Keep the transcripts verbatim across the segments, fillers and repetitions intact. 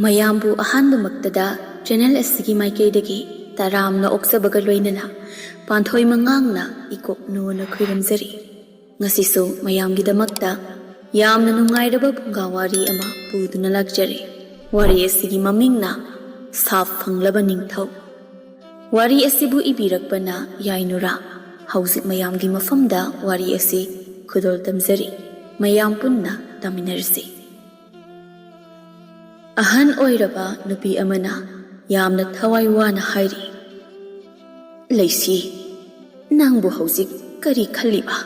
ꯃꯌꯥꯝꯕꯨ ꯑꯍꯥꯟꯕꯃꯛꯇꯗ ꯆꯦꯅꯦꯜ ꯑꯁꯤꯒꯤ ꯃꯥꯏꯀꯩꯗꯒꯤ ꯇꯔꯥꯝꯅ ꯑꯣꯛꯆꯕꯒ ꯂꯣꯏꯅꯅ ꯄꯥꯟꯊꯣꯏ ꯃꯉꯥꯡꯅ ꯏꯀꯣꯛ ꯅꯣꯟꯅ ꯈꯨꯔꯨꯝꯖꯔꯤ꯫ ꯉꯁꯤꯁꯨ ꯃꯌꯥꯝꯒꯤꯗꯃꯛꯇ ꯌꯥꯝꯅ ꯅꯨꯡꯉꯥꯏꯔꯕ ꯐꯨꯡꯒꯥ ꯋꯥꯔꯤ ꯑꯃ ꯄꯨꯗꯨꯅ ꯂꯥꯛꯆꯔꯤ꯫ ꯋꯥꯔꯤ ꯑꯁꯤꯒꯤ ꯃꯃꯤꯡꯅ ꯁꯥꯞ ꯐꯪꯂꯕ ꯅꯤꯡꯊꯧ꯫ ꯋꯥꯔꯤ ꯑꯁꯤꯕꯨ ꯏꯕꯤꯔꯛꯄꯅ ꯌꯥꯏꯅꯨꯔꯥ꯫ ꯍꯧꯖꯤꯛ ꯃꯌꯥꯝꯒꯤ ꯃꯐꯝꯗ ꯋꯥꯔꯤ ꯑꯁꯤ ꯈꯨꯗꯣꯜ ꯇꯝꯖꯔꯤ꯫ ꯃꯌꯥꯝ ꯄꯨꯟꯅ ꯇꯥꯃꯤꯟꯅꯔꯁꯤ꯫ ꯑꯍꯟ ꯑꯣꯏꯔꯕ ꯅꯨꯄꯤ ꯑꯃꯅ ꯌꯥꯝꯅ ꯊꯋꯥꯏ ꯋꯥꯅ ꯍꯥꯏꯔꯤ, "ꯂꯩꯁꯤ, ꯅꯪꯕꯨ ꯍꯧꯖꯤꯛ ꯀꯔꯤ ꯈꯜꯂꯤꯕ?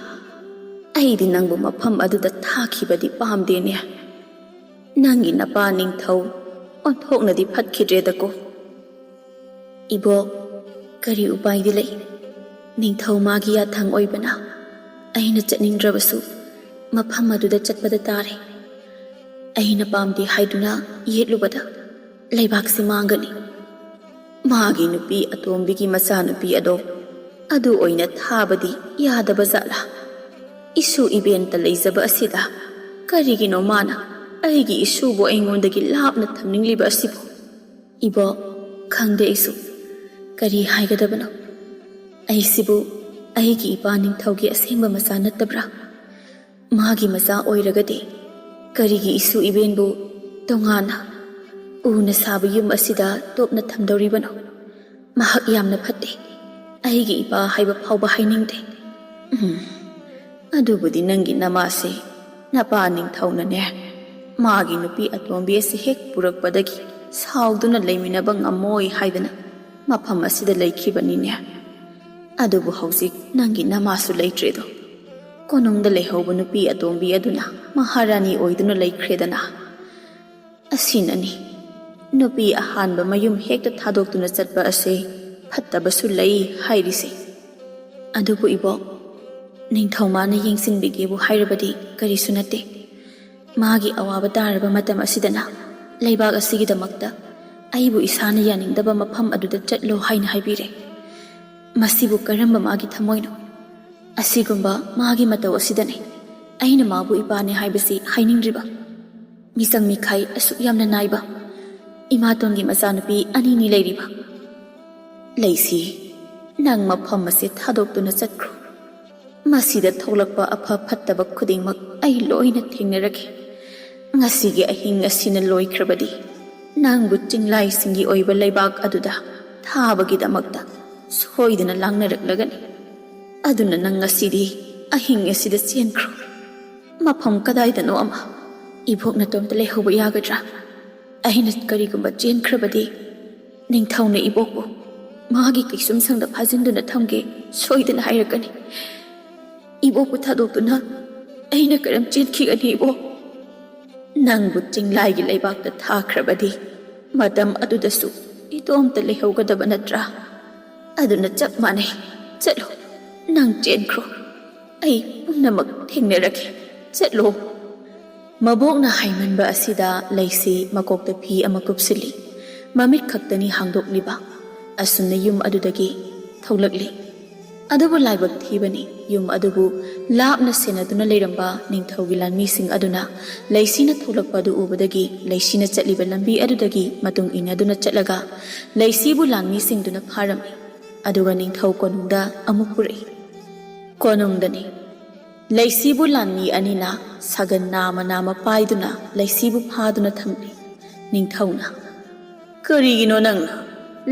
ꯑꯩꯗꯤ ꯅꯪꯕꯨ ꯃꯐꯝ ꯑꯗꯨꯗ ꯊꯥꯈꯤꯕꯗꯤ ꯄꯥꯝꯗꯦꯅꯦ꯫ ꯅꯪꯒꯤ ꯅꯄꯥ ꯅꯤꯡꯊꯧ ꯑꯣꯟꯊꯣꯛꯅꯗꯤ ꯐꯠꯈꯤꯗ꯭ꯔꯦꯗꯀꯣ꯫" "ꯏꯕꯣꯛ, ꯀꯔꯤ ꯎꯄꯥꯏꯗꯤ ꯂꯩ? ꯅꯤꯡꯊꯧ ꯃꯥꯒꯤ ꯌꯥꯊꯪ ꯑꯣꯏꯕꯅ ꯑꯩꯅ ꯆꯠꯅꯤꯡꯗ꯭ꯔꯕꯁꯨ ꯃꯐꯝ ꯑꯗꯨꯗ ꯆꯠꯄꯗ ꯇꯥꯔꯦ꯫ ꯑꯩꯅ ꯄꯥꯝꯗꯦ ꯍꯥꯏꯗꯨꯅ ꯌꯦꯠꯂꯨꯕꯗ ꯂꯩꯕꯥꯛꯁꯤ ꯃꯥꯡꯒꯅꯤ꯫ ꯃꯥꯒꯤ ꯅꯨꯄꯤ ꯑꯇꯣꯝꯕꯤꯒꯤ ꯃꯆꯥꯅꯨꯄꯤ ꯑꯗꯣ ꯑꯗꯨ ꯑꯣꯏꯅ ꯊꯥꯕꯗꯤ ꯌꯥꯗꯕ ꯖꯥꯠꯂꯥ? ꯏꯁꯨ ꯏꯕꯦꯟꯇ ꯂꯩꯖꯕ ꯑꯁꯤꯗ ꯀꯔꯤꯒꯤꯅꯣ ꯃꯥꯅ ꯑꯩꯒꯤ ꯏꯁꯨꯕꯨ ꯑꯩꯉꯣꯟꯗꯒꯤ ꯂꯥꯞꯅ ꯊꯝꯅꯤꯡꯂꯤꯕ ꯑꯁꯤꯕꯨ? ꯏꯕꯣꯛ, ꯈꯪꯗꯦ ꯑꯩꯁꯨ ꯀꯔꯤ ꯍꯥꯏꯒꯗꯕꯅꯣ꯫ ꯑꯩꯁꯤꯕꯨ ꯑꯩꯒꯤ ꯏꯄꯥ ꯅꯤꯡꯊꯧꯒꯤ ꯑꯁꯦꯡꯕ ꯃꯆꯥ ꯅꯠꯇꯕ꯭ꯔꯥ? ꯃꯥꯒꯤ ꯃꯆꯥ ꯑꯣꯏꯔꯒꯗꯤ ꯀꯔꯤꯒꯤ ꯏꯁꯨ ꯏꯕꯦꯟꯕꯨ ꯇꯣꯉꯥꯟꯅ ꯎꯅ ꯁꯥꯕ ꯌꯨꯝ ꯑꯁꯤꯗ ꯇꯣꯞꯅ ꯊꯝꯗꯧꯔꯤꯕꯅꯣ? ꯃꯍꯥꯛ ꯌꯥꯝꯅ ꯐꯠꯇꯦ꯫ ꯑꯩꯒꯤ ꯏꯄꯥ ꯍꯥꯏꯕ ꯐꯥꯎꯕ ꯍꯥꯏꯅꯤꯡꯗꯦ꯫ ꯎꯝ, ꯑꯗꯨꯕꯨꯗꯤ ꯅꯪꯒꯤ ꯅꯃꯥꯁꯦ, ꯅꯄꯥ ꯅꯤꯡꯊꯧꯅꯅꯦ, ꯃꯥꯒꯤ ꯅꯨꯄꯤ ꯑꯇꯣꯝꯕꯤ ꯑꯁꯤ ꯍꯦꯛ ꯄꯨꯔꯛꯄꯗꯒꯤ ꯁꯥꯎꯗꯨꯅ ꯂꯩꯃꯤꯟꯅꯕ ꯉꯝꯃꯣꯏ ꯍꯥꯏꯗꯅ ꯃꯐꯝ ꯑꯁꯤꯗ ꯂꯩꯈꯤꯕꯅꯤꯅꯦ꯫ ꯑꯗꯨꯕꯨ ꯍꯧꯖꯤꯛ ꯅꯪꯒꯤ ꯅꯃꯥꯁꯨ ꯂꯩꯇ꯭ꯔꯦꯗꯣ꯫ ꯀꯣꯅꯨꯡꯗ ꯂꯩꯍꯧꯕ ꯅꯨꯄꯤ ꯑꯇꯣꯝꯕꯤ ꯑꯗꯨꯅ ꯃꯍꯥꯔꯥꯅꯤ ꯑꯣꯏꯗꯨꯅ ꯂꯩꯈ꯭ꯔꯦꯗꯅ꯫ ꯑꯁꯤꯅꯅꯤ ꯅꯨꯄꯤ ꯑꯍꯥꯟꯕ ꯃꯌꯨꯝ ꯍꯦꯛꯇ ꯊꯥꯗꯣꯛꯇꯨꯅ ꯆꯠꯄ ꯑꯁꯦ ꯐꯠꯇꯕꯁꯨ ꯂꯩ ꯍꯥꯏꯔꯤꯁꯦ꯫ ꯑꯗꯨꯕꯨ ꯏꯕꯣꯛ, ꯅꯤꯡꯊꯧ ꯃꯥꯅ ꯌꯦꯡꯁꯤꯟꯕꯤꯒꯦꯕꯨ ꯍꯥꯏꯔꯕꯗꯤ ꯀꯔꯤꯁꯨ ꯅꯠꯇꯦ꯫ ꯃꯥꯒꯤ ꯑꯋꯥꯕ ꯇꯥꯔꯕ ꯃꯇꯝ ꯑꯁꯤꯗꯅ ꯂꯩꯕꯥꯛ ꯑꯁꯤꯒꯤꯗꯃꯛꯇ ꯑꯩꯕꯨ ꯏꯁꯥꯅ ꯌꯥꯅꯤꯡꯗꯕ ꯃꯐꯝ ꯑꯗꯨꯗ ꯆꯠꯂꯣ ꯍꯥꯏꯅ ꯍꯥꯏꯕꯤꯔꯦ꯫ ꯃꯁꯤꯕꯨ ꯀꯔꯝꯕ ꯃꯥꯒꯤ ꯊꯃꯣꯏꯅꯣ? ꯑꯁꯤꯒꯨꯝꯕ ꯃꯥꯒꯤ ꯃꯇꯧ ꯑꯁꯤꯗꯅꯤ ꯑꯩꯅ ꯃꯥꯕꯨ ꯏꯄꯥꯅꯦ ꯍꯥꯏꯕꯁꯤ ꯍꯥꯏꯅꯤꯡꯗ꯭ꯔꯤꯕ꯫ ꯃꯤꯆꯪ ꯃꯤꯈꯥꯏ ꯑꯁꯨꯛ ꯌꯥꯝꯅ ꯅꯥꯏꯕ, ꯏꯃꯥꯇꯣꯟꯒꯤ ꯃꯆꯥꯅꯨꯄꯤ ꯑꯅꯤꯅꯤ ꯂꯩꯔꯤꯕ꯫ "ꯂꯩꯁꯤ, ꯅꯪ ꯃꯐꯝ ꯑꯁꯤ ꯊꯥꯗꯣꯛꯇꯨꯅ ꯆꯠꯈ꯭ꯔꯣ꯫ ꯃꯁꯤꯗ ꯊꯣꯛꯂꯛꯄ ꯑꯐ ꯐꯠꯇꯕ ꯈꯨꯗꯤꯡꯃꯛ ꯑꯩ ꯂꯣꯏꯅ ꯊꯦꯡꯅꯔꯒꯦ꯫ ꯉꯁꯤꯒꯤ ꯑꯍꯤꯡ ꯑꯁꯤꯅ ꯂꯣꯏꯈ꯭ꯔꯕꯗꯤ ꯅꯪꯕꯨ ꯆꯤꯡꯂꯥꯏꯁꯤꯡꯒꯤ ꯑꯣꯏꯕ ꯂꯩꯕꯥꯛ ꯑꯗꯨꯗ ꯊꯥꯕꯒꯤꯗꯃꯛꯇ ꯁꯣꯏꯗꯅ ꯂꯥꯡꯅꯔꯛꯂꯒꯅꯤ꯫ ꯑꯗꯨꯅ ꯅꯪ ꯉꯁꯤꯗꯤ ꯑꯍꯤꯡ ꯑꯁꯤꯗ ꯆꯦꯟꯈ꯭ꯔꯣ꯫ ꯃꯐꯝ ꯀꯗꯥꯏꯗꯅꯣ ꯑꯃ꯫ ꯏꯕꯣꯛ ꯅꯇꯣꯝꯇ ꯂꯩꯍꯧꯕ ꯌꯥꯒꯗ꯭ꯔꯥ? ꯑꯩꯅ ꯀꯔꯤꯒꯨꯝꯕ ꯆꯦꯟꯈ꯭ꯔꯕꯗꯤ ꯅꯤꯡꯊꯧꯅ ꯏꯕꯣꯛꯄꯨ ꯃꯥꯒꯤ ꯀꯩꯁꯨꯝꯁꯪꯗ ꯐꯥꯖꯤꯟꯗꯨꯅ ꯊꯝꯒꯦ ꯁꯣꯏꯗꯅ ꯍꯥꯏꯔꯛꯀꯅꯤ꯫ ꯏꯕꯣꯛꯄꯨ ꯊꯥꯗꯣꯛꯇꯨꯅ ꯑꯩꯅ ꯀꯔꯝ ꯆꯦꯟꯈꯤꯒꯅꯤ ꯏꯕꯣꯛ?" "ꯅꯪꯕꯨ ꯆꯤꯡꯂꯥꯏꯒꯤ ꯂꯩꯕꯥꯛꯇ ꯊꯥꯈ꯭ꯔꯕꯗꯤ ꯃꯇꯝ ꯑꯗꯨꯗꯁꯨ ꯏꯇꯣꯝꯇ ꯂꯩꯍꯧꯒꯗꯕ ꯅꯠꯇ꯭ꯔꯥ? ꯑꯗꯨꯅ ꯆꯞ ꯃꯥꯟꯅꯩ꯫ ꯆꯠꯂꯣ, ꯅꯪ ꯆꯦꯟꯈ꯭ꯔꯣ꯫ ꯑꯩ ꯄꯨꯝꯅꯃꯛ ꯊꯦꯡꯅꯔꯒꯦ꯫ ꯆꯠꯂꯣ꯫" ꯃꯕꯣꯛꯅ ꯍꯥꯏꯃꯟꯕ ꯑꯁꯤꯗ ꯂꯩꯁꯤ ꯃꯀꯣꯛꯇ ꯐꯤ ꯑꯃ ꯀꯨꯞꯁꯤꯜꯂꯤ꯫ ꯃꯃꯤꯠ ꯈꯛꯇꯅꯤ ꯍꯥꯡꯗꯣꯛꯂꯤꯕ꯫ ꯑꯁꯨꯝꯅ ꯌꯨꯝ ꯑꯗꯨꯗꯒꯤ ꯊꯣꯛꯂꯛꯂꯤ꯫ ꯑꯗꯨꯕꯨ ꯂꯥꯏꯕꯛ ꯊꯤꯕꯅꯤ, ꯌꯨꯝ ꯑꯗꯨꯕꯨ ꯂꯥꯞꯅ ꯁꯦꯟꯅꯗꯨꯅ ꯂꯩꯔꯝꯕ ꯅꯤꯡꯊꯧꯒꯤ ꯂꯥꯟꯃꯤꯁꯤꯡ ꯑꯗꯨꯅ ꯂꯩꯁꯤꯅ ꯊꯣꯛꯂꯛꯄ ꯑꯗꯨ ꯎꯕꯗꯒꯤ ꯂꯩꯁꯤꯅ ꯆꯠꯂꯤꯕ ꯂꯝꯕꯤ ꯑꯗꯨꯗꯒꯤ ꯃꯇꯨꯡ ꯏꯟꯅꯗꯨꯅ ꯆꯠꯂꯒ ꯂꯩꯁꯤꯕꯨ ꯂꯥꯟꯃꯤꯁꯤꯡꯗꯨꯅ ꯐꯥꯔꯝꯃꯤ꯫ ꯑꯗꯨꯒ ꯅꯤꯡꯊꯧ ꯀꯣꯅꯨꯡꯗ ꯑꯃꯨꯛ ꯄꯨꯔꯛꯏ꯫ ꯀꯣꯅꯨꯡꯗꯅꯤ꯫ ꯂꯩꯁꯤꯕꯨ ꯂꯥꯟꯃꯤ ꯑꯅꯤꯅ ꯁꯥꯒꯟ ꯅꯥꯃ ꯅꯥꯃ ꯄꯥꯏꯗꯨꯅ ꯂꯩꯁꯤꯕꯨ ꯐꯥꯗꯨꯅ ꯊꯝꯂꯤ꯫ ꯅꯤꯡꯊꯧꯅ, "ꯀꯔꯤꯒꯤꯅꯣ ꯅꯪꯅ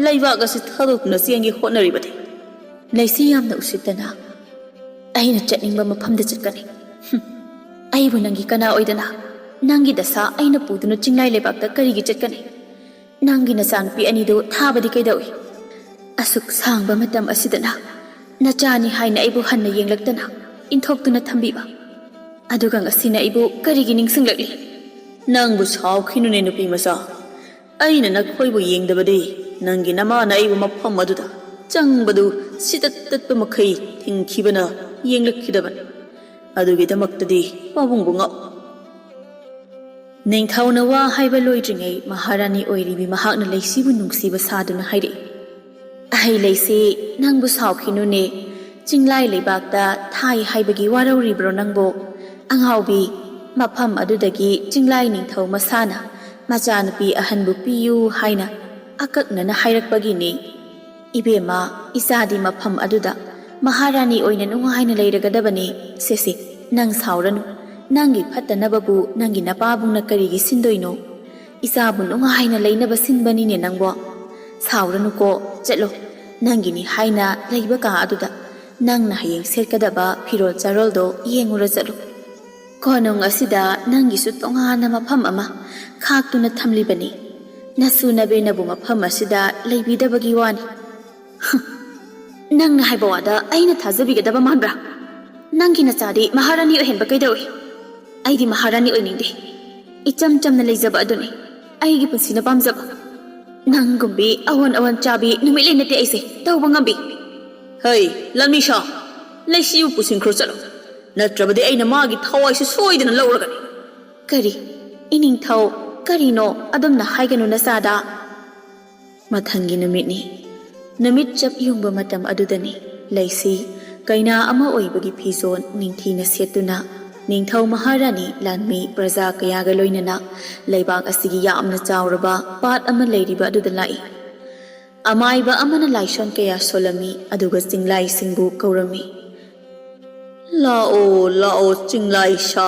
ꯂꯩꯕꯥꯛ ꯑꯁꯤ ꯊꯥꯗꯣꯛꯇꯨꯅ ꯆꯦꯟꯒꯦ ꯍꯣꯠꯅꯔꯤꯕꯗꯤ?" ꯂꯩꯁꯤ ꯌꯥꯝꯅ ꯎꯁꯤꯠꯇꯅ, "ꯑꯩꯅ ꯆꯠꯅꯤꯡꯕ ꯃꯐꯝꯗ ꯆꯠꯀꯅꯤ꯫ ꯍꯨꯝ, ꯑꯩꯕꯨ ꯅꯪꯒꯤ ꯀꯅꯥ ꯑꯣꯏꯗꯅ? ꯅꯪꯒꯤ ꯗꯁꯥ ꯑꯩꯅ ꯄꯨꯗꯨꯅ ꯆꯤꯡꯂꯥꯏ ꯂꯩꯕꯥꯛꯇ ꯀꯔꯤꯒꯤ ꯆꯠꯀꯅꯤ? ꯅꯪꯒꯤ ꯅꯆꯥꯅꯨꯄꯤ ꯑꯅꯤꯗꯨ ꯊꯥꯕꯗꯤ ꯀꯩꯗꯧꯏ? ꯑꯁꯨꯛ ꯁꯥꯡꯕ ꯃꯇꯝ ꯑꯁꯤꯗꯅ ꯅꯆꯥꯅꯤ ꯍꯥꯏꯅ ꯑꯩꯕꯨ ꯍꯟꯅ ꯌꯦꯡꯂꯛꯇꯅ ꯏꯟꯊꯣꯛꯇꯨꯅ ꯊꯝꯕꯤꯕ꯫ ꯑꯗꯨꯒ ꯉꯁꯤꯅ ꯑꯩꯕꯨ ꯀꯔꯤꯒꯤ ꯅꯤꯡꯁꯤꯡꯂꯛꯂꯤ?" "ꯅꯪꯕꯨ ꯁꯥꯎꯈꯤꯅꯨꯅꯦ, ꯅꯨꯄꯤ ꯃꯆꯥ꯫ ꯑꯩꯅ ꯅꯈꯣꯏꯕꯨ ꯌꯦꯡꯗꯕꯗꯤ ꯅꯪꯒꯤ ꯅꯃꯥꯅ ꯑꯩꯕꯨ ꯃꯐꯝ ꯑꯗꯨꯗ ꯆꯪꯕꯗꯨ ꯁꯤꯗ ꯇꯠꯄ ꯃꯈꯩ ꯊꯤꯡꯈꯤꯕꯅ ꯌꯦꯡꯂꯛꯈꯤꯗꯕꯅꯤ꯫ ꯑꯗꯨꯒꯤꯗꯃꯛꯇꯗꯤ ꯄꯥꯕꯨꯡꯕꯨ ꯉꯛ-" ꯅꯤꯡꯊꯧꯅ ꯋꯥ ꯍꯥꯏꯕ ꯂꯣꯏꯗ꯭ꯔꯤꯉꯩ ꯃꯍꯥꯔꯥꯅꯤ ꯑꯣꯏꯔꯤꯕꯤ ꯃꯍꯥꯛꯅ ꯂꯩꯁꯤꯕꯨ ꯅꯨꯡꯁꯤꯕ ꯁꯥꯗꯨꯅ ꯍꯥꯏꯔꯛꯏ, "ꯑꯍꯩ ꯂꯩꯁꯤ, ꯅꯪꯕꯨ ꯁꯥꯎꯈꯤꯅꯨꯅꯦ꯫ ꯆꯤꯡꯂꯥꯏ ꯂꯩꯕꯥꯛꯇ ꯊꯥꯏ ꯍꯥꯏꯕꯒꯤ ꯋꯥꯔꯧꯔꯤꯕ꯭ꯔꯣ ꯅꯪꯕꯨ? ꯑꯉꯥꯎꯕꯤ, ꯃꯐꯝ ꯑꯗꯨꯗꯒꯤ ꯆꯤꯡꯂꯥꯏ ꯅꯤꯡꯊꯧ ꯃꯁꯥꯅ ꯃꯆꯥꯅꯨꯄꯤ ꯑꯍꯟꯕꯨ ꯄꯤꯌꯨ ꯍꯥꯏꯅ ꯑꯀꯛꯅꯅ ꯍꯥꯏꯔꯛꯄꯒꯤꯅꯤ꯫ ꯏꯕꯦꯝꯃ, ꯏꯆꯥꯗꯤ ꯃꯐꯝ ꯑꯗꯨꯗ ꯃꯍꯥꯔꯥꯅꯤ ꯑꯣꯏꯅ ꯅꯨꯡꯉꯥꯏꯅ ꯂꯩꯔꯒꯗꯕꯅꯤ꯫ ꯁꯦꯁꯦ, ꯅꯪ ꯁꯥꯎꯔꯅꯨ꯫ ꯅꯪꯒꯤ ꯐꯠꯇꯅꯕꯕꯨ ꯅꯪꯒꯤ ꯅꯄꯥꯕꯨꯡꯅ ꯀꯔꯤꯒꯤ ꯁꯤꯟꯗꯣꯏꯅꯣ? ꯏꯆꯥꯕꯨ ꯅꯨꯡꯉꯥꯏꯅ ꯂꯩꯅꯕ ꯁꯤꯟꯕꯅꯤꯅꯦ ꯅꯪꯕꯣ꯫ ꯁꯥꯎꯔꯅꯨꯀꯣ, ꯆꯠꯂꯣ꯫ ꯅꯪꯒꯤꯅꯤ ꯍꯥꯏꯅ ꯂꯩꯕ ꯀꯥ ꯑꯗꯨꯗ ꯅꯪꯅ ꯍꯌꯦꯡ ꯁꯦꯠꯀꯗꯕ ꯐꯤꯔꯣꯜ ꯆꯥꯔꯣꯜꯗꯣ ꯌꯦꯡꯉꯨꯔ ꯆꯠꯂꯨ꯫ ꯀꯣꯅꯨꯡ ꯑꯁꯤꯗ ꯅꯪꯒꯤꯁꯨ ꯇꯣꯉꯥꯟꯅ ꯃꯐꯝ ꯑꯃ ꯈꯥꯛꯇꯨꯅ ꯊꯝꯂꯤꯕꯅꯤ꯫ ꯅꯁꯨ ꯅꯕꯦꯅꯕꯨ ꯃꯐꯝ ꯑꯁꯤꯗ ꯂꯩꯕꯤꯗꯕꯒꯤ ꯋꯥꯅꯤ꯫ ꯍꯨꯝ, ꯅꯪꯅ ꯍꯥꯏꯕ ꯋꯥꯗ ꯑꯩꯅ ꯊꯥꯖꯕꯤꯒꯗꯕ ꯃꯥꯟꯕ꯭ꯔꯥ? ꯅꯪꯒꯤ ꯅꯆꯥꯗꯤ ꯃꯍꯥꯔꯥꯅꯤ ꯑꯣꯏꯍꯟꯕ ꯀꯩꯗꯧꯏ? ꯑꯩꯗꯤ ꯃꯍꯥꯔꯥꯅꯤ ꯑꯣꯏꯅꯤꯡꯗꯦ꯫ ꯏꯆꯝ ꯆꯝꯅ ꯂꯩꯖꯕ ꯑꯗꯨꯅꯤ ꯑꯩꯒꯤ ꯄꯨꯟꯁꯤꯅ ꯄꯥꯝꯖꯕ꯫ ꯅꯪꯒꯨꯝꯕꯤ ꯑꯋꯣꯟ ꯑꯋꯣꯟ ꯆꯥꯕꯤ ꯅꯨꯃꯤꯠ ꯂꯩ ꯅꯠꯇꯦ ꯑꯩꯁꯦ ꯇꯧꯕ ꯉꯝꯕꯤ꯫ ꯍꯩ, ꯂꯥꯟꯃꯤꯁꯥ, ꯂꯩꯁꯤꯕꯨ ꯄꯨꯁꯤꯟꯈ꯭ꯔꯣ ꯆꯠꯂꯣ꯫ ꯅꯠꯇ꯭ꯔꯕꯗꯤ ꯑꯩꯅ ꯃꯥꯒꯤ ꯊꯋꯥꯏꯁꯤ ꯁꯣꯏꯗꯅ ꯂꯧꯔꯒꯅꯤ꯫ ꯀꯔꯤ? ꯏꯅꯤꯡꯊꯧ, ꯀꯔꯤꯅꯣ? ꯑꯗꯨꯝꯅ ꯍꯥꯏꯒꯅꯨ ꯅꯆꯥꯗ꯫ ꯃꯊꯪꯒꯤ ꯅꯨꯃꯤꯠꯅꯤ꯫ ꯅꯨꯃꯤꯠ ꯆꯞ ꯌꯨꯡꯕ ꯃꯇꯝ ꯑꯗꯨꯗꯅꯤ꯫ ꯂꯩꯁꯤ ꯀꯩꯅꯥ ꯑꯃ ꯑꯣꯏꯕꯒꯤ ꯐꯤꯖꯣꯜ ꯅꯤꯡꯊꯤꯅ ꯁꯦꯠꯇꯨꯅ ꯅꯤꯡꯊꯧ ꯃꯍꯥꯔꯥꯅꯤ ꯂꯥꯟꯃꯤ ꯄ꯭ꯔꯖꯥ ꯀꯌꯥꯒ ꯂꯣꯏꯅꯅ ꯂꯩꯕꯥꯛ ꯑꯁꯤꯒꯤ ꯌꯥꯝꯅ ꯆꯥꯎꯔꯕ ꯄꯥꯠ ꯑꯃ ꯂꯩꯔꯤꯕ ꯑꯗꯨꯗ ꯂꯥꯛꯏ꯫ ꯑꯃꯥꯏꯕ ꯑꯃꯅ ꯂꯥꯏꯁꯣꯟ ꯀꯌꯥ ꯁꯣꯜꯂꯝꯃꯤ, ꯑꯗꯨꯒ ꯆꯤꯡꯂꯥꯏꯁꯤꯡꯕꯨ ꯀꯧꯔꯝꯃꯤ꯫ "ꯂꯥꯛꯑꯣ, ꯂꯥꯛꯑꯣ, ꯆꯤꯡꯂꯥꯏ ꯁꯥ,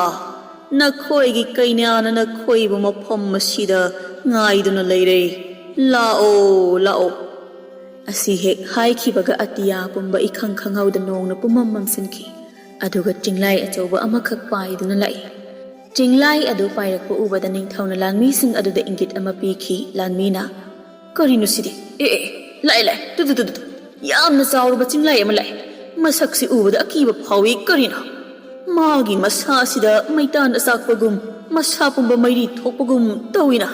ꯅꯈꯣꯏꯒꯤ ꯀꯩꯅꯥꯅ ꯅꯈꯣꯏꯕꯨ ꯃꯐꯝ ꯑꯁꯤꯗ ꯉꯥꯏꯗꯨꯅ ꯂꯩꯔꯦ꯫ ꯂꯥꯛꯑꯣ, ꯂꯥꯛꯑꯣ꯫" ꯑꯁꯤ ꯍꯦꯛ ꯍꯥꯏꯈꯤꯕꯒ ꯑꯇꯤꯌꯥ ꯄꯨꯝꯕ ꯏꯈꯪ ꯈꯪꯍꯧꯗ ꯅꯣꯡꯅ ꯄꯨꯝꯃꯝ ꯃꯝꯁꯤꯟꯈꯤ꯫ ꯑꯗꯨꯒ ꯆꯤꯡꯂꯥꯏ ꯑꯆꯧꯕ ꯑꯃꯈꯛ ꯄꯥꯏꯗꯨꯅ ꯂꯥꯛꯏ꯫ ꯆꯤꯡꯂꯥꯏ ꯑꯗꯨ ꯄꯥꯏꯔꯛꯄ ꯎꯕꯗ ꯅꯤꯡꯊꯧꯅ ꯂꯥꯟꯃꯤꯁꯤꯡ ꯑꯗꯨꯗ ꯏꯪꯒꯤꯠ ꯑꯃ ꯄꯤꯈꯤ꯫ ꯂꯥꯟꯃꯤꯅ, "ꯀꯔꯤꯅꯣ ꯁꯤꯗꯤ? ꯑꯦ, ꯑꯦ, ꯂꯥꯛꯑꯦ, ꯂꯥꯛꯑꯦ, two, two, two, two, two. ꯌꯥꯝꯅ ꯆꯥꯎꯔꯕ ꯆꯤꯡꯂꯥꯏ ꯑꯃ ꯂꯥꯛꯑꯦ꯫ ꯃꯁꯛꯁꯤ ꯎꯕꯗ ꯑꯀꯤꯕ ꯐꯥꯎꯏ꯫ ꯀꯔꯤꯅꯣ? ꯃꯥꯒꯤ ꯃꯁꯥ ꯑꯁꯤꯗ ꯃꯩꯇꯥꯟ ꯑꯆꯥꯛꯄꯒꯨꯝ, ꯃꯁꯥ ꯄꯨꯝꯕ ꯃꯩꯔꯤ ꯊꯣꯛꯄꯒꯨꯝ ꯇꯧꯏꯅ꯫"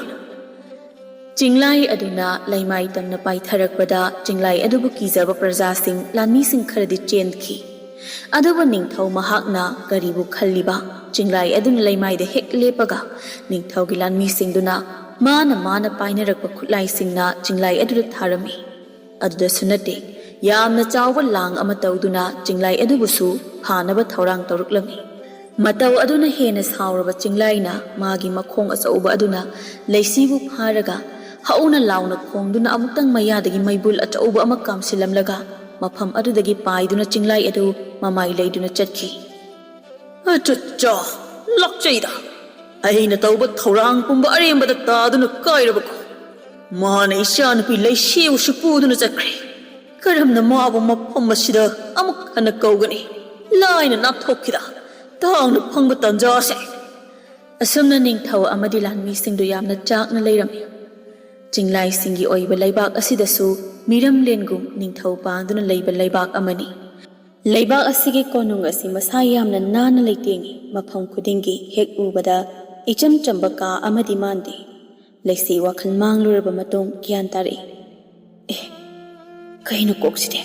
ꯆꯤꯡꯂꯥꯏ ꯑꯗꯨꯅ ꯂꯩꯃꯥꯏ ꯇꯝꯅ ꯄꯥꯏꯊꯔꯛꯄꯗ ꯆꯤꯡꯂꯥꯏ ꯑꯗꯨꯕꯨ ꯀꯤꯖꯕ ꯄ꯭ꯔꯖꯥꯁꯤꯡ, ꯂꯥꯟꯃꯤꯁꯤꯡ ꯈꯔꯗꯤ ꯆꯦꯟꯈꯤ꯫ ꯑꯗꯨꯕꯨ ꯅꯤꯡꯊꯧ ꯃꯍꯥꯛꯅ ꯀꯔꯤꯕꯨ ꯈꯜꯂꯤꯕ? ꯆꯤꯡꯂꯥꯏ ꯑꯗꯨꯅ ꯂꯩꯃꯥꯏꯗ ꯍꯦꯛ ꯂꯦꯞꯄꯒ ꯅꯤꯡꯊꯧꯒꯤ ꯂꯥꯟꯃꯤꯁꯤꯡꯗꯨꯅ ꯃꯥꯅ ꯃꯥꯅ ꯄꯥꯏꯅꯔꯛꯄ ꯈꯨꯠꯂꯥꯏꯁꯤꯡꯅ ꯆꯤꯡꯂꯥꯏ ꯑꯗꯨꯗ ꯊꯥꯔꯝꯃꯤ꯫ ꯑꯗꯨꯗꯁꯨ ꯅꯠꯇꯦ, ꯌꯥꯝꯅ ꯆꯥꯎꯕ ꯂꯥꯡ ꯑꯃ ꯇꯧꯗꯨꯅ ꯆꯤꯡꯂꯥꯏ ꯑꯗꯨꯕꯨꯁꯨ ꯐꯥꯅꯕ ꯊꯧꯔꯥꯡ ꯇꯧꯔꯛꯂꯝꯃꯤ꯫ ꯃꯇꯧ ꯑꯗꯨꯅ ꯍꯦꯟꯅ ꯁꯥꯎꯔꯕ ꯆꯤꯡꯂꯥꯏꯅ ꯃꯥꯒꯤ ꯃꯈꯣꯡ ꯑꯆꯧꯕ ꯑꯗꯨꯅ ꯂꯩꯁꯤꯕꯨ ꯐꯥꯔꯒ ꯍꯧꯅ ꯂꯥꯎꯅ ꯈꯣꯡꯗꯨꯅ ꯑꯃꯨꯛꯇꯪ ꯃꯌꯥꯗꯒꯤ ꯃꯩꯕꯨꯜ ꯑꯆꯧꯕ ꯑꯃ ꯀꯥꯝꯁꯤꯜꯂꯝꯂꯒ ꯃꯐꯝ ꯑꯗꯨꯗꯒꯤ ꯄꯥꯏꯗꯨꯅ ꯆꯤꯡꯂꯥꯏ ꯑꯗꯨ ꯃꯃꯥꯏ ꯂꯩꯗꯨꯅ ꯆꯠꯈꯤ꯫ "ꯑꯆꯠꯆꯥ, ꯂꯥꯛꯆꯩꯗ꯫ ꯑꯩꯅ ꯇꯧꯕ ꯊꯧꯔꯥꯡ ꯄꯨꯝꯕ ꯑꯔꯦꯝꯕꯗ ꯇꯥꯗꯨꯅ ꯀꯥꯏꯔꯕꯀꯣ꯫ ꯃꯥꯅ ꯏꯆꯥꯅꯨꯄꯤ ꯂꯩꯁꯤꯕꯨꯁꯨ ꯄꯨꯗꯨꯅ ꯆꯠꯈ꯭ꯔꯦ꯫ ꯀꯔꯝꯅ ꯃꯥꯕꯨ ꯃꯐꯝ ꯑꯁꯤꯗ ꯑꯃꯨꯛ ꯍꯟꯅ ꯀꯧꯒꯅꯤ? ꯂꯥꯏꯅ ꯅꯥꯟꯊꯣꯛꯈꯤꯗ, ꯇꯥꯡꯅ ꯐꯪꯕ ꯇꯥꯟꯖꯥꯁꯦ!" ꯑꯁꯨꯝꯅ ꯅꯤꯡꯊꯧ ꯑꯃꯗꯤ ꯂꯥꯟꯃꯤꯁꯤꯡꯗꯨ ꯌꯥꯝꯅ ꯆꯥꯛꯅ ꯂꯩꯔꯝꯃꯤ꯫ ꯆꯤꯡꯂꯥꯏꯁꯤꯡꯒꯤ ꯑꯣꯏꯕ ꯂꯩꯕꯥꯛ ꯑꯁꯤꯗꯁꯨ ꯃꯤꯔꯝꯂꯦꯟꯒꯨꯝ ꯅꯤꯡꯊꯧ ꯄꯥꯡꯗꯨꯅ ꯂꯩꯕ ꯂꯩꯕꯥꯛ ꯑꯃꯅꯤ꯫ ꯂꯩꯕꯥꯛ ꯑꯁꯤꯒꯤ ꯀꯣꯅꯨꯡ ꯑꯁꯤ ꯃꯁꯥ ꯌꯥꯝꯅ ꯅꯥꯟꯅ ꯂꯩꯇꯦꯡꯉꯤ꯫ ꯃꯐꯝ ꯈꯨꯗꯤꯡꯒꯤ ꯍꯦꯛ ꯎꯕꯗ ꯏꯆꯝ ꯆꯝꯕ ꯀꯥ ꯑꯃꯗꯤ ꯃꯥꯟꯗꯦ꯫ ꯂꯩꯁꯤ ꯋꯥꯈꯜ ꯃꯥꯡꯂꯨꯔꯕ ꯃꯇꯨꯡ ꯒ꯭ꯌꯥꯟ ꯇꯥꯔꯛꯏ꯫ "ꯑꯦ, ꯀꯩꯅꯣ ꯀꯣꯛꯁꯤꯗꯤ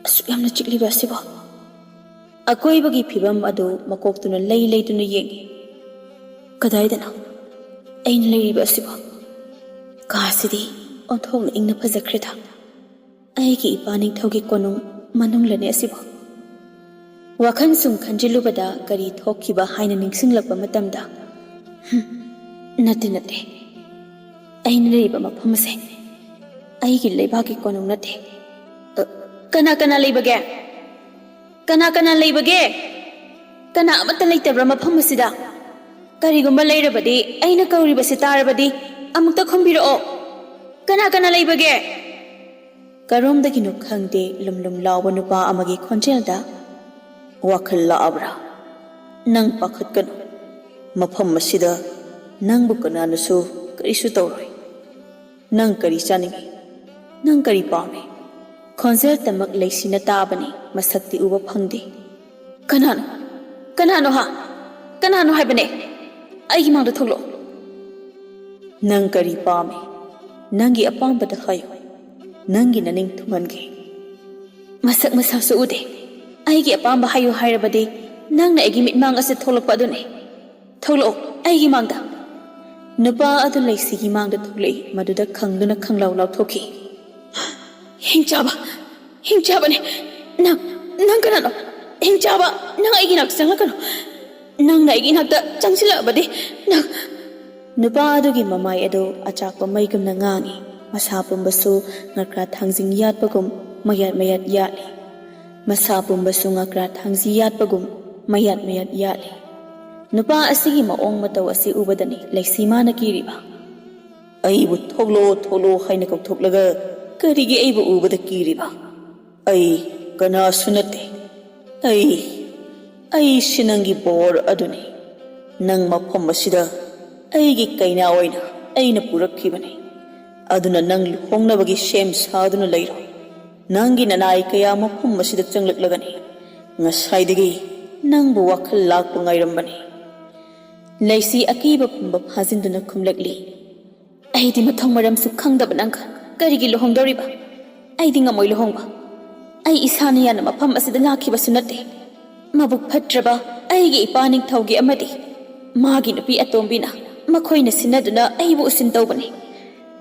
ꯑꯁꯨꯛ ꯌꯥꯝꯅ ꯆꯤꯛꯂꯤꯕ ꯑꯁꯤꯕꯣ?" ꯑꯀꯣꯏꯕꯒꯤ ꯐꯤꯕꯝ ꯑꯗꯨ ꯃꯀꯣꯛꯇꯨꯅ ꯂꯩ ꯂꯩꯗꯨꯅ ꯌꯦꯡꯉꯤ꯫ "ꯀꯗꯥꯏꯗꯅꯣ ꯑꯩꯅ ꯂꯩꯔꯤꯕ ꯑꯁꯤꯕꯣ? ꯀꯥꯁꯤꯗꯤ ꯑꯣꯟꯊꯣꯛꯅ ꯏꯪꯅ ꯐꯖꯈ꯭ꯔꯦꯗ꯫ ꯑꯩꯒꯤ ꯏꯄꯥ ꯅꯤꯡꯊꯧꯒꯤ ꯀꯣꯅꯨꯡ ꯃꯅꯨꯡꯂꯅꯦ ꯑꯁꯤꯕꯣ?" ꯋꯥꯈꯜ ꯁꯨꯝ ꯈꯟꯖꯤꯜꯂꯨꯕꯗ ꯀꯔꯤ ꯊꯣꯛꯈꯤꯕ ꯍꯥꯏꯅ ꯅꯤꯡꯁꯤꯡꯂꯛꯄ ꯃꯇꯝꯗ, "ꯍꯨꯝ, ꯅꯠꯇꯦ, ꯅꯠꯇꯦ꯫ ꯑꯩꯅ ꯂꯩꯔꯤꯕ ꯃꯐꯝ ꯑꯁꯦ ꯑꯩꯒꯤ ꯂꯩꯕꯥꯛꯀꯤ ꯀꯣꯅꯨꯡ ꯅꯠꯇꯦ꯫ ꯑ, ꯀꯅꯥ ꯀꯅꯥ ꯂꯩꯕꯒꯦ? ꯀꯅꯥ ꯀꯅꯥ ꯂꯩꯕꯒꯦ? ꯀꯅꯥ ꯑꯃꯠꯇ ꯂꯩꯇꯕ꯭ꯔꯥ ꯃꯐꯝ ꯑꯁꯤꯗ? ꯀꯔꯤꯒꯨꯝꯕ ꯂꯩꯔꯕꯗꯤ, ꯑꯩꯅ ꯀꯧꯔꯤꯕꯁꯤ ꯇꯥꯔꯕꯗꯤ ꯑꯃꯨꯛꯇ ꯈꯨꯝꯕꯤꯔꯛꯑꯣ꯫ ꯀꯅꯥ ꯀꯅꯥ ꯂꯩꯕꯒꯦ?" ꯀꯔꯣꯝꯗꯒꯤꯅꯣ ꯈꯪꯗꯦ, ꯂꯨꯝ ꯂꯨꯝ ꯂꯥꯎꯕ ꯅꯨꯄꯥ ꯑꯃꯒꯤ ꯈꯣꯟꯖꯦꯜꯗ, "ꯋꯥꯈꯜ ꯂꯥꯛꯑꯕ꯭ꯔꯥ? ꯅꯪ ꯄꯥꯈꯠꯀꯅꯨ꯫ ꯃꯐꯝ ꯑꯁꯤꯗ ꯅꯪꯕꯨ ꯀꯅꯥꯅꯁꯨ ꯀꯔꯤꯁꯨ ꯇꯧꯔꯣꯏ꯫ ꯅꯪ ꯀꯔꯤ ꯆꯥꯅꯤꯡꯏ? ꯅꯪ ꯀꯔꯤ ꯄꯥꯝꯃꯤ?" ꯈꯣꯟꯖꯦꯜ ꯇꯃꯛ ꯂꯩꯁꯤꯅ ꯇꯥꯕꯅꯤ, ꯃꯁꯛꯇꯤ ꯎꯕ ꯐꯪꯗꯦ꯫ "ꯀꯅꯥꯅꯣ? ꯀꯅꯥꯅꯣ ꯍꯥ? ꯀꯅꯥꯅꯣ ꯍꯥꯏꯕꯅꯦ? ꯑꯩꯒꯤ ꯃꯥꯡꯗ ꯊꯣꯛꯂꯛꯑꯣ꯫" "ꯅꯪ ꯀꯔꯤ ꯄꯥꯝꯃꯤ? ꯅꯪꯒꯤ ꯑꯄꯥꯝꯕꯗ ꯍꯥꯏꯌꯨ꯫ ꯅꯪꯒꯤ ꯅꯅꯤꯡ ꯊꯨꯡꯍꯟꯒꯦ꯫" "ꯃꯁꯛ ꯃꯁꯥꯁꯨ ꯎꯗꯦ꯫ ꯑꯩꯒꯤ ꯑꯄꯥꯝꯕ ꯍꯥꯏꯌꯨ ꯍꯥꯏꯔꯕꯗꯤ ꯅꯪꯅ ꯑꯩꯒꯤ ꯃꯤꯠꯃꯥꯡ ꯑꯁꯤꯗ ꯊꯣꯛꯂꯛꯄ ꯑꯗꯨꯅꯤ꯫ ꯊꯣꯛꯂꯛꯑꯣ ꯑꯩꯒꯤ ꯃꯥꯡꯗ꯫" ꯅꯨꯄꯥ ꯑꯗꯨ ꯂꯩꯁꯤꯒꯤ ꯃꯥꯡꯗ ꯊꯣꯛꯂꯛꯏ꯫ ꯃꯗꯨꯗ ꯈꯪꯗꯨꯅ ꯈꯪꯂꯥꯎ ꯂꯥꯎꯊꯣꯛꯈꯤ꯫ "ꯍꯤꯡꯆꯥꯕ! ꯍꯤꯡꯆꯥꯕꯅꯦ! ꯅꯪ, ꯅꯪ ꯀꯅꯥꯅꯣ? ꯍꯤꯡꯆꯥꯕ! ꯅꯪ ꯑꯩꯒꯤ ꯅꯥꯛꯇ ꯆꯪꯂꯛꯀꯅꯨ!" ꯅꯪꯅ ꯑꯩꯒꯤ ꯏꯅꯥꯛꯇ ꯆꯪꯁꯤꯜꯂꯛꯑꯕꯗꯤ ꯅꯪ꯫ ꯅꯨꯄꯥ ꯑꯗꯨꯒꯤ ꯃꯃꯥꯏ ꯑꯗꯨ ꯑꯆꯥꯛꯄ ꯃꯩꯒꯨꯝꯅ ꯉꯥꯡꯏ꯫ ꯃꯁꯥ ꯄꯨꯝꯕꯁꯨ ꯉꯀ꯭ꯔꯥ ꯊꯥꯡꯖꯤꯡ ꯌꯥꯠꯄꯒꯨꯝ ꯃꯌꯥꯠ ꯃꯌꯥꯠ ꯌꯥꯠꯂꯤ꯫ ꯃꯁꯥ ꯄꯨꯝꯕꯁꯨ ꯉꯀ꯭ꯔꯥ ꯊꯥꯡꯖꯤ ꯌꯥꯠꯄꯒꯨꯝ ꯃꯌꯥꯠ ꯃꯌꯥꯠ ꯌꯥꯠꯂꯤ꯫ ꯅꯨꯄꯥ ꯑꯁꯤꯒꯤ ꯃꯑꯣꯡ ꯃꯇꯧ ꯑꯁꯤ ꯎꯕꯗꯅꯤ ꯂꯩꯁꯤ ꯃꯥꯅ ꯀꯤꯔꯤꯕ꯫ "ꯑꯩꯕꯨ ꯊꯣꯛꯂꯣ, ꯊꯣꯛꯂꯣ ꯍꯥꯏꯅ ꯀꯧꯊꯣꯛꯂꯒ ꯀꯔꯤꯒꯤ ꯑꯩꯕꯨ ꯎꯕꯗ ꯀꯤꯔꯤꯕ? ꯑꯩ ꯀꯅꯥꯁꯨ ꯅꯠꯇꯦ꯫ ꯑꯩ, ꯑꯩꯁꯤ ꯅꯪꯒꯤ ꯕꯣꯔ ꯑꯗꯨꯅꯤ꯫ ꯅꯪ ꯃꯐꯝ ꯑꯁꯤꯗ ꯑꯩꯒꯤ ꯀꯩꯅꯥ ꯑꯣꯏꯅ ꯑꯩꯅ ꯄꯨꯔꯛꯈꯤꯕꯅꯤ꯫ ꯑꯗꯨꯅ ꯅꯪ ꯂꯨꯍꯣꯡꯅꯕꯒꯤ ꯁꯦꯝ ꯁꯥꯗꯨꯅ ꯂꯩꯔꯣ꯫ ꯅꯪꯒꯤ ꯅꯅꯥꯏ ꯀꯌꯥ ꯃꯐꯝ ꯑꯁꯤꯗ ꯆꯪꯂꯛꯂꯒꯅꯤ꯫ ꯉꯁꯥꯏꯗꯒꯤ ꯅꯪꯕꯨ ꯋꯥꯈꯜ ꯂꯥꯛꯄ ꯉꯥꯏꯔꯝꯕꯅꯤ꯫" ꯂꯩꯁꯤ ꯑꯀꯤꯕ ꯄꯨꯝꯕ ꯐꯥꯖꯤꯟꯗꯨꯅ ꯈꯨꯝꯂꯛꯂꯤ꯫ "ꯑꯩꯗꯤ ꯃꯊꯣꯡ ꯃꯔꯝꯁꯨ ꯈꯪꯗꯕ ꯅꯪꯒ ꯀꯔꯤꯒꯤ ꯂꯨꯍꯣꯡꯗꯧꯔꯤꯕ? ꯑꯩꯗꯤ ꯉꯝꯃꯣꯏ ꯂꯨꯍꯣꯡꯕ꯫ ꯑꯩ ꯏꯁꯥꯅ ꯌꯥꯅ ꯃꯐꯝ ꯑꯁꯤꯗ ꯂꯥꯛꯈꯤꯕꯁꯨ ꯅꯠꯇꯦ꯫ ꯃꯕꯨꯛ ꯐꯠꯇ꯭ꯔꯕ ꯑꯩꯒꯤ ꯏꯄꯥ ꯅꯤꯡꯊꯧꯒꯤ ꯑꯃꯗꯤ ꯃꯥꯒꯤ ꯅꯨꯄꯤ ꯑꯇꯣꯝꯕꯤꯅ ꯃꯈꯣꯏꯅ ꯁꯤꯟꯅꯗꯨꯅ ꯑꯩꯕꯨ ꯎꯁꯤꯟ ꯇꯧꯕꯅꯤ꯫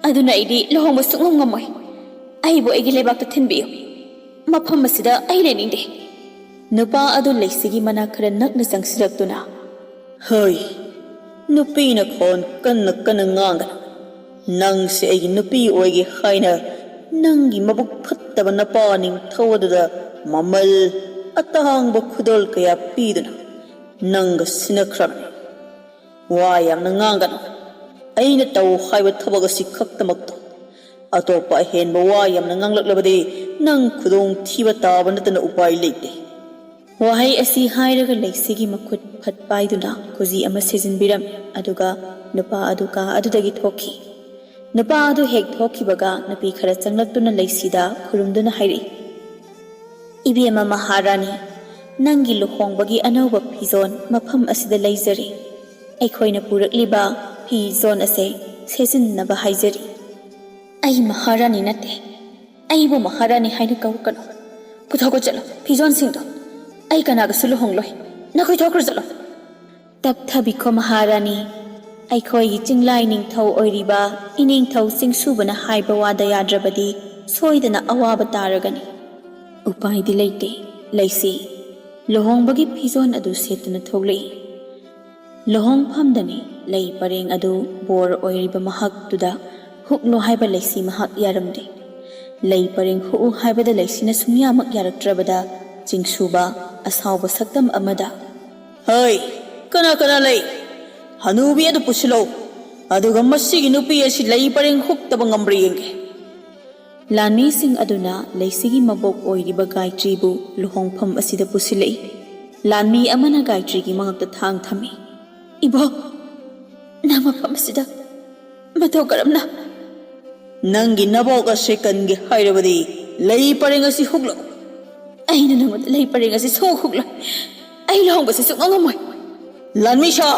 ꯑꯗꯨꯅ ꯑꯩꯗꯤ ꯂꯨꯍꯣꯡꯕ ꯁꯨꯡꯉꯝ ꯉꯝꯃꯣꯏ꯫ ꯑꯩꯕꯨ ꯑꯩꯒꯤ ꯂꯩꯕꯥꯛꯇ ꯊꯤꯟꯕꯤꯌꯨ꯫ ꯃꯐꯝ ꯑꯁꯤꯗ ꯑꯩ ꯂꯩꯅꯤꯡꯗꯦ꯫" ꯅꯨꯄꯥ ꯑꯗꯨ ꯂꯩꯁꯤꯒꯤ ꯃꯅꯥꯛ ꯈꯔ ꯅꯛꯅ ꯆꯪꯁꯤꯜꯂꯛꯇꯨꯅ, "ꯍꯩ, ꯅꯨꯄꯤꯅ ꯈꯣꯟ ꯀꯟꯅ ꯀꯟꯅ ꯉꯥꯡꯒꯅꯨ꯫ ꯅꯪꯁꯦ ꯑꯩꯒꯤ ꯅꯨꯄꯤ ꯑꯣꯏꯒꯦ ꯍꯥꯏꯅ ꯅꯪꯒꯤ ꯃꯕꯨꯛ ꯐꯠꯇꯕ ꯅꯄꯥ ꯅꯤꯡꯊꯧ ꯑꯗꯨꯗ ꯃꯃꯜ ꯑꯇꯥꯡꯕ ꯈꯨꯗꯣꯜ ꯀꯌꯥ ꯄꯤꯗꯨꯅ ꯅꯪꯒ ꯁꯤꯟꯅꯈ꯭ꯔꯕꯅꯤ꯫ ꯋꯥ ꯌꯥꯝꯅ ꯉꯥꯡꯒꯅꯨ꯫ ꯑꯩꯅ ꯇꯧ ꯍꯥꯏꯕ ꯊꯕꯛ ꯑꯁꯤ ꯈꯛꯇꯃꯛ ꯇꯧ꯫ ꯑꯇꯣꯞꯄ ꯑꯍꯦꯟꯕ ꯋꯥ ꯌꯥꯝꯅ ꯉꯥꯡꯂꯛꯂꯕꯗꯤ ꯅꯪ ꯈꯨꯗꯣꯡ ꯊꯤꯕ ꯇꯥꯕ ꯅꯠꯇꯅ ꯎꯄꯥꯏ ꯂꯩꯇꯦ꯫" ꯋꯥꯍꯩ ꯑꯁꯤ ꯍꯥꯏꯔꯒ ꯂꯩꯁꯤꯒꯤ ꯃꯈꯨꯠ ꯐꯠ ꯄꯥꯏꯗꯨꯅ ꯈꯨꯖꯤ ꯑꯃ ꯁꯤꯖꯤꯟꯕꯤꯔꯝꯃꯤ, ꯑꯗꯨꯒ ꯅꯨꯄꯥ ꯑꯗꯨ ꯀꯥ ꯑꯗꯨꯗꯒꯤ ꯊꯣꯛꯈꯤ꯫ ꯅꯨꯄꯥ ꯑꯗꯨ ꯍꯦꯛ ꯊꯣꯛꯈꯤꯕꯒ ꯅꯨꯄꯤ ꯈꯔ ꯆꯪꯂꯛꯇꯨꯅ ꯂꯩꯁꯤꯗ ꯈꯨꯔꯨꯝꯗꯨꯅ ꯍꯥꯏꯔꯛꯏ, "ꯏꯕꯦꯝꯃ ꯃꯍꯥꯔꯥꯅꯤ, ꯅꯪꯒꯤ ꯂꯨꯍꯣꯡꯕꯒꯤ ꯑꯅꯧꯕ ꯐꯤꯖꯣꯜ ꯃꯐꯝ ꯑꯁꯤꯗ ꯂꯩꯖꯔꯦ꯫ ꯑꯩꯈꯣꯏꯅ ꯄꯨꯔꯛꯂꯤꯕ ꯐꯤꯖꯣꯜ ꯑꯁꯦ ꯁꯦꯠꯆꯤꯟꯅꯕ ꯍꯥꯏꯖꯔꯤ꯫" "ꯑꯩ ꯃꯍꯥꯔꯥꯅꯤ ꯅꯠꯇꯦ꯫ ꯑꯩꯕꯨ ꯃꯍꯥꯔꯥꯅꯤ ꯍꯥꯏꯅ ꯀꯧꯔꯛꯀꯅꯨ꯫ ꯄꯨꯊꯣꯛꯈꯣ ꯆꯠꯂꯣ ꯐꯤꯖꯣꯜꯁꯤꯡꯗꯣ꯫ ꯑꯩ ꯀꯅꯥꯒꯁꯨ ꯂꯨꯍꯣꯡꯂꯣꯏ꯫ ꯅꯈꯣꯏ ꯊꯣꯛꯈ꯭ꯔꯣ ꯆꯠꯂꯣ꯫" "ꯇꯞꯊꯕꯤꯈꯣ ꯃꯍꯥꯔꯥꯅꯤ꯫ ꯑꯩꯈꯣꯏꯒꯤ ꯆꯤꯡꯂꯥꯏ ꯅꯤꯡꯊꯧ ꯑꯣꯏꯔꯤꯕ ꯏꯅꯤꯡꯊꯧ ꯆꯤꯡꯁꯨꯕꯅ ꯍꯥꯏꯕ ꯋꯥꯗ ꯌꯥꯗ꯭ꯔꯕꯗꯤ ꯁꯣꯏꯗꯅ ꯑꯋꯥꯕ ꯇꯥꯔꯒꯅꯤ꯫" ꯎꯄꯥꯏꯗꯤ ꯂꯩꯇꯦ꯫ ꯂꯩꯁꯤ ꯂꯨꯍꯣꯡꯕꯒꯤ ꯐꯤꯖꯣꯜ ꯑꯗꯨ ꯁꯦꯠꯇꯨꯅ ꯊꯣꯛꯂꯛꯏ꯫ ꯂꯨꯍꯣꯡꯐꯝꯗꯅꯤ ꯂꯩ ꯄꯔꯦꯡ ꯑꯗꯨ ꯕꯣꯔ ꯑꯣꯏꯔꯤꯕ ꯃꯍꯥꯛꯇꯨꯗ ꯍꯨꯛꯂꯣ ꯍꯥꯏꯕ ꯂꯩꯁꯤ ꯃꯍꯥꯛ ꯌꯥꯔꯝꯗꯦ꯫ ꯂꯩ ꯄꯔꯦꯡ ꯍꯨꯛꯎ ꯍꯥꯏꯕꯗ ꯂꯩꯁꯤꯅ ꯁꯨꯡꯌꯥꯃꯛ ꯌꯥꯔꯛꯇ꯭ꯔꯕꯗ ꯆꯤꯡꯁꯨꯕ ꯑꯁꯥꯎꯕ ꯁꯛꯇꯝ ꯑꯃꯗ, "ꯍꯩ, ꯀꯅꯥ ꯀꯅꯥ ꯂꯩ? ꯍꯅꯨꯕꯤ ꯑꯗꯨ ꯄꯨꯁꯤꯜꯂꯛꯎ, ꯑꯗꯨꯒ ꯃꯁꯤꯒꯤ ꯅꯨꯄꯤ ꯑꯁꯤ ꯂꯩ ꯄꯔꯦꯡ ꯍꯨꯛꯇꯕ ꯉꯝꯕ꯭ꯔꯥ ꯌꯦꯡꯒꯦ꯫" ꯂꯥꯟꯃꯤꯁꯤꯡ ꯑꯗꯨꯅ ꯂꯩꯁꯤꯒꯤ ꯃꯕꯣꯛ ꯑꯣꯏꯔꯤꯕ ꯒꯥꯏꯇ꯭ꯔꯤꯕꯨ ꯂꯨꯍꯣꯡꯐꯝ ꯑꯁꯤꯗ ꯄꯨꯁꯤꯜꯂꯛꯏ꯫ ꯂꯥꯟꯃꯤ ꯑꯃꯅ ꯒꯥꯏꯇ꯭ꯔꯤꯒꯤ ꯃꯉꯛꯇ ꯊꯥꯡ ꯊꯝꯃꯤ꯫ "ꯏꯕꯣ, ꯅꯪ ꯃꯐꯝ ꯑꯁꯤꯗ ꯃꯇꯧ ꯀꯔꯝꯅ?" "ꯅꯪꯒꯤ ꯅꯕꯣꯛ ꯑꯁꯤ ꯀꯟꯒꯦ ꯍꯥꯏꯔꯕꯗꯤ ꯂꯩ ꯄꯔꯦꯡ ꯑꯁꯤ ꯍꯨꯛꯂꯛꯎ꯫" "ꯑꯩꯅ ꯅꯉꯣꯟꯗ ꯂꯩ ꯄꯔꯦꯡ ꯑꯁꯤ ꯁꯨꯛ ꯍꯨꯛꯂꯣꯏ꯫ ꯑꯩ ꯂꯨꯍꯣꯡꯕꯁꯤ ꯁꯨꯛꯉꯝ ꯉꯝꯃꯣꯏ꯫" "ꯂꯥꯟꯃꯤ ꯁꯥ,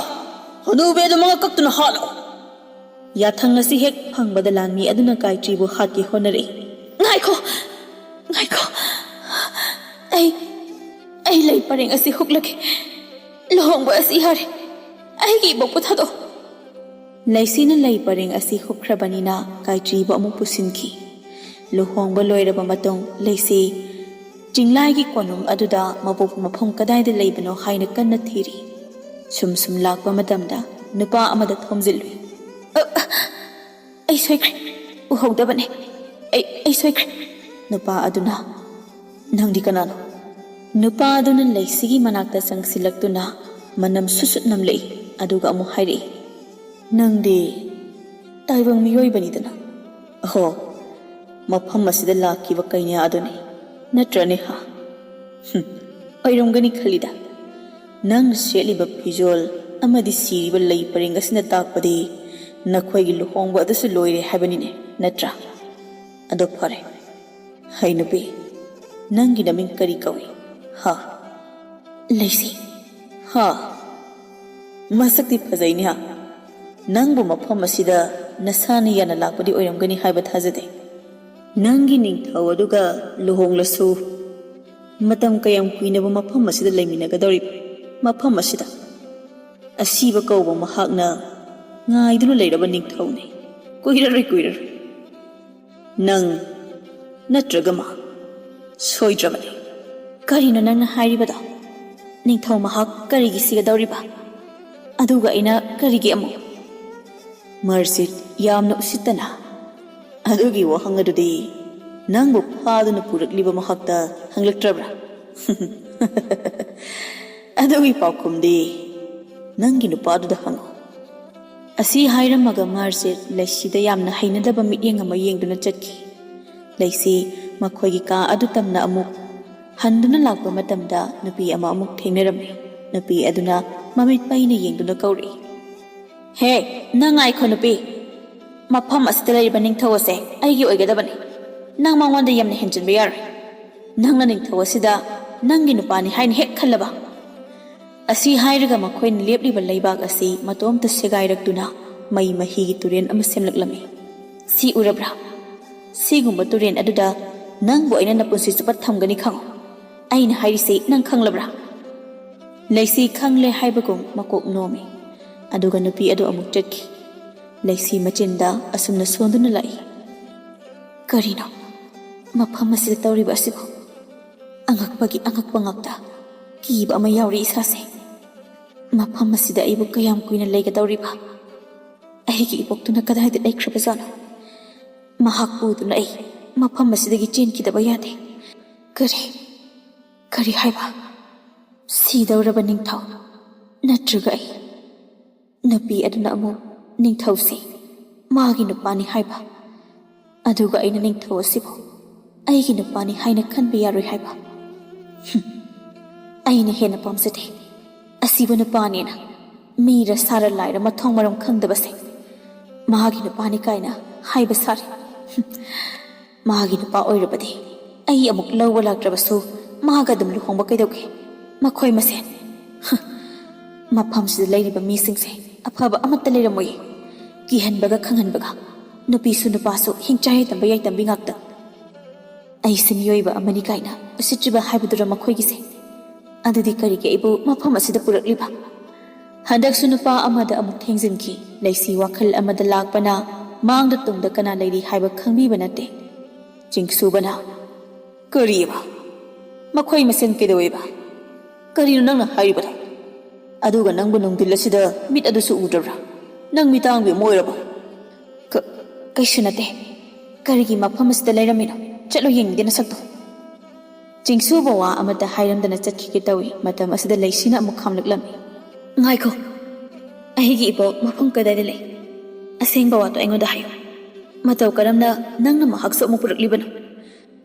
ꯍꯅꯨꯕꯤ ꯑꯗꯨ ꯃꯉꯛ ꯀꯛꯇꯨꯅ ꯍꯥꯠꯂꯣ꯫" ꯌꯥꯊꯪ ꯑꯁꯤ ꯍꯦꯛ ꯐꯪꯕꯗ ꯂꯥꯟꯃꯤ ꯑꯗꯨꯅ ꯒꯥꯏꯇ꯭ꯔꯤꯕꯨ ꯍꯥꯠꯀꯦ ꯍꯣꯠꯅꯔꯛꯏ꯫ "ꯉꯥꯏꯈꯣ, ꯉꯥꯏꯈꯣ꯫ ꯑꯩ, ꯑꯩ ꯂꯩ ꯄꯔꯦꯡ ꯑꯁꯤ ꯍꯨꯛꯂꯒꯦ꯫ ꯂꯨꯍꯣꯡꯕ ꯑꯁꯤ ꯌꯥꯔꯦ꯫ ꯑꯩꯒꯤ ꯏꯕꯣꯛꯄꯨ ꯊꯥꯗꯣꯛꯑꯣ꯫" ꯂꯩꯁꯤꯅ ꯂꯩ ꯄꯔꯦꯡ ꯑꯁꯤ ꯍꯨꯛꯈ꯭ꯔꯕꯅꯤꯅ ꯒꯥꯏꯇ꯭ꯔꯤꯕꯨ ꯑꯃꯨꯛ ꯄꯨꯁꯤꯟꯈꯤ꯫ ꯂꯨꯍꯣꯡꯕ ꯂꯣꯏꯔꯕ ꯃꯇꯨꯡ ꯂꯩꯁꯤ ꯆꯤꯡꯂꯥꯏꯒꯤ ꯀꯣꯅꯨꯡ ꯑꯗꯨꯗ ꯃꯕꯣꯛ ꯃꯐꯝ ꯀꯗꯥꯏꯗ ꯂꯩꯕꯅꯣ ꯍꯥꯏꯅ ꯀꯟꯅ ꯊꯤꯔꯤ꯫ ꯁꯨꯝ ꯁꯨꯝ ꯂꯥꯛꯄ ꯃꯇꯝꯗ ꯅꯨꯄꯥ ꯑꯃꯗ ꯊꯣꯝꯖꯤꯜꯂꯨꯏ꯫ "ꯑ, ꯑ, ꯑꯩ ꯁꯣꯏꯈ꯭ꯔꯦ, ꯎꯍꯧꯗꯕꯅꯦ꯫ ꯑꯩ, ꯑꯩ ꯁꯣꯏꯈ꯭ꯔꯦ꯫" ꯅꯨꯄꯥ ꯑꯗꯨꯅ, "ꯅꯪꯗꯤ ꯀꯅꯥꯅꯣ?" ꯅꯨꯄꯥ ꯑꯗꯨꯅ ꯂꯩꯁꯤꯒꯤ ꯃꯅꯥꯛꯇ ꯆꯪꯁꯤꯜꯂꯛꯇꯨꯅ ꯃꯅꯝ ꯁꯨꯠ ꯁꯨꯠ ꯅꯝꯂꯛꯏ, ꯑꯗꯨꯒ ꯑꯃꯨꯛ ꯍꯥꯏꯔꯛꯏ, "ꯅꯪꯗꯤ ꯇꯥꯏꯕꯪ ꯃꯤꯑꯣꯏꯕꯅꯤꯗꯅ꯫ ꯑꯍꯣ, ꯃꯐꯝ ꯑꯁꯤꯗ ꯂꯥꯛꯈꯤꯕ ꯀꯩꯅ꯭ꯌꯥ ꯑꯗꯨꯅꯤ, ꯅꯠꯇ꯭ꯔꯅꯦ, ꯍꯥ?" "ꯍꯨꯝ, ꯑꯣꯏꯔꯝꯒꯅꯤ ꯈꯜꯂꯤꯗ꯫ ꯅꯪꯅ ꯁꯦꯠꯂꯤꯕ ꯐꯤꯖꯣꯜ ꯑꯃꯗꯤ ꯁꯤꯔꯤꯕ ꯂꯩ ꯄꯔꯦꯡ ꯑꯁꯤꯅ ꯇꯥꯛꯄꯗꯤ ꯅꯈꯣꯏꯒꯤ ꯂꯨꯍꯣꯡꯕ ꯑꯗꯨꯁꯨ ꯂꯣꯏꯔꯦ ꯍꯥꯏꯕꯅꯤꯅꯦ, ꯅꯠꯇ꯭ꯔꯥ? ꯑꯗꯣ ꯐꯔꯦ꯫ ꯍꯩ ꯅꯨꯄꯤ, ꯅꯪꯒꯤ ꯅꯃꯤꯡ ꯀꯔꯤ ꯀꯧꯏ? ꯍꯥ?" "ꯂꯩꯁꯤ꯫" "ꯍꯥ? ꯃꯁꯛꯇꯤ ꯐꯖꯩꯅꯦ, ꯍꯥ? ꯅꯪꯕꯨ ꯃꯐꯝ ꯑꯁꯤꯗ ꯅꯁꯥꯅ ꯌꯥꯅ ꯂꯥꯛꯄꯗꯤ ꯑꯣꯏꯔꯝꯒꯅꯤ ꯍꯥꯏꯕ ꯊꯥꯖꯗꯦ꯫ ꯅꯪꯒꯤ ꯅꯤꯡꯊꯧ ꯑꯗꯨꯒ ꯂꯨꯍꯣꯡꯂꯁꯨ ꯃꯇꯝ ꯀꯌꯥꯝ ꯀꯨꯏꯅꯕꯨ ꯃꯐꯝ ꯑꯁꯤꯗ ꯂꯩꯃꯤꯟꯅꯒꯗꯧꯔꯤꯕ? ꯃꯐꯝ ꯑꯁꯤꯗ ꯑꯁꯤꯕ ꯀꯧꯕ ꯃꯍꯥꯛꯅ ꯉꯥꯏꯗꯨꯅ ꯂꯩꯔꯕ ꯅꯤꯡꯊꯧꯅꯤ꯫ ꯀꯨꯏꯔꯔꯣꯏ, ꯀꯨꯏꯔꯔꯣꯏ꯫ ꯅꯪ ꯅꯠꯇ꯭ꯔꯒ ꯃꯥ ꯁꯣꯏꯗ꯭ꯔꯕꯅꯤ꯫" "ꯀꯔꯤꯅꯣ ꯅꯪꯅ ꯍꯥꯏꯔꯤꯕꯗꯣ? ꯅꯤꯡꯊꯧ ꯃꯍꯥꯛ ꯀꯔꯤꯒꯤ ꯁꯤꯒꯗꯧꯔꯤꯕ?" ꯑꯗꯨꯒ ꯑꯩꯅ ꯀꯔꯤꯒꯤ ꯑꯃꯨꯛ? ꯃꯔꯖꯤꯠ ꯌꯥꯝꯅ ꯎꯁꯤꯠꯇꯅ, "ꯑꯗꯨꯒꯤ ꯋꯥꯍꯪ ꯑꯗꯨꯗꯤ ꯅꯪꯕꯨ ꯐꯥꯗꯨꯅ ꯄꯨꯔꯛꯂꯤꯕ ꯃꯍꯥꯛꯇ ꯍꯪꯂꯛꯇ꯭ꯔꯕ꯭ꯔꯥ?" "ꯑꯗꯨꯒꯤ ꯄꯥꯎꯈꯨꯝꯗꯤ ꯅꯪꯒꯤ ꯅꯨꯄꯥꯗꯨꯗ ꯍꯪꯉꯨ꯫" ꯑꯁꯤ ꯍꯥꯏꯔꯝꯃꯒ ꯃꯔꯖꯤꯠ ꯂꯩꯁꯤꯗ ꯌꯥꯝꯅ ꯍꯩꯅꯗꯕ ꯃꯤꯠꯌꯦꯡ ꯑꯃ ꯌꯦꯡꯗꯨꯅ ꯆꯠꯈꯤ꯫ ꯂꯩꯁꯤ ꯃꯈꯣꯏꯒꯤ ꯀꯥ ꯑꯗꯨ ꯇꯝꯅ ꯑꯃꯨꯛ ꯍꯟꯗꯨꯅ ꯂꯥꯛꯄ ꯃꯇꯝꯗ ꯅꯨꯄꯤ ꯑꯃ ꯑꯃꯨꯛ ꯊꯦꯡꯅꯔꯝꯃꯤ꯫ ꯅꯨꯄꯤ ꯑꯗꯨꯅ ꯃꯃꯤꯠ ꯄꯩꯅ ꯌꯦꯡꯗꯨꯅ ꯀꯧꯔꯛꯏ, "ꯍꯦ, ꯅꯪ ꯉꯥꯏꯈꯣ ꯅꯨꯄꯤ꯫ ꯃꯐꯝ ꯑꯁꯤꯗ ꯂꯩꯔꯤꯕ ꯅꯤꯡꯊꯧ ꯑꯁꯦ ꯑꯩꯒꯤ ꯑꯣꯏꯒꯗꯕꯅꯤ꯫ ꯅꯪ ꯃꯉꯣꯟꯗ ꯌꯥꯝꯅ ꯍꯦꯟꯖꯤꯟꯕ ꯌꯥꯔꯣꯏ꯫ ꯅꯪꯅ ꯅꯤꯡꯊꯧ ꯑꯁꯤꯗ ꯅꯪꯒꯤ ꯅꯨꯄꯥꯅꯤ ꯍꯥꯏꯅ ꯍꯦꯛ ꯈꯜꯂꯕ?" ꯑꯁꯤ ꯍꯥꯏꯔꯒ ꯃꯈꯣꯏꯅ ꯂꯦꯞꯂꯤꯕ ꯂꯩꯕꯥꯛ ꯑꯁꯤ ꯃꯇꯣꯝꯇ ꯁꯦꯒꯥꯏꯔꯛꯇꯨꯅ ꯃꯩ ꯃꯍꯤꯒꯤ ꯇꯨꯔꯦꯜ ꯑꯃ ꯁꯦꯝꯂꯛꯂꯝꯃꯤ꯫ "ꯁꯤ ꯎꯔꯕ꯭ꯔꯥ? ꯁꯤꯒꯨꯝꯕ ꯇꯨꯔꯦꯜ ꯑꯗꯨꯗ ꯅꯪꯕꯨ ꯑꯩꯅ ꯅꯄꯨꯟꯁꯤ ꯆꯨꯞꯄ ꯊꯝꯒꯅꯤ, ꯈꯪꯉꯨ꯫ ꯑꯩꯅ ꯍꯥꯏꯔꯤꯁꯤ ꯅꯪ ꯈꯪꯂꯕ꯭ꯔꯥ?" ꯂꯩꯁꯤ ꯈꯪꯂꯦ ꯍꯥꯏꯕꯒꯨꯝ ꯃꯀꯣꯛ ꯅꯣꯝꯃꯤ꯫ ꯑꯗꯨꯒ ꯅꯨꯄꯤ ꯑꯗꯨ ꯑꯃꯨꯛ ꯆꯠꯈꯤ꯫ ꯂꯩꯁꯤ ꯃꯆꯤꯟꯗ ꯑꯁꯨꯝꯅ ꯁꯣꯟꯗꯨꯅ ꯂꯥꯛꯏ, "ꯀꯔꯤꯅꯣ ꯃꯐꯝ ꯑꯁꯤꯗ ꯇꯧꯔꯤꯕ ꯑꯁꯤꯕꯨ? ꯑꯉꯛꯄꯒꯤ ꯑꯉꯛꯄ ꯉꯥꯛꯇ꯫ ꯀꯤꯕ ꯑꯃ ꯌꯥꯎꯔꯤ ꯏꯁꯥꯁꯦ꯫ ꯃꯐꯝ ꯑꯁꯤꯗ ꯑꯩꯕꯨ ꯀꯌꯥꯝ ꯀꯨꯏꯅ ꯂꯩꯒꯗꯧꯔꯤꯕ? ꯑꯩꯒꯤ ꯏꯕꯣꯛꯇꯨꯅ ꯀꯗꯥꯏꯗ ꯂꯩꯈ꯭ꯔꯕꯖꯥꯠꯅꯣ? ꯃꯍꯥꯛ ꯎꯗꯨꯅ ꯑꯩ ꯃꯐꯝ ꯑꯁꯤꯗꯒꯤ ꯆꯦꯟꯈꯤꯗꯕ ꯌꯥꯗꯦ꯫ ꯀꯔꯤ, ꯀꯔꯤ ꯍꯥꯏꯕ? ꯁꯤꯗꯧꯔꯕ ꯅꯤꯡꯊꯧ? ꯅꯠꯇ꯭ꯔꯒ ꯑꯩ?" ꯅꯨꯄꯤ ꯑꯗꯨꯅ ꯑꯃꯨꯛ ꯅꯤꯡꯊꯧꯁꯦ ꯃꯥꯒꯤ ꯅꯨꯄꯥꯅꯤ ꯍꯥꯏꯕ, ꯑꯗꯨꯒ ꯑꯩꯅ ꯅꯤꯡꯊꯧ ꯑꯁꯤꯕꯨ ꯑꯩꯒꯤ ꯅꯨꯄꯥꯅꯤ ꯍꯥꯏꯅ ꯈꯟꯕ ꯌꯥꯔꯣꯏ ꯍꯥꯏꯕ꯫ ꯍꯨꯝ, ꯑꯩꯅ ꯍꯦꯟꯅ ꯄꯥꯝꯖꯗꯦ ꯑꯁꯤꯕ ꯅꯨꯄꯥꯅꯦꯅ꯫ ꯃꯤꯔ ꯁꯥꯔ ꯂꯥꯏꯔ ꯃꯊꯣꯡ ꯃꯔꯝ ꯈꯪꯗꯕꯁꯦ ꯃꯥꯒꯤ ꯅꯨꯄꯥꯅꯤ ꯀꯥꯏꯅ ꯍꯥꯏꯕ ꯁꯥꯔꯤ꯫ ꯍꯨꯝ, ꯃꯥꯒꯤ ꯅꯨꯄꯥ ꯑꯣꯏꯔꯕꯗꯤ ꯑꯩ ꯑꯃꯨꯛ ꯂꯧꯕ ꯂꯥꯛꯇ꯭ꯔꯕꯁꯨ ꯃꯥꯒ ꯑꯗꯨꯝ ꯂꯨꯍꯣꯡꯕ ꯀꯩꯗꯧꯒꯦ? ꯃꯈꯣꯏ ꯃꯁꯦꯟ꯫ ꯍ, ꯃꯐꯝꯁꯤꯗ ꯂꯩꯔꯤꯕ ꯃꯤꯁꯤꯡꯁꯦ ꯑꯐꯕ ꯑꯃꯠꯇ ꯂꯩꯔꯝꯃꯣꯏꯌꯦ꯫ ꯀꯤꯍꯟꯕꯒ ꯈꯪꯍꯟꯕꯒ꯫ ꯅꯨꯄꯤꯁꯨ ꯅꯨꯄꯥꯁꯨ ꯍꯤꯡꯆꯥꯏ ꯌꯥꯏꯇꯝꯕ ꯌꯥꯏꯇꯝꯕꯤ ꯉꯥꯛꯇ꯫ ꯑꯩꯁꯦ ꯃꯤꯑꯣꯏꯕ ꯑꯃꯅꯤ ꯀꯥꯏꯅ ꯎꯁꯤꯠꯇ꯭ꯔꯤꯕ ꯍꯥꯏꯕꯗꯨꯔ ꯃꯈꯣꯏꯒꯤꯁꯦ? ꯑꯗꯨꯗꯤ ꯀꯔꯤꯒꯤ ꯑꯩꯕꯨ ꯃꯐꯝ ꯑꯁꯤꯗ ꯄꯨꯔꯛꯂꯤꯕ? ꯍꯟꯗꯛꯁꯨ ꯅꯨꯄꯥ ꯑꯃꯗ ꯑꯃꯨꯛ ꯊꯦꯡꯖꯤꯟꯈꯤ꯫ ꯂꯩꯁꯤ ꯋꯥꯈꯜ ꯑꯃꯗ ꯂꯥꯛꯄꯅ ꯃꯥꯡꯗ ꯇꯨꯡꯗ ꯀꯅꯥ ꯂꯩꯔꯤ ꯍꯥꯏꯕ ꯈꯪꯕꯤꯕ ꯅꯠꯇꯦ꯫ ꯆꯤꯡꯁꯨꯕꯅ, "ꯀꯔꯤꯑꯕ? ꯃꯈꯣꯏ ꯃꯁꯦꯟ ꯀꯩꯗꯧꯋꯦꯕ? ꯀꯔꯤꯅꯣ ꯅꯪꯅ ꯍꯥꯏꯔꯤꯕꯗꯣ?" ꯑꯗꯨꯒ ꯅꯪꯕꯨ ꯅꯨꯡꯊꯤꯜ ꯑꯁꯤꯗ ꯃꯤꯠ ꯑꯗꯨꯁꯨ ꯎꯗ꯭ꯔꯕ꯭ꯔꯥ? ꯅꯪ ꯃꯤꯇꯥꯡꯕꯤ ꯑꯃ ꯑꯣꯏꯔꯕ? ꯀ-, ꯀꯩꯁꯨ ꯅꯠꯇꯦ꯫ ꯀꯔꯤꯒꯤ ꯃꯐꯝ ꯑꯁꯤꯗ ꯂꯩꯔꯝꯃꯤꯅꯣ? ꯆꯠꯂꯣ ꯌꯦꯡꯅꯤꯡꯗꯦ ꯅꯁꯛꯇꯣ꯫ ꯆꯤꯡꯁꯨꯕ ꯋꯥ ꯑꯃꯠꯇ ꯍꯥꯏꯔꯝꯗꯅ ꯆꯠꯈꯤꯒꯦ ꯇꯧꯏ꯫ ꯃꯇꯝ ꯑꯁꯤꯗ ꯂꯩꯁꯤꯅ ꯑꯃꯨꯛ ꯈꯥꯝꯂꯛꯂꯝꯃꯤ꯫ ꯉꯥꯏꯈꯣ, ꯑꯩꯒꯤ ꯏꯕꯣꯛ ꯃꯐꯝ ꯀꯗꯥꯏꯗ ꯂꯩ? ꯑꯁꯦꯡꯕ ꯋꯥꯗꯣ ꯑꯩꯉꯣꯟꯗ ꯍꯥꯏꯌꯨ꯫ ꯃꯇꯧ ꯀꯔꯝꯅ ꯅꯪꯅ ꯃꯍꯥꯛꯁꯨ ꯑꯃꯨꯛ ꯄꯨꯔꯛꯂꯤꯕꯅꯣ?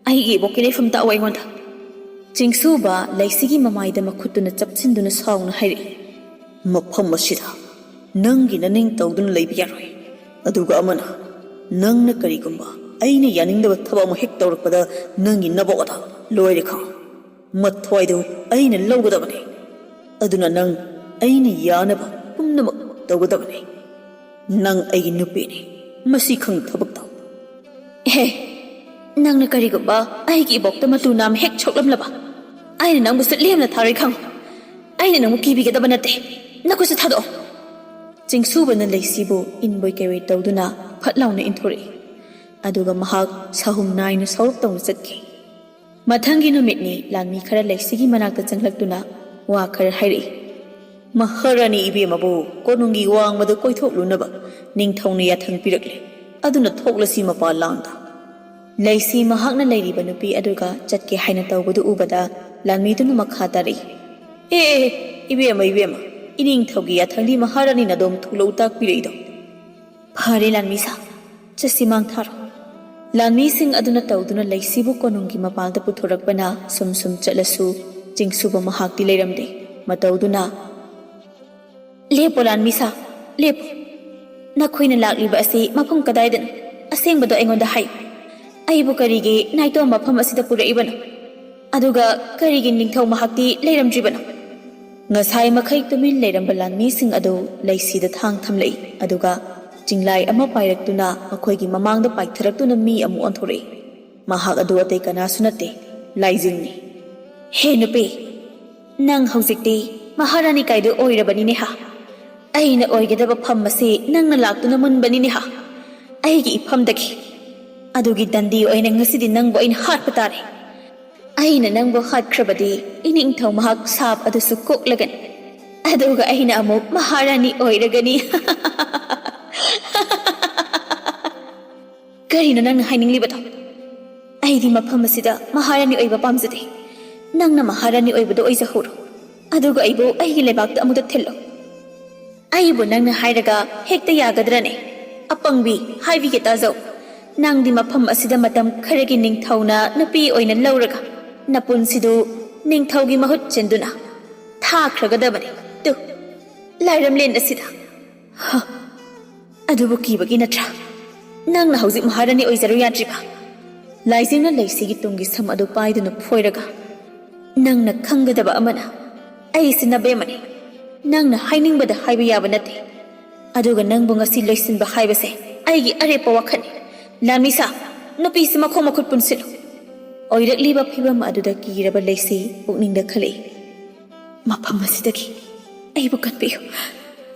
ꯑꯩꯒꯤ ꯏꯕꯣꯛꯀꯤ ꯂꯩꯐꯝ ꯇꯥꯛꯑꯣ ꯑꯩꯉꯣꯟꯗ꯫ ꯆꯤꯡꯁꯨꯕ ꯂꯩꯁꯤꯒꯤ ꯃꯃꯥꯏꯗ ꯃꯈꯨꯠꯇꯨꯅ ꯆꯞꯁꯤꯟꯗꯨꯅ ꯁꯥꯎꯅ ꯍꯥꯏꯔꯛꯏ꯫ ꯃꯐꯝ ꯑꯁꯤꯗ ꯅꯪꯒꯤ ꯅꯅꯤꯡ ꯇꯧꯗꯨꯅ ꯂꯩꯕ ꯌꯥꯔꯣꯏ꯫ ꯑꯗꯨꯒ ꯑꯃꯅ, ꯅꯪꯅ ꯀꯔꯤꯒꯨꯝꯕ ꯑꯩꯅ ꯌꯥꯅꯤꯡꯗꯕ ꯊꯕꯛ ꯑꯃ ꯍꯦꯛ ꯇꯧꯔꯛꯄꯗ ꯅꯪꯒꯤ ꯅꯕꯣꯛ ꯑꯗ ꯂꯣꯏꯔꯦ ꯈꯪ꯫ ꯃꯊ꯭ꯋꯥꯏꯗꯨ ꯑꯩꯅ ꯂꯧꯒꯗꯕꯅꯤ꯫ ꯑꯗꯨꯅ ꯅꯪ ꯑꯩꯅ ꯌꯥꯅꯕ ꯄꯨꯝꯅꯃꯛ ꯇꯧꯒꯗꯕꯅꯤ꯫ ꯅꯪ ꯑꯩꯒꯤ ꯅꯨꯄꯤꯅꯤ꯫ ꯃꯁꯤ ꯈꯪ ꯊꯕꯛ ꯇꯧ꯫ ꯑꯦꯍꯦ, ꯅꯪꯅ ꯀꯔꯤꯒꯨꯝꯕ ꯑꯩꯒꯤ ꯏꯕꯣꯛꯇ ꯃꯇꯨ ꯅꯥꯝ ꯍꯦꯛ ꯁꯣꯛꯂꯝꯂꯕ, ꯑꯩꯅ ꯅꯪꯕꯨꯁꯨ ꯂꯦꯝꯅ ꯊꯥꯔꯣꯏ ꯈꯪꯉꯨ꯫ ꯑꯩꯅ ꯅꯪꯕꯨ ꯀꯤꯕꯤꯒꯗꯕ ꯅꯠꯇꯦ꯫ ꯅꯈꯨꯠꯁꯨ ꯊꯥꯗꯣꯛꯑꯣ꯫ ꯆꯤꯡꯁꯨꯕꯅ ꯂꯩꯁꯤꯕꯨ ꯏꯟꯕꯣꯏ ꯀꯩꯕꯣꯏ ꯇꯧꯗꯨꯅ ꯐꯠ ꯂꯥꯎꯅ ꯏꯟꯊꯣꯔꯛꯏ꯫ ꯑꯗꯨꯒ ꯃꯍꯥꯛ ꯁꯥꯍꯨꯝ ꯅꯥꯏꯅ ꯁꯥꯎꯔꯞ ꯇꯧꯅ ꯆꯠꯈꯤ꯫ ꯃꯊꯪꯒꯤ ꯅꯨꯃꯤꯠꯅꯤ, ꯂꯥꯟꯃꯤ ꯈꯔ ꯂꯩꯁꯤꯒꯤ ꯃꯅꯥꯛꯇ ꯆꯪꯂꯛꯇꯨꯅ ꯋꯥ ꯈꯔ ꯍꯥꯏꯔꯛꯏ꯫ ꯃꯍꯥꯔꯥꯅꯤ ꯏꯕꯦꯝꯃꯕꯨ ꯀꯣꯅꯨꯡꯒꯤ ꯋꯥꯡꯃꯗ ꯀꯣꯏꯊꯣꯛꯂꯨꯅꯕ ꯅꯤꯡꯊꯧꯅ ꯌꯥꯊꯪ ꯄꯤꯔꯛꯂꯦ꯫ ꯑꯗꯨꯅ ꯊꯣꯛꯂꯁꯤ ꯃꯄꯥꯟ ꯂꯥꯡꯗ꯫ ꯂꯩꯁꯤ ꯃꯍꯥꯛꯅ ꯂꯩꯔꯤꯕ ꯅꯨꯄꯤ ꯑꯗꯨꯒ ꯆꯠꯀꯦ ꯍꯥꯏꯅ ꯇꯧꯕꯗꯨ ꯎꯕꯗ ꯂꯥꯟꯃꯤꯗꯨꯅ ꯃꯈꯥ ꯇꯥꯔꯛꯏ꯫ ꯑꯦ, ꯑꯦ, ꯑꯦ, ꯏꯕꯦꯝꯃ, ꯏꯕꯦꯝꯃ, ꯏꯅꯤꯡꯊꯧꯒꯤ ꯌꯥꯊꯪꯗꯤ ꯃꯍꯥꯔꯥꯅꯤꯅ ꯑꯗꯨꯝ ꯊꯣꯛꯂꯛꯎ ꯇꯥꯛꯄꯤꯔꯛꯏꯗꯣ꯫ ꯐꯔꯦ ꯂꯥꯟꯃꯤꯁꯥ, ꯆꯠꯁꯤ ꯃꯥꯡ ꯊꯥꯔꯣ꯫ ꯂꯥꯟꯃꯤꯁꯤꯡ ꯑꯗꯨꯅ ꯇꯧꯗꯨꯅ ꯂꯩꯁꯤꯕꯨ ꯀꯣꯅꯨꯡꯒꯤ ꯃꯄꯥꯜꯗ ꯄꯨꯊꯣꯔꯛꯄꯅ ꯁꯨꯝ ꯁꯨꯝ ꯆꯠꯂꯁꯨ ꯆꯤꯡꯁꯨꯕ ꯃꯍꯥꯛꯇꯤ ꯂꯩꯔꯝꯗꯦ꯫ ꯃꯇꯧꯗꯨꯅ, "ꯂꯦꯞꯄꯣ ꯂꯥꯟꯃꯤꯁꯥ, ꯂꯦꯞꯄꯣ꯫ ꯅꯈꯣꯏꯅ ꯂꯥꯛꯂꯤꯕ ꯑꯁꯤ ꯃꯐꯝ ꯀꯗꯥꯏꯗꯅꯣ? ꯑꯁꯦꯡꯕꯗꯣ ꯑꯩꯉꯣꯟꯗ ꯍꯥꯏꯌꯨ꯫ ꯑꯩꯕꯨ ꯀꯔꯤꯒꯤ ꯅꯥꯏꯇꯣꯝ ꯃꯐꯝ ꯑꯁꯤꯗ ꯄꯨꯔꯛꯏꯕꯅꯣ? ꯑꯗꯨꯒ ꯀꯔꯤꯒꯤ ꯅꯤꯡꯊꯧ ꯃꯍꯥꯛꯇꯤ ꯂꯩꯔꯝꯗ꯭ꯔꯤꯕꯅꯣ?" ꯉꯁꯥꯏ ꯃꯈꯩ ꯇꯨꯃꯤꯟ ꯂꯩꯔꯝꯕ ꯂꯥꯟꯃꯤꯁꯤꯡ ꯑꯗꯨ ꯂꯩꯁꯤꯗ ꯊꯥꯡ ꯊꯝꯂꯛꯏ, ꯑꯗꯨꯒ ꯆꯤꯡꯂꯥꯏ ꯑꯃ ꯄꯥꯏꯔꯛꯇꯨꯅ ꯃꯈꯣꯏꯒꯤ ꯃꯃꯥꯡꯗ ꯄꯥꯏꯊꯔꯛꯇꯨꯅ ꯃꯤ ꯑꯃ ꯑꯣꯟꯊꯣꯔꯛꯏ꯫ ꯃꯍꯥꯛ ꯑꯗꯨ ꯑꯇꯩ ꯀꯅꯥꯁꯨ ꯅꯠꯇꯦ, ꯂꯥꯏꯖꯤꯡꯅꯤ꯫ "ꯍꯦ ꯅꯨꯄꯤ, ꯅꯪ ꯍꯧꯖꯤꯛꯇꯤ ꯃꯍꯥꯔꯥꯅꯤ ꯀꯥꯏꯗꯨ ꯑꯣꯏꯔꯕꯅꯤꯅꯦ ꯍꯥ? ꯑꯩꯅ ꯑꯣꯏꯒꯗꯕ ꯐꯝ ꯑꯁꯤ ꯅꯪꯅ ꯂꯥꯛꯇꯨꯅ ꯃꯨꯟꯕꯅꯤꯅꯦ ꯍꯥ? ꯑꯩꯒꯤ ꯏꯐꯝꯗꯒꯤ꯫ ꯑꯗꯨꯒꯤ ꯗꯟꯗꯤ ꯑꯣꯏꯅ ꯉꯁꯤꯗꯤ ꯅꯪꯕꯨ ꯑꯩꯅ ꯍꯥꯠꯄ ꯇꯥꯔꯦ꯫ ꯑꯩꯅ ꯅꯪꯕꯨ ꯍꯥꯠꯈ꯭ꯔꯕꯗꯤ ꯏꯅꯤꯡꯊꯧ ꯃꯍꯥꯛ ꯁꯥꯞ ꯑꯗꯨꯁꯨ ꯀꯣꯛꯂꯒꯅꯤ꯫ ꯑꯗꯨꯒ ꯑꯩꯅ ꯑꯃꯨꯛ ꯃꯍꯥꯔꯥꯅꯤ ꯑꯣꯏꯔꯒꯅꯤ꯫ ꯀꯔꯤꯅꯣ ꯅꯪꯅ ꯍꯥꯏꯅꯤꯡꯂꯤꯕꯗꯣ? ꯑꯩꯗꯤ ꯃꯐꯝ ꯑꯁꯤꯗ ꯃꯍꯥꯔꯥꯅꯤ ꯑꯣꯏꯕ ꯄꯥꯝꯖꯗꯦ꯫ ꯅꯪꯅ ꯃꯍꯥꯔꯥꯅꯤ ꯑꯣꯏꯕꯗꯣ ꯑꯣꯏꯖꯍꯧꯔꯣ, ꯑꯗꯨꯒ ꯑꯩꯕꯨ ꯑꯩꯒꯤ ꯂꯩꯕꯥꯛꯇ ꯑꯃꯨꯛꯇ ꯊꯤꯜꯂꯣ꯫ ꯑꯩꯕꯨ ꯅꯪꯅ ꯍꯥꯏꯔꯒ ꯍꯦꯛꯇ ꯌꯥꯒꯗ꯭ꯔꯅꯦ? ꯑꯄꯪꯕꯤ, ꯍꯥꯏꯕꯤꯒꯦ ꯇꯥꯖꯧ꯫ ꯅꯪꯗꯤ ꯃꯐꯝ ꯑꯁꯤꯗ ꯃꯇꯝ ꯈꯔꯒꯤ ꯅꯤꯡꯊꯧꯅ ꯅꯨꯄꯤ ꯑꯣꯏꯅ ꯂꯧꯔꯒ ꯅꯄꯨꯟꯁꯤꯗꯨ ꯅꯤꯡꯊꯧꯒꯤ ꯃꯍꯨꯠ ꯁꯤꯟꯗꯨꯅ ꯊꯥꯈ꯭ꯔꯒꯗꯕꯅꯤ꯫ ꯇꯨ, ꯂꯥꯏꯔꯝꯂꯦꯟ ꯑꯁꯤꯗ꯫ ꯍ, ꯑꯗꯨꯕꯨ ꯀꯤꯕꯒꯤ ꯅꯠꯇ꯭ꯔꯥ ꯅꯪꯅ ꯍꯧꯖꯤꯛ ꯃꯍꯥꯔꯥꯅꯤ ꯑꯣꯏꯖꯔꯨ ꯌꯥꯗ꯭ꯔꯤꯕ? ꯂꯥꯏꯖꯤꯡꯅ ꯂꯩꯁꯤꯒꯤ ꯇꯨꯡꯒꯤ ꯁꯝ ꯑꯗꯨ ꯄꯥꯏꯗꯨꯅ ꯐꯣꯏꯔꯒ, "ꯅꯪꯅ ꯈꯪꯒꯗꯕ ꯑꯃꯅ, ꯑꯩꯁꯤ ꯅꯕꯦꯝꯃꯅꯤ꯫ ꯅꯪꯅ ꯍꯥꯏꯅꯤꯡꯕꯗ ꯍꯥꯏꯕ ꯌꯥꯕ ꯅꯠꯇꯦ꯫ ꯑꯗꯨꯒ ꯅꯪꯕꯨ ꯉꯁꯤ ꯂꯣꯏꯁꯤꯟꯕ ꯍꯥꯏꯕꯁꯦ ꯑꯩꯒꯤ ꯑꯔꯦꯞꯄ ꯋꯥꯈꯜꯅꯤ꯫ ꯂꯥꯃꯤꯁꯥ, ꯅꯨꯄꯤꯁꯤ ꯃꯈꯣꯡ ꯃꯈꯨꯠ ꯄꯨꯟꯁꯤꯜꯂꯨ꯫" ꯑꯣꯏꯔꯛꯂꯤꯕ ꯐꯤꯕꯝ ꯑꯗꯨꯗ ꯀꯤꯔꯕ ꯂꯩꯁꯤ ꯄꯨꯛꯅꯤꯡꯗ ꯈꯜꯂꯛꯏ, "ꯃꯐꯝ ꯑꯁꯤꯗꯒꯤ ꯑꯩꯕꯨ ꯀꯟꯕꯤꯌꯨ,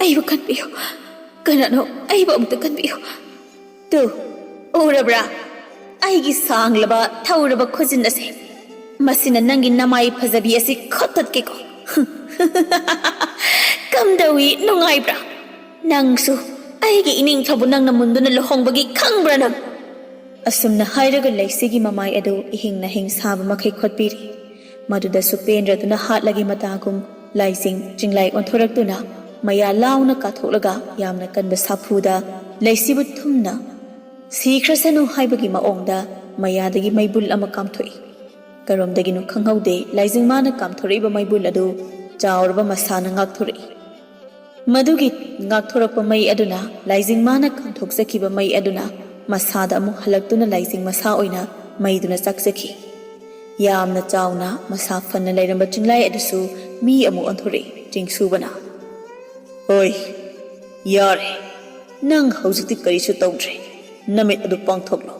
ꯑꯩꯕꯨ ꯀꯟꯕꯤꯌꯨ꯫ ꯀꯅꯥꯅꯣ ꯑꯩꯕꯨ ꯑꯃꯨꯛꯇ ꯀꯟꯕꯤꯌꯨ꯫ ꯇꯨ, ꯎꯔꯕ꯭ꯔꯥ? ꯑꯩꯒꯤ ꯁꯥꯡꯂꯕ ꯊꯧꯔꯕ ꯈꯨꯖꯤꯟ ꯑꯁꯦ꯫ ꯃꯁꯤꯅ ꯅꯪꯒꯤ ꯅꯃꯥꯏ ꯐꯖꯕꯤ ꯑꯁꯤ ꯈꯣꯠꯇꯠꯀꯦꯀꯣ꯫" "ꯀꯝꯗꯧꯏ, ꯅꯨꯡꯉꯥꯏꯕ꯭ꯔꯥ? ꯅꯪꯁꯨ ꯑꯩꯒꯤ ꯏꯅꯤꯡꯊꯧꯕꯨ ꯅꯪꯅ ꯃꯨꯟꯗꯨꯅ ꯂꯨꯍꯣꯡꯕꯒꯤ ꯈꯪꯕ꯭ꯔꯥ ꯅꯪ?" ꯑꯁꯨꯝꯅ ꯍꯥꯏꯔꯒ ꯂꯩꯁꯤꯒꯤ ꯃꯃꯥꯏ ꯑꯗꯨ ꯏꯍꯤꯡ ꯅꯥꯍꯤꯡ ꯁꯥꯕ ꯃꯈꯩ ꯈꯣꯠꯄꯤꯔꯤ꯫ ꯃꯗꯨꯗꯁꯨ ꯄꯦꯟꯗ꯭ꯔꯗꯨꯅ ꯍꯥꯠꯂꯒꯤ ꯃꯇꯥꯒꯨꯝ ꯂꯥꯏꯖꯤꯡ ꯆꯤꯡꯂꯥꯏ ꯑꯣꯟꯊꯣꯔꯛꯇꯨꯅ ꯃꯌꯥ ꯂꯥꯎꯅ ꯀꯥꯊꯣꯛꯂꯒ ꯌꯥꯝꯅ ꯀꯟꯕ ꯁꯥꯐꯨꯗ ꯂꯩꯁꯤꯕꯨ ꯊꯨꯝꯅ "ꯁꯤꯈ꯭ꯔꯁꯅꯨ" ꯍꯥꯏꯕꯒꯤ ꯃꯑꯣꯡꯗ ꯃꯌꯥꯗꯒꯤ ꯃꯩꯕꯨꯜ ꯑꯃ ꯀꯥꯝꯊꯣꯛꯏ꯫ ꯀꯔꯣꯝꯗꯒꯤꯅꯣ ꯈꯪꯍꯧꯗꯦ, ꯂꯥꯏꯖꯤꯡ ꯃꯥꯅ ꯀꯥꯝꯊꯣꯔꯛꯏꯕ ꯃꯩꯕꯨꯜ ꯑꯗꯨ ꯆꯥꯎꯔꯕ ꯃꯁꯥꯅ ꯉꯥꯛꯊꯣꯔꯛꯏ꯫ ꯃꯗꯨꯒꯤ ꯉꯥꯛꯊꯣꯔꯛꯄ ꯃꯩ ꯑꯗꯨꯅ ꯂꯥꯏꯖꯤꯡ ꯃꯥꯅ ꯀꯥꯝꯊꯣꯛꯆꯈꯤꯕ ꯃꯩ ꯑꯗꯨꯅ ꯃꯁꯥꯗ ꯑꯃꯨꯛ ꯍꯜꯂꯛꯇꯨꯅ ꯂꯥꯏꯖꯤꯡ ꯃꯁꯥ ꯑꯣꯏꯅ ꯃꯩꯗꯨꯅ ꯆꯥꯛꯆꯈꯤ꯫ ꯌꯥꯝꯅ ꯆꯥꯎꯅ ꯃꯁꯥ ꯐꯅ ꯂꯩꯔꯝꯕ ꯆꯤꯡꯂꯥꯏ ꯑꯗꯨꯁꯨ ꯃꯤ ꯑꯃꯨꯛ ꯑꯣꯟꯊꯣꯔꯛꯏ꯫ ꯆꯤꯡꯁꯨꯕꯅ, "ꯍꯣꯏ, ꯌꯥꯔꯦ꯫ ꯅꯪ ꯍꯧꯖꯤꯛꯇꯤ ꯀꯔꯤꯁꯨ ꯇꯧꯗ꯭ꯔꯦ꯫ ꯅꯃꯤꯠ ꯑꯗꯨ ꯄꯥꯡꯊꯣꯛꯂꯣ꯫"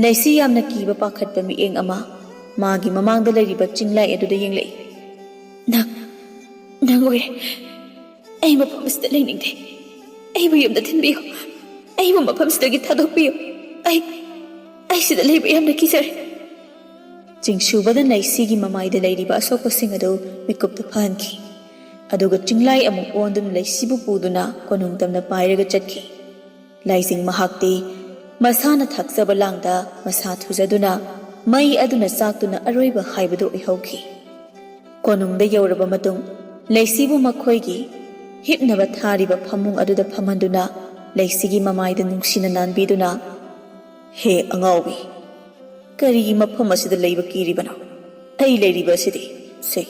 ꯂꯩꯁꯤ ꯌꯥꯝꯅ ꯀꯤꯕ ꯄꯥꯈꯠꯄ ꯃꯤꯠꯌꯦꯡ ꯑꯃ ꯃꯥꯒꯤ ꯃꯃꯥꯡꯗ ꯂꯩꯔꯤꯕ ꯆꯤꯡꯂꯥꯏ ꯑꯗꯨꯗ ꯌꯦꯡꯂꯛꯏ꯫ "ꯅꯪ, ꯅꯪ ꯑꯣꯏꯔꯦ꯫ ꯑꯩ ꯃꯐꯝ ꯑꯁꯤꯗ ꯂꯩꯅꯤꯡꯗꯦ꯫ ꯑꯩꯕꯨ ꯌꯨꯝꯗ ꯊꯤꯟꯕꯤꯌꯨ꯫ ꯑꯩꯕꯨ ꯃꯐꯝꯁꯤꯗꯒꯤ ꯊꯥꯗꯣꯛꯄꯤꯌꯨ꯫ ꯑꯩ, ꯑꯩ ꯁꯤꯗ ꯂꯩꯕ ꯌꯥꯝꯅ ꯀꯤꯖꯔꯦ꯫" ꯆꯤꯡꯁꯨꯕꯗ ꯂꯩꯁꯤꯒꯤ ꯃꯃꯥꯏꯗ ꯂꯩꯔꯤꯕ ꯑꯁꯣꯛꯄꯁꯤꯡ ꯑꯗꯨ ꯃꯤꯀꯨꯞꯇ ꯐꯍꯟꯈꯤ꯫ ꯑꯗꯨꯒ ꯆꯤꯡꯂꯥꯏ ꯑꯃꯨꯛ ꯑꯣꯟꯗꯨꯅ ꯂꯩꯁꯤꯕꯨ ꯄꯨꯗꯨꯅ ꯀꯣꯅꯨꯡ ꯇꯝꯅ ꯄꯥꯏꯔꯒ ꯆꯠꯈꯤ꯫ ꯂꯥꯏꯖꯤꯡ ꯃꯍꯥꯛꯇꯤ ꯃꯁꯥꯅ ꯊꯥꯛꯆꯕ ꯂꯥꯡꯗ ꯃꯁꯥ ꯊꯨꯖꯗꯨꯅ ꯃꯩ ꯑꯗꯨꯅ ꯆꯥꯛꯇꯨꯅ ꯑꯔꯣꯏꯕ ꯍꯥꯏꯕꯗꯨ ꯑꯣꯏꯍꯧꯈꯤ꯫ ꯀꯣꯅꯨꯡꯗ ꯌꯧꯔꯕ ꯃꯇꯨꯡ ꯂꯩꯁꯤꯕꯨ ꯃꯈꯣꯏꯒꯤ ꯍꯤꯞꯅꯕ ꯊꯥꯔꯤꯕ ꯐꯃꯨꯡ ꯑꯗꯨꯗ ꯐꯝꯍꯟꯗꯨꯅ ꯂꯩꯁꯤꯒꯤ ꯃꯃꯥꯏꯗ ꯅꯨꯡꯁꯤꯅ ꯅꯥꯟꯕꯤꯗꯨꯅ, "ꯍꯦ ꯑꯉꯥꯎꯕꯤ, ꯀꯔꯤꯒꯤ ꯃꯐꯝ ꯑꯁꯤꯗ ꯂꯩꯕ ꯀꯤꯔꯤꯕꯅꯣ? ꯑꯩ ꯂꯩꯔꯤꯕ ꯑꯁꯤꯗꯤ, ꯁꯦ,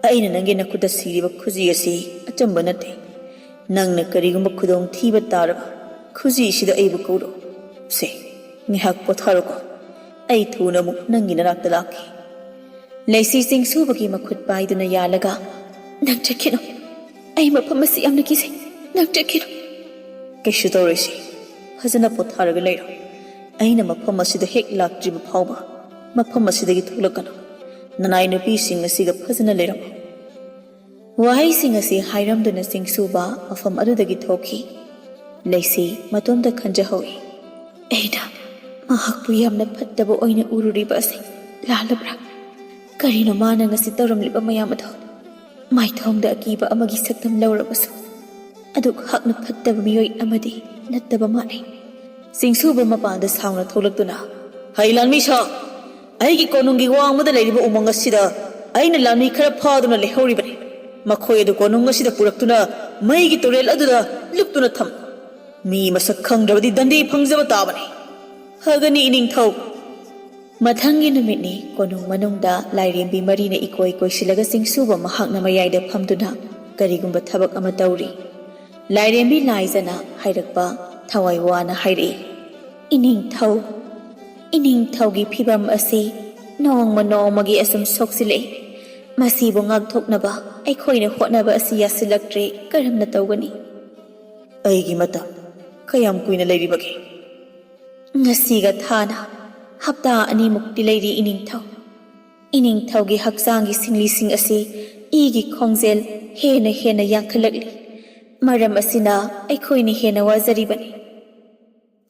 ꯑꯩꯅ ꯅꯪꯒꯤ ꯅꯈꯨꯠꯇ ꯁꯤꯔꯤꯕ ꯈꯨꯖꯤ ꯑꯁꯤ ꯑꯆꯝꯕ ꯅꯠꯇꯦ꯫ ꯅꯪꯅ ꯀꯔꯤꯒꯨꯝꯕ ꯈꯨꯗꯣꯡ ꯊꯤꯕ ꯇꯥꯔꯕ ꯈꯨꯖꯤꯁꯤꯗ ꯑꯩꯕꯨ ꯀꯧꯔꯣ꯫ ꯁꯦ, ꯉꯥꯏꯍꯥꯛ ꯄꯣꯊꯥꯔꯣꯀꯣ꯫ ꯑꯩ ꯊꯨꯅ ꯑꯃꯨꯛ ꯅꯪꯒꯤ ꯅꯅꯥꯛꯇ ꯂꯥꯛꯀꯦ꯫" ꯂꯩꯁꯤ ꯆꯤꯡꯁꯨꯕꯒꯤ ꯃꯈꯨꯠ ꯄꯥꯏꯗꯨꯅ ꯌꯥꯜꯂꯒ, "ꯅꯪ ꯆꯠꯈꯤꯅꯨ꯫ ꯑꯩ ꯃꯐꯝ ꯑꯁꯤ ꯌꯥꯝꯅ ꯀꯤꯖꯩ꯫ ꯅꯪ ꯆꯠꯈꯤꯅꯨ꯫" "ꯀꯩꯁꯨ ꯇꯧꯔꯣꯏꯁꯤ꯫ ꯐꯖꯅ ꯄꯣꯊꯥꯔꯒ ꯂꯩꯔꯣ꯫ ꯑꯩꯅ ꯃꯐꯝ ꯑꯁꯤꯗ ꯍꯦꯛ ꯂꯥꯛꯇ꯭ꯔꯤꯕ ꯐꯥꯎꯕ ꯃꯐꯝ ꯑꯁꯤꯗꯒꯤ ꯊꯣꯛꯂꯛꯀꯅꯨ꯫ ꯅꯅꯥꯏ ꯅꯨꯄꯤꯁꯤꯡ ꯑꯁꯤꯒ ꯐꯖꯅ ꯂꯩꯔꯝꯃꯨ꯫" ꯋꯥꯍꯩꯁꯤꯡ ꯑꯁꯤ ꯍꯥꯏꯔꯝꯗꯨꯅ ꯆꯤꯡꯁꯨꯕ ꯃꯐꯝ ꯑꯗꯨꯗꯒꯤ ꯊꯣꯛꯈꯤ꯫ ꯂꯩꯁꯤ ꯃꯇꯣꯝꯇ ꯈꯟꯖꯍꯧꯏ, "ꯑꯩꯅ ꯃꯍꯥꯛꯄꯨ ꯌꯥꯝꯅ ꯐꯠꯇꯕ ꯑꯣꯏꯅ ꯎꯔꯨꯔꯤꯕ ꯑꯁꯤ ꯂꯥꯜꯂꯕ꯭ꯔꯥ? ꯀꯔꯤꯅꯣ ꯃꯥꯅ ꯉꯁꯤ ꯇꯧꯔꯝꯂꯤꯕ ꯃꯌꯥꯝ ꯑꯗꯣ? ꯃꯥꯏꯊꯣꯡꯗ ꯑꯀꯤꯕ ꯑꯃꯒꯤ ꯁꯛꯇꯝ ꯂꯧꯔꯕꯁꯨ, ꯑꯗꯨꯛ ꯍꯥꯛꯅ ꯐꯠꯇꯕ ꯃꯤꯑꯣꯏ ꯑꯃꯗꯤ ꯅꯠꯇꯕ ꯃꯥꯜꯂꯤ꯫" ꯆꯤꯡꯁꯨꯕ ꯃꯄꯥꯟꯗ ꯁꯥꯎꯅ ꯊꯣꯛꯂꯛꯇꯨꯅ, "ꯍꯩ ꯂꯥꯟꯃꯤ ꯁꯥ, ꯑꯩꯒꯤ ꯀꯣꯅꯨꯡꯒꯤ ꯋꯥꯡꯃꯗ ꯂꯩꯔꯤꯕ ꯎꯃꯪ ꯑꯁꯤꯗ ꯑꯩꯅ ꯂꯥꯟꯃꯤ ꯈꯔ ꯐꯥꯗꯨꯅ ꯂꯩꯍꯧꯔꯤꯕꯅꯤ꯫ ꯃꯈꯣꯏ ꯑꯗꯨ ꯀꯣꯅꯨꯡ ꯑꯁꯤꯗ ꯄꯨꯔꯛꯇꯨꯅ ꯃꯩꯒꯤ ꯇꯨꯔꯦꯜ ꯑꯗꯨꯗ ꯂꯨꯞꯇꯨꯅ ꯊꯝꯃꯨ꯫ ꯃꯤ ꯃꯁꯛ ꯈꯪꯗ꯭ꯔꯕꯗꯤ ꯗꯟꯗꯤ ꯐꯪꯖꯕ ꯇꯥꯕꯅꯤ꯫ ꯐꯒꯅꯤ ꯏꯅꯤꯡꯊꯧ꯫" ꯃꯊꯪꯒꯤ ꯅꯨꯃꯤꯠꯅꯤ꯫ ꯀꯣꯅꯨꯡ ꯃꯅꯨꯡꯗ ꯂꯥꯏꯔꯦꯝꯕꯤ ꯃꯔꯤꯅ ꯏꯀꯣꯏ ꯀꯣꯏꯁꯤꯜꯂꯒ ꯆꯤꯡꯁꯨꯕ ꯃꯍꯥꯛꯅ ꯃꯌꯥꯏꯗ ꯐꯝꯗꯨꯅ ꯀꯔꯤꯒꯨꯝꯕ ꯊꯕꯛ ꯑꯃ ꯇꯧꯔꯤ꯫ ꯂꯥꯏꯔꯦꯝꯕꯤ ꯂꯥꯏꯖꯅ ꯍꯥꯏꯔꯛꯄ ꯊꯋꯥꯏ ꯋꯥꯅ ꯍꯥꯏꯔꯛꯏ, "ꯏꯅꯤꯡꯊꯧ, ꯏꯅꯤꯡꯊꯧꯒꯤ ꯐꯤꯕꯝ ꯑꯁꯤ ꯅꯣꯡꯃ ꯅꯣꯡꯃꯒꯤ ꯑꯁꯨꯝ ꯁꯣꯛꯆꯤꯜꯂꯛꯏ꯫ ꯃꯁꯤꯕꯨ ꯉꯥꯛꯊꯣꯛꯅꯕ ꯑꯩꯈꯣꯏꯅ ꯍꯣꯠꯅꯕ ꯑꯁꯤ ꯌꯥꯁꯤꯜꯂꯛꯇ꯭ꯔꯦ꯫ ꯀꯔꯝꯅ ꯇꯧꯒꯅꯤ?" "ꯑꯩꯒꯤ ꯃꯇꯝ ꯀꯌꯥꯝ ꯀꯨꯏꯅ ꯂꯩꯔꯤꯕꯒꯦ?" "ꯉꯁꯤꯒ ꯊꯥꯅ ꯍꯞꯇꯥ ꯑꯅꯤꯃꯨꯛꯇꯤ ꯂꯩꯔꯤ ꯏꯅꯤꯡꯊꯧ꯫ ꯏꯅꯤꯡꯊꯧꯒꯤ ꯍꯛꯆꯥꯡꯒꯤ ꯁꯤꯡꯂꯤꯁꯤꯡ ꯑꯁꯤ ꯏꯒꯤ ꯈꯣꯡꯖꯦꯜ ꯍꯦꯟꯅ ꯍꯦꯟꯅ ꯌꯥꯡꯈꯠꯂꯛꯂꯤ꯫ ꯃꯔꯝ ꯑꯁꯤꯅ ꯑꯩꯈꯣꯏꯅ ꯍꯦꯟꯅ ꯋꯥꯖꯔꯤꯕꯅꯤ꯫"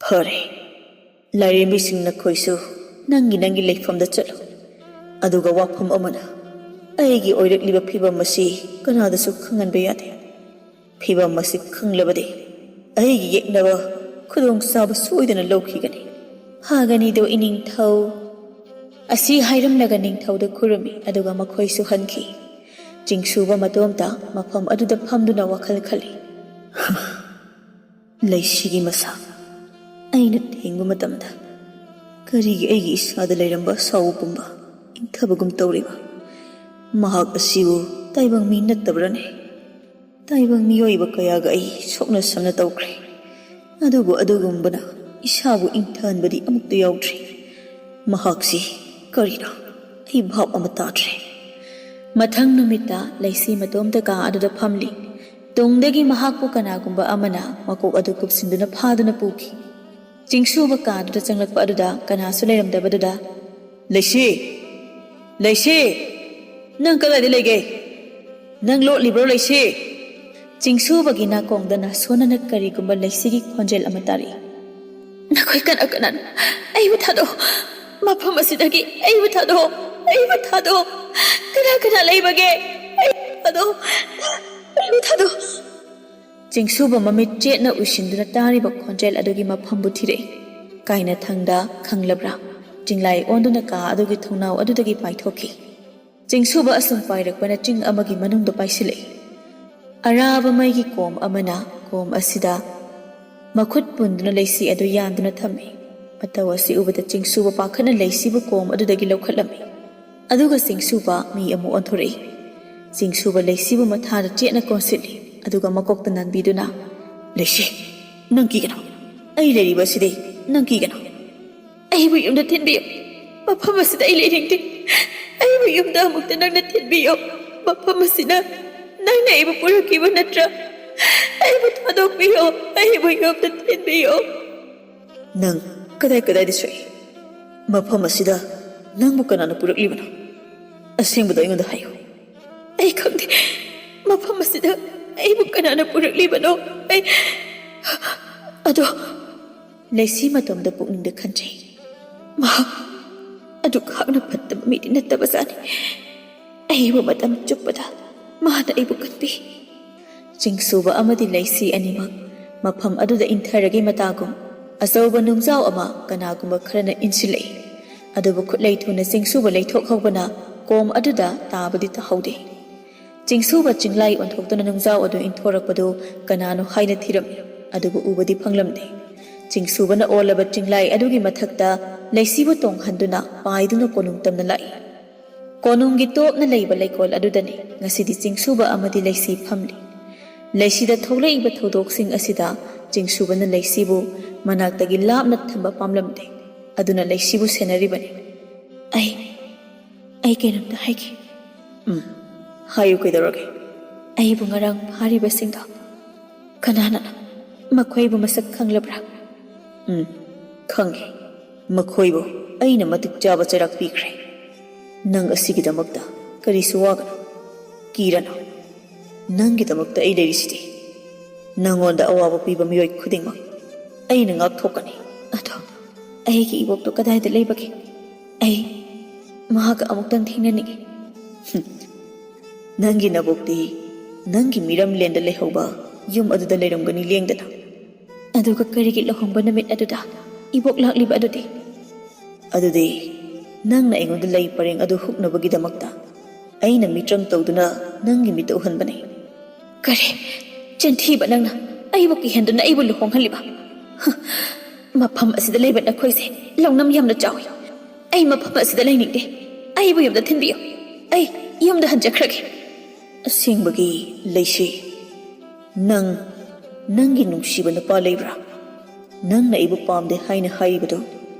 "ꯐꯔꯦ, ꯂꯥꯏꯔꯦꯝꯕꯤꯁꯤꯡ ꯅꯈꯣꯏꯁꯨ ꯅꯪꯒꯤ ꯅꯪꯒꯤ ꯂꯩꯐꯝꯗ ꯆꯠꯂꯨ꯫ ꯑꯗꯨꯒ ꯋꯥꯐꯝ ꯑꯃꯅ, ꯑꯩꯒꯤ ꯑꯣꯏꯔꯛꯂꯤꯕ ꯐꯤꯕꯝ ꯑꯁꯤ ꯀꯅꯥꯗꯁꯨ ꯈꯪꯍꯟꯕ ꯌꯥꯗꯦ꯫ ꯐꯤꯕꯝ ꯑꯁꯤ ꯈꯪꯂꯕꯗꯤ ꯑꯩꯒꯤ ꯌꯦꯛꯅꯕ ꯈꯨꯗꯣꯡꯆꯥꯕ ꯁꯣꯏꯗꯅ ꯂꯧꯈꯤꯒꯅꯤ꯫ ꯐꯒꯅꯤꯗꯣ ꯏꯅꯤꯡꯊꯧ꯫ ꯑꯁꯤ ꯍꯥꯏꯔꯝꯂꯒ ꯅꯤꯡꯊꯧꯗ ꯈꯨꯔꯨꯝꯃꯤ, ꯑꯗꯨꯒ ꯃꯈꯣꯏꯁꯨ ꯍꯟꯈꯤ꯫ ꯆꯤꯡꯁꯨꯕ ꯃꯇꯣꯝꯇ ꯃꯐꯝ ꯑꯗꯨꯗ ꯐꯝꯗꯨꯅ ꯋꯥꯈꯜ ꯈꯜꯂꯤ꯫ ꯂꯩꯁꯤꯒꯤ ꯃꯁꯥ ꯑꯩꯅ ꯊꯦꯡꯕ ꯃꯇꯝꯗ ꯀꯔꯤꯒꯤ ꯑꯩꯒꯤ ꯏꯁꯥꯗ ꯂꯩꯔꯝꯕ ꯑꯁꯥꯎꯕ ꯄꯨꯝꯕ ꯏꯪꯊꯕꯒꯨꯝ ꯇꯧꯔꯤꯕ? ꯃꯍꯥꯛ ꯑꯁꯤꯕꯨ ꯇꯥꯏꯕꯪ ꯃꯤ ꯅꯠꯇꯕ꯭ꯔꯅꯦ? ꯇꯥꯏꯕꯪ ꯃꯤꯑꯣꯏꯕ ꯀꯌꯥꯒ ꯑꯩ ꯁꯣꯛꯅ ꯁꯝꯅ ꯇꯧꯈ꯭ꯔꯦ, ꯑꯗꯨꯕꯨ ꯑꯗꯨꯒꯨꯝꯕꯅ ꯏꯁꯥꯕꯨ ꯏꯪꯊꯍꯟꯕꯗꯤ ꯑꯃꯨꯛꯇ ꯌꯥꯎꯗ꯭ꯔꯤ꯫ ꯃꯍꯥꯛꯁꯤ ꯀꯔꯤꯅꯣ? ꯑꯩ ꯚꯥꯞ ꯑꯃ ꯇꯥꯗ꯭ꯔꯦ꯫ ꯃꯊꯪ ꯅꯨꯃꯤꯠꯇ ꯂꯩꯁꯤ ꯃꯇꯣꯝꯇ ꯀꯥ ꯑꯗꯨꯗ ꯐꯝꯂꯤ꯫ ꯇꯨꯡꯗꯒꯤ ꯃꯍꯥꯛꯄꯨ ꯀꯅꯥꯒꯨꯝꯕ ꯑꯃꯅ ꯃꯀꯣꯛ ꯑꯗꯨ ꯀꯨꯞꯁꯤꯟꯗꯨꯅ ꯐꯥꯗꯨꯅ ꯄꯨꯈꯤ꯫ ꯆꯤꯡꯁꯨꯕ ꯀꯥꯗꯨꯗ ꯆꯪꯂꯛꯄ ꯑꯗꯨꯗ ꯀꯅꯥꯁꯨ ꯂꯩꯔꯝꯗꯕꯗꯨꯗ, "ꯂꯩꯁꯤ! ꯂꯩꯁꯤ! ꯅꯪ ꯀꯗꯥꯏꯗ ꯂꯩꯒꯦ? ꯅꯪ ꯂꯣꯠꯂꯤꯕ꯭ꯔꯣ, ꯂꯩꯁꯤ?" ꯆꯤꯡꯁꯨꯕꯒꯤ ꯅꯥꯀꯣꯡꯗ ꯅꯥꯁꯣꯟꯅꯅ ꯀꯔꯤꯒꯨꯝꯕ ꯂꯩꯁꯤꯒꯤ ꯈꯣꯟꯖꯦꯜ ꯑꯃ ꯇꯥꯔꯛꯏ꯫ "ꯅꯈꯣꯏ ꯀꯅꯥ ꯀꯅꯥꯅꯣ? ꯑꯩꯕꯨ ꯊꯥꯗꯣꯛꯑꯣ꯫ ꯃꯐꯝ ꯑꯁꯤꯗꯒꯤ ꯑꯩꯕꯨ ꯊꯥꯗꯣꯛꯑꯣ꯫ ꯑꯩꯕꯨ ꯊꯥꯗꯣꯛꯑꯣ꯫ ꯀꯅꯥ ꯀꯅꯥ ꯂꯩꯕꯒꯦ? ꯑꯩꯕꯨ ꯊꯥꯗꯣꯛꯑꯣ꯫ ꯑꯩꯕꯨ ꯊꯥꯗꯣꯛꯑꯣ꯫" ꯆꯤꯡꯁꯨꯕ ꯃꯃꯤꯠ ꯆꯦꯠꯅ ꯎꯏꯁꯤꯟꯗꯨꯅ ꯇꯥꯔꯤꯕ ꯈꯣꯟꯖꯦꯜ ꯑꯗꯨꯒꯤ ꯃꯐꯝꯕꯨ ꯊꯤꯔꯛꯏ꯫ ꯀꯥꯏꯅꯊꯪꯗ ꯈꯪꯂꯕ꯭ꯔꯥ? ꯆꯤꯡꯂꯥꯏ ꯑꯣꯟꯗꯨꯅ ꯀꯥ ꯑꯗꯨꯒꯤ ꯊꯣꯡꯅꯥꯎ ꯑꯗꯨꯗꯒꯤ ꯄꯥꯏꯊꯣꯛꯈꯤ꯫ ꯆꯤꯡꯁꯨꯕ ꯑꯁꯨꯝ ꯄꯥꯏꯔꯛꯄꯅ ꯆꯤꯡ ꯑꯃꯒꯤ ꯃꯅꯨꯡꯗ ꯄꯥꯏꯁꯤꯜꯂꯛꯏ꯫ ꯑꯔꯥꯕ ꯃꯩꯒꯤ ꯀꯣꯝ ꯑꯃꯅ ꯀꯣꯝ ꯑꯁꯤꯗ ꯃꯈꯨꯠ ꯄꯨꯟꯗꯨꯅ ꯂꯩꯁꯤ ꯑꯗꯨ ꯌꯥꯟꯗꯨꯅ ꯊꯝꯃꯤ꯫ ꯃꯇꯧ ꯑꯁꯤ ꯎꯕꯗ ꯆꯤꯡꯁꯨꯕ ꯄꯥꯈꯠꯅ ꯂꯩꯁꯤꯕꯨ ꯀꯣꯝ ꯑꯗꯨꯗꯒꯤ ꯂꯧꯈꯠꯂꯝꯃꯤ꯫ ꯑꯗꯨꯒ ꯆꯤꯡꯁꯨꯕ ꯃꯤ ꯑꯃꯨꯛ ꯑꯣꯟꯊꯣꯔꯛꯏ꯫ ꯆꯤꯡꯁꯨꯕ ꯂꯩꯁꯤꯕꯨ ꯃꯊꯥꯗ ꯆꯦꯠꯅ ꯀꯣꯟꯁꯤꯜꯂꯤ, ꯑꯗꯨꯒ ꯃꯀꯣꯛꯇ ꯅꯥꯟꯕꯤꯗꯨꯅ, "ꯂꯩꯁꯤ, ꯅꯪ ꯀꯤꯒꯅꯨ꯫ ꯑꯩ ꯂꯩꯔꯤꯕ ꯑꯁꯤꯗꯤ ꯅꯪ ꯀꯤꯒꯅꯨ꯫ ꯑꯩꯕꯨ ꯌꯨꯝꯗ ꯊꯤꯟꯕꯤꯌꯨ꯫ ꯃꯐꯝ ꯑꯁꯤꯗ ꯑꯩ ꯂꯩꯅꯤꯡꯗꯦ꯫ ꯑꯩꯕꯨ ꯌꯨꯝꯗ ꯑꯃꯨꯛꯇ ꯅꯪꯅ ꯊꯤꯟꯕꯤꯌꯨ꯫ ꯃꯐꯝ ꯑꯁꯤꯗ ꯅꯪꯅ ꯑꯩꯕꯨ ꯄꯨꯔꯛꯈꯤꯕ ꯅꯠꯇ꯭ꯔꯥ? ꯑꯩꯕꯨ ꯊꯥꯗꯣꯛꯄꯤꯌꯨ꯫ ꯑꯩꯕꯨ ꯌꯨꯝꯗ ꯊꯤꯟꯕꯤꯌꯨ꯫" "ꯅꯪ ꯀꯗꯥꯏ ꯀꯗꯥꯏꯗ ꯁꯣꯛꯏ? ꯃꯐꯝ ꯑꯁꯤꯗ ꯅꯪꯕꯨ ꯀꯅꯥꯅ ꯄꯨꯔꯛꯂꯤꯕꯅꯣ? ꯑꯁꯦꯡꯕꯗꯣ ꯑꯩꯉꯣꯟꯗ ꯍꯥꯏꯌꯨ꯫" "ꯑꯩ ꯈꯪꯗꯦ꯫ ꯃꯐꯝ ꯑꯁꯤꯗ ꯑꯩꯕꯨ ꯀꯅꯥꯅ ꯄꯨꯔꯛꯂꯤꯕꯅꯣ? ꯑꯩ ꯑꯗꯣ꯫" ꯂꯩꯁꯤ ꯃꯇꯣꯝꯗ ꯄꯨꯛꯅꯤꯡꯗ ꯈꯟꯖꯩ, "ꯃꯍꯥꯛ ꯑꯗꯨꯛ ꯍꯥꯛꯅ ꯐꯠꯇꯕ ꯃꯤꯗꯤ ꯅꯠꯇꯕꯖꯥꯠꯅꯤ꯫ ꯑꯩꯕꯨ ꯃꯇꯝ ꯆꯨꯞꯄꯗ ꯃꯥꯅ ꯑꯩꯕꯨ ꯀꯟꯕꯤ꯫ ꯆꯤꯡꯁꯨꯕ ꯑꯃꯗꯤ ꯂꯩꯁꯤ ꯑꯅꯤꯃꯛ ꯃꯐꯝ ꯑꯗꯨꯗ ꯏꯟꯊꯔꯒꯦ ꯃꯇꯥꯒꯨꯝ, ꯑꯆꯧꯕ ꯅꯨꯡꯖꯥꯎ ꯑꯃ ꯀꯅꯥꯒꯨꯝꯕ ꯈꯔꯅ ꯏꯟꯁꯤꯜꯂꯛꯏ꯫ ꯑꯗꯨꯕꯨ ꯈꯨꯠꯂꯩ ꯊꯨꯅ ꯆꯤꯡꯁꯨꯕ ꯂꯩꯊꯣꯛꯍꯧꯕꯅ ꯀꯣꯝ ꯑꯗꯨꯗ ꯇꯥꯕꯗꯤ ꯇꯥꯍꯧꯗꯦ꯫ ꯆꯤꯡꯁꯨꯕ ꯆꯤꯡꯂꯥꯏ ꯑꯣꯟꯊꯣꯛꯇꯨꯅ ꯅꯨꯡꯖꯥꯎ ꯑꯗꯨ ꯏꯟꯊꯣꯔꯛꯄꯗꯨ ꯀꯅꯥꯅꯣ ꯍꯥꯏꯅ ꯊꯤꯔꯝꯃꯤ, ꯑꯗꯨꯕꯨ ꯎꯕꯗꯤ ꯐꯪꯂꯝꯗꯦ꯫ ꯆꯤꯡꯁꯨꯕꯅ ꯑꯣꯜꯂꯕ ꯆꯤꯡꯂꯥꯏ ꯑꯗꯨꯒꯤ ꯃꯊꯛꯇ ꯂꯩꯁꯤꯕꯨ ꯇꯣꯡꯍꯟꯗꯨꯅ ꯄꯥꯏꯗꯨꯅ ꯀꯣꯅꯨꯡ ꯇꯝꯅ ꯂꯥꯛꯏ꯫ ꯀꯣꯅꯨꯡꯒꯤ ꯇꯣꯞꯅ ꯂꯩꯕ ꯂꯩꯀꯣꯜ ꯑꯗꯨꯗꯅꯤ ꯉꯁꯤꯗꯤ ꯆꯤꯡꯁꯨꯕ ꯑꯃꯗꯤ ꯂꯩꯁꯤ ꯐꯝꯂꯤ꯫ ꯂꯩꯁꯤꯗ ꯊꯣꯛꯂꯛꯏꯕ ꯊꯧꯗꯣꯛꯁꯤꯡ ꯑꯁꯤꯗ ꯆꯤꯡꯁꯨꯕꯅ ꯂꯩꯁꯤꯕꯨ ꯃꯅꯥꯛꯇꯒꯤ ꯂꯥꯞꯅ ꯊꯝꯕ ꯄꯥꯝꯂꯝꯗꯦ꯫ ꯑꯗꯨꯅ ꯂꯩꯁꯤꯕꯨ ꯁꯦꯟꯅꯔꯤꯕꯅꯤ꯫ "ꯑꯩ, ꯑꯩ ꯀꯩꯅꯣꯝꯇ ꯍꯥꯏꯒꯦ꯫" "ꯎꯝ, ꯍꯥꯏꯌꯨ, ꯀꯩꯗꯧꯔꯒꯦ?" "ꯑꯩꯕꯨ ꯉꯔꯥꯡ ꯐꯥꯔꯤꯕꯁꯤꯡꯗꯣ ꯀꯅꯥꯅꯅꯣ? ꯃꯈꯣꯏꯕꯨ ꯃꯁꯛ ꯈꯪꯂꯕ꯭ꯔꯥ?" "ꯎꯝ, ꯈꯪꯉꯦ꯫ ꯃꯈꯣꯏꯕꯨ ꯑꯩꯅ ꯃꯇꯤꯛ ꯆꯥꯕ ꯆꯩꯔꯥꯛ ꯄꯤꯈ꯭ꯔꯦ꯫ ꯅꯪ ꯑꯁꯤꯒꯤꯗꯃꯛꯇ ꯀꯔꯤꯁꯨ ꯋꯥꯒꯅꯨ, ꯀꯤꯔꯅꯨ꯫ ꯅꯪꯒꯤꯗꯃꯛꯇ ꯑꯩ ꯂꯩꯔꯤꯁꯤꯗꯤ꯫ ꯅꯪꯉꯣꯟꯗ ꯑꯋꯥꯕ ꯄꯤꯕ ꯃꯤꯑꯣꯏ ꯈꯨꯗꯤꯡꯃꯛ ꯑꯩꯅ ꯉꯥꯛꯊꯣꯛꯀꯅꯤ꯫" "ꯑꯗꯣ ꯑꯩꯒꯤ ꯏꯕꯣꯛꯇꯣ ꯀꯗꯥꯏꯗ ꯂꯩꯕꯒꯦ? ꯑꯩ ꯃꯍꯥꯛꯀ ꯑꯃꯨꯛꯇꯪ ꯊꯦꯡꯅꯅꯤꯡꯏ꯫" "ꯍꯨꯝ, ꯅꯪꯒꯤ ꯅꯕꯣꯛꯇꯤ ꯅꯪꯒꯤ ꯃꯤꯔꯝꯂꯦꯟꯗ ꯂꯩꯍꯧꯕ ꯌꯨꯝ ꯑꯗꯨꯗ ꯂꯩꯔꯝꯒꯅꯤ ꯂꯦꯡꯗꯅ꯫" "ꯑꯗꯨꯒ ꯀꯔꯤꯒꯤ ꯂꯨꯍꯣꯡꯕ ꯅꯨꯃꯤꯠ ꯑꯗꯨꯗ ꯏꯕꯣꯛ ꯂꯥꯛꯂꯤꯕ ꯑꯗꯨꯗꯤ?" "ꯑꯗꯨꯗꯤ ꯅꯪꯅ ꯑꯩꯉꯣꯟꯗ ꯂꯩ ꯄꯔꯦꯡ ꯑꯗꯨ ꯍꯨꯛꯅꯕꯒꯤꯗꯃꯛꯇ ꯑꯩꯅ ꯃꯤꯇ꯭ꯔꯪ ꯇꯧꯗꯨꯅ ꯅꯪꯒꯤ ꯃꯤꯠꯇ ꯎꯍꯟꯕꯅꯤ꯫" "ꯀꯔꯤ? ꯆꯤꯟꯊꯤꯕ ꯅꯪꯅ ꯑꯩꯕꯨ ꯀꯤꯍꯟꯗꯨꯅ ꯑꯩꯕꯨ ꯂꯨꯍꯣꯡꯍꯜꯂꯤꯕ? ꯍ! ꯃꯐꯝ ꯑꯁꯤꯗ ꯂꯩꯕ ꯅꯈꯣꯏꯁꯦ ꯂꯧꯅꯝ ꯌꯥꯝꯅ ꯆꯥꯎꯏ꯫ ꯑꯩ ꯃꯐꯝ ꯑꯁꯤꯗ ꯂꯩꯅꯤꯡꯗꯦ꯫ ꯑꯩꯕꯨ ꯌꯨꯝꯗ ꯊꯤꯟꯕꯤꯌꯨ꯫ ꯑꯩ ꯌꯨꯝꯗ ꯍꯟꯖꯈ꯭ꯔꯒꯦ꯫" "ꯑꯁꯦꯡꯕꯒꯤ ꯂꯩꯁꯤ, ꯅꯪ ꯅꯪꯒꯤ ꯅꯨꯡꯁꯤꯕ ꯅꯨꯄꯥ ꯂꯩꯕ꯭ꯔꯥ? ꯅꯪꯅ ꯑꯩꯕꯨ ꯄꯥꯝꯗꯦ ꯍꯥꯏꯅ ꯍꯥꯏꯔꯤꯕꯗꯨ,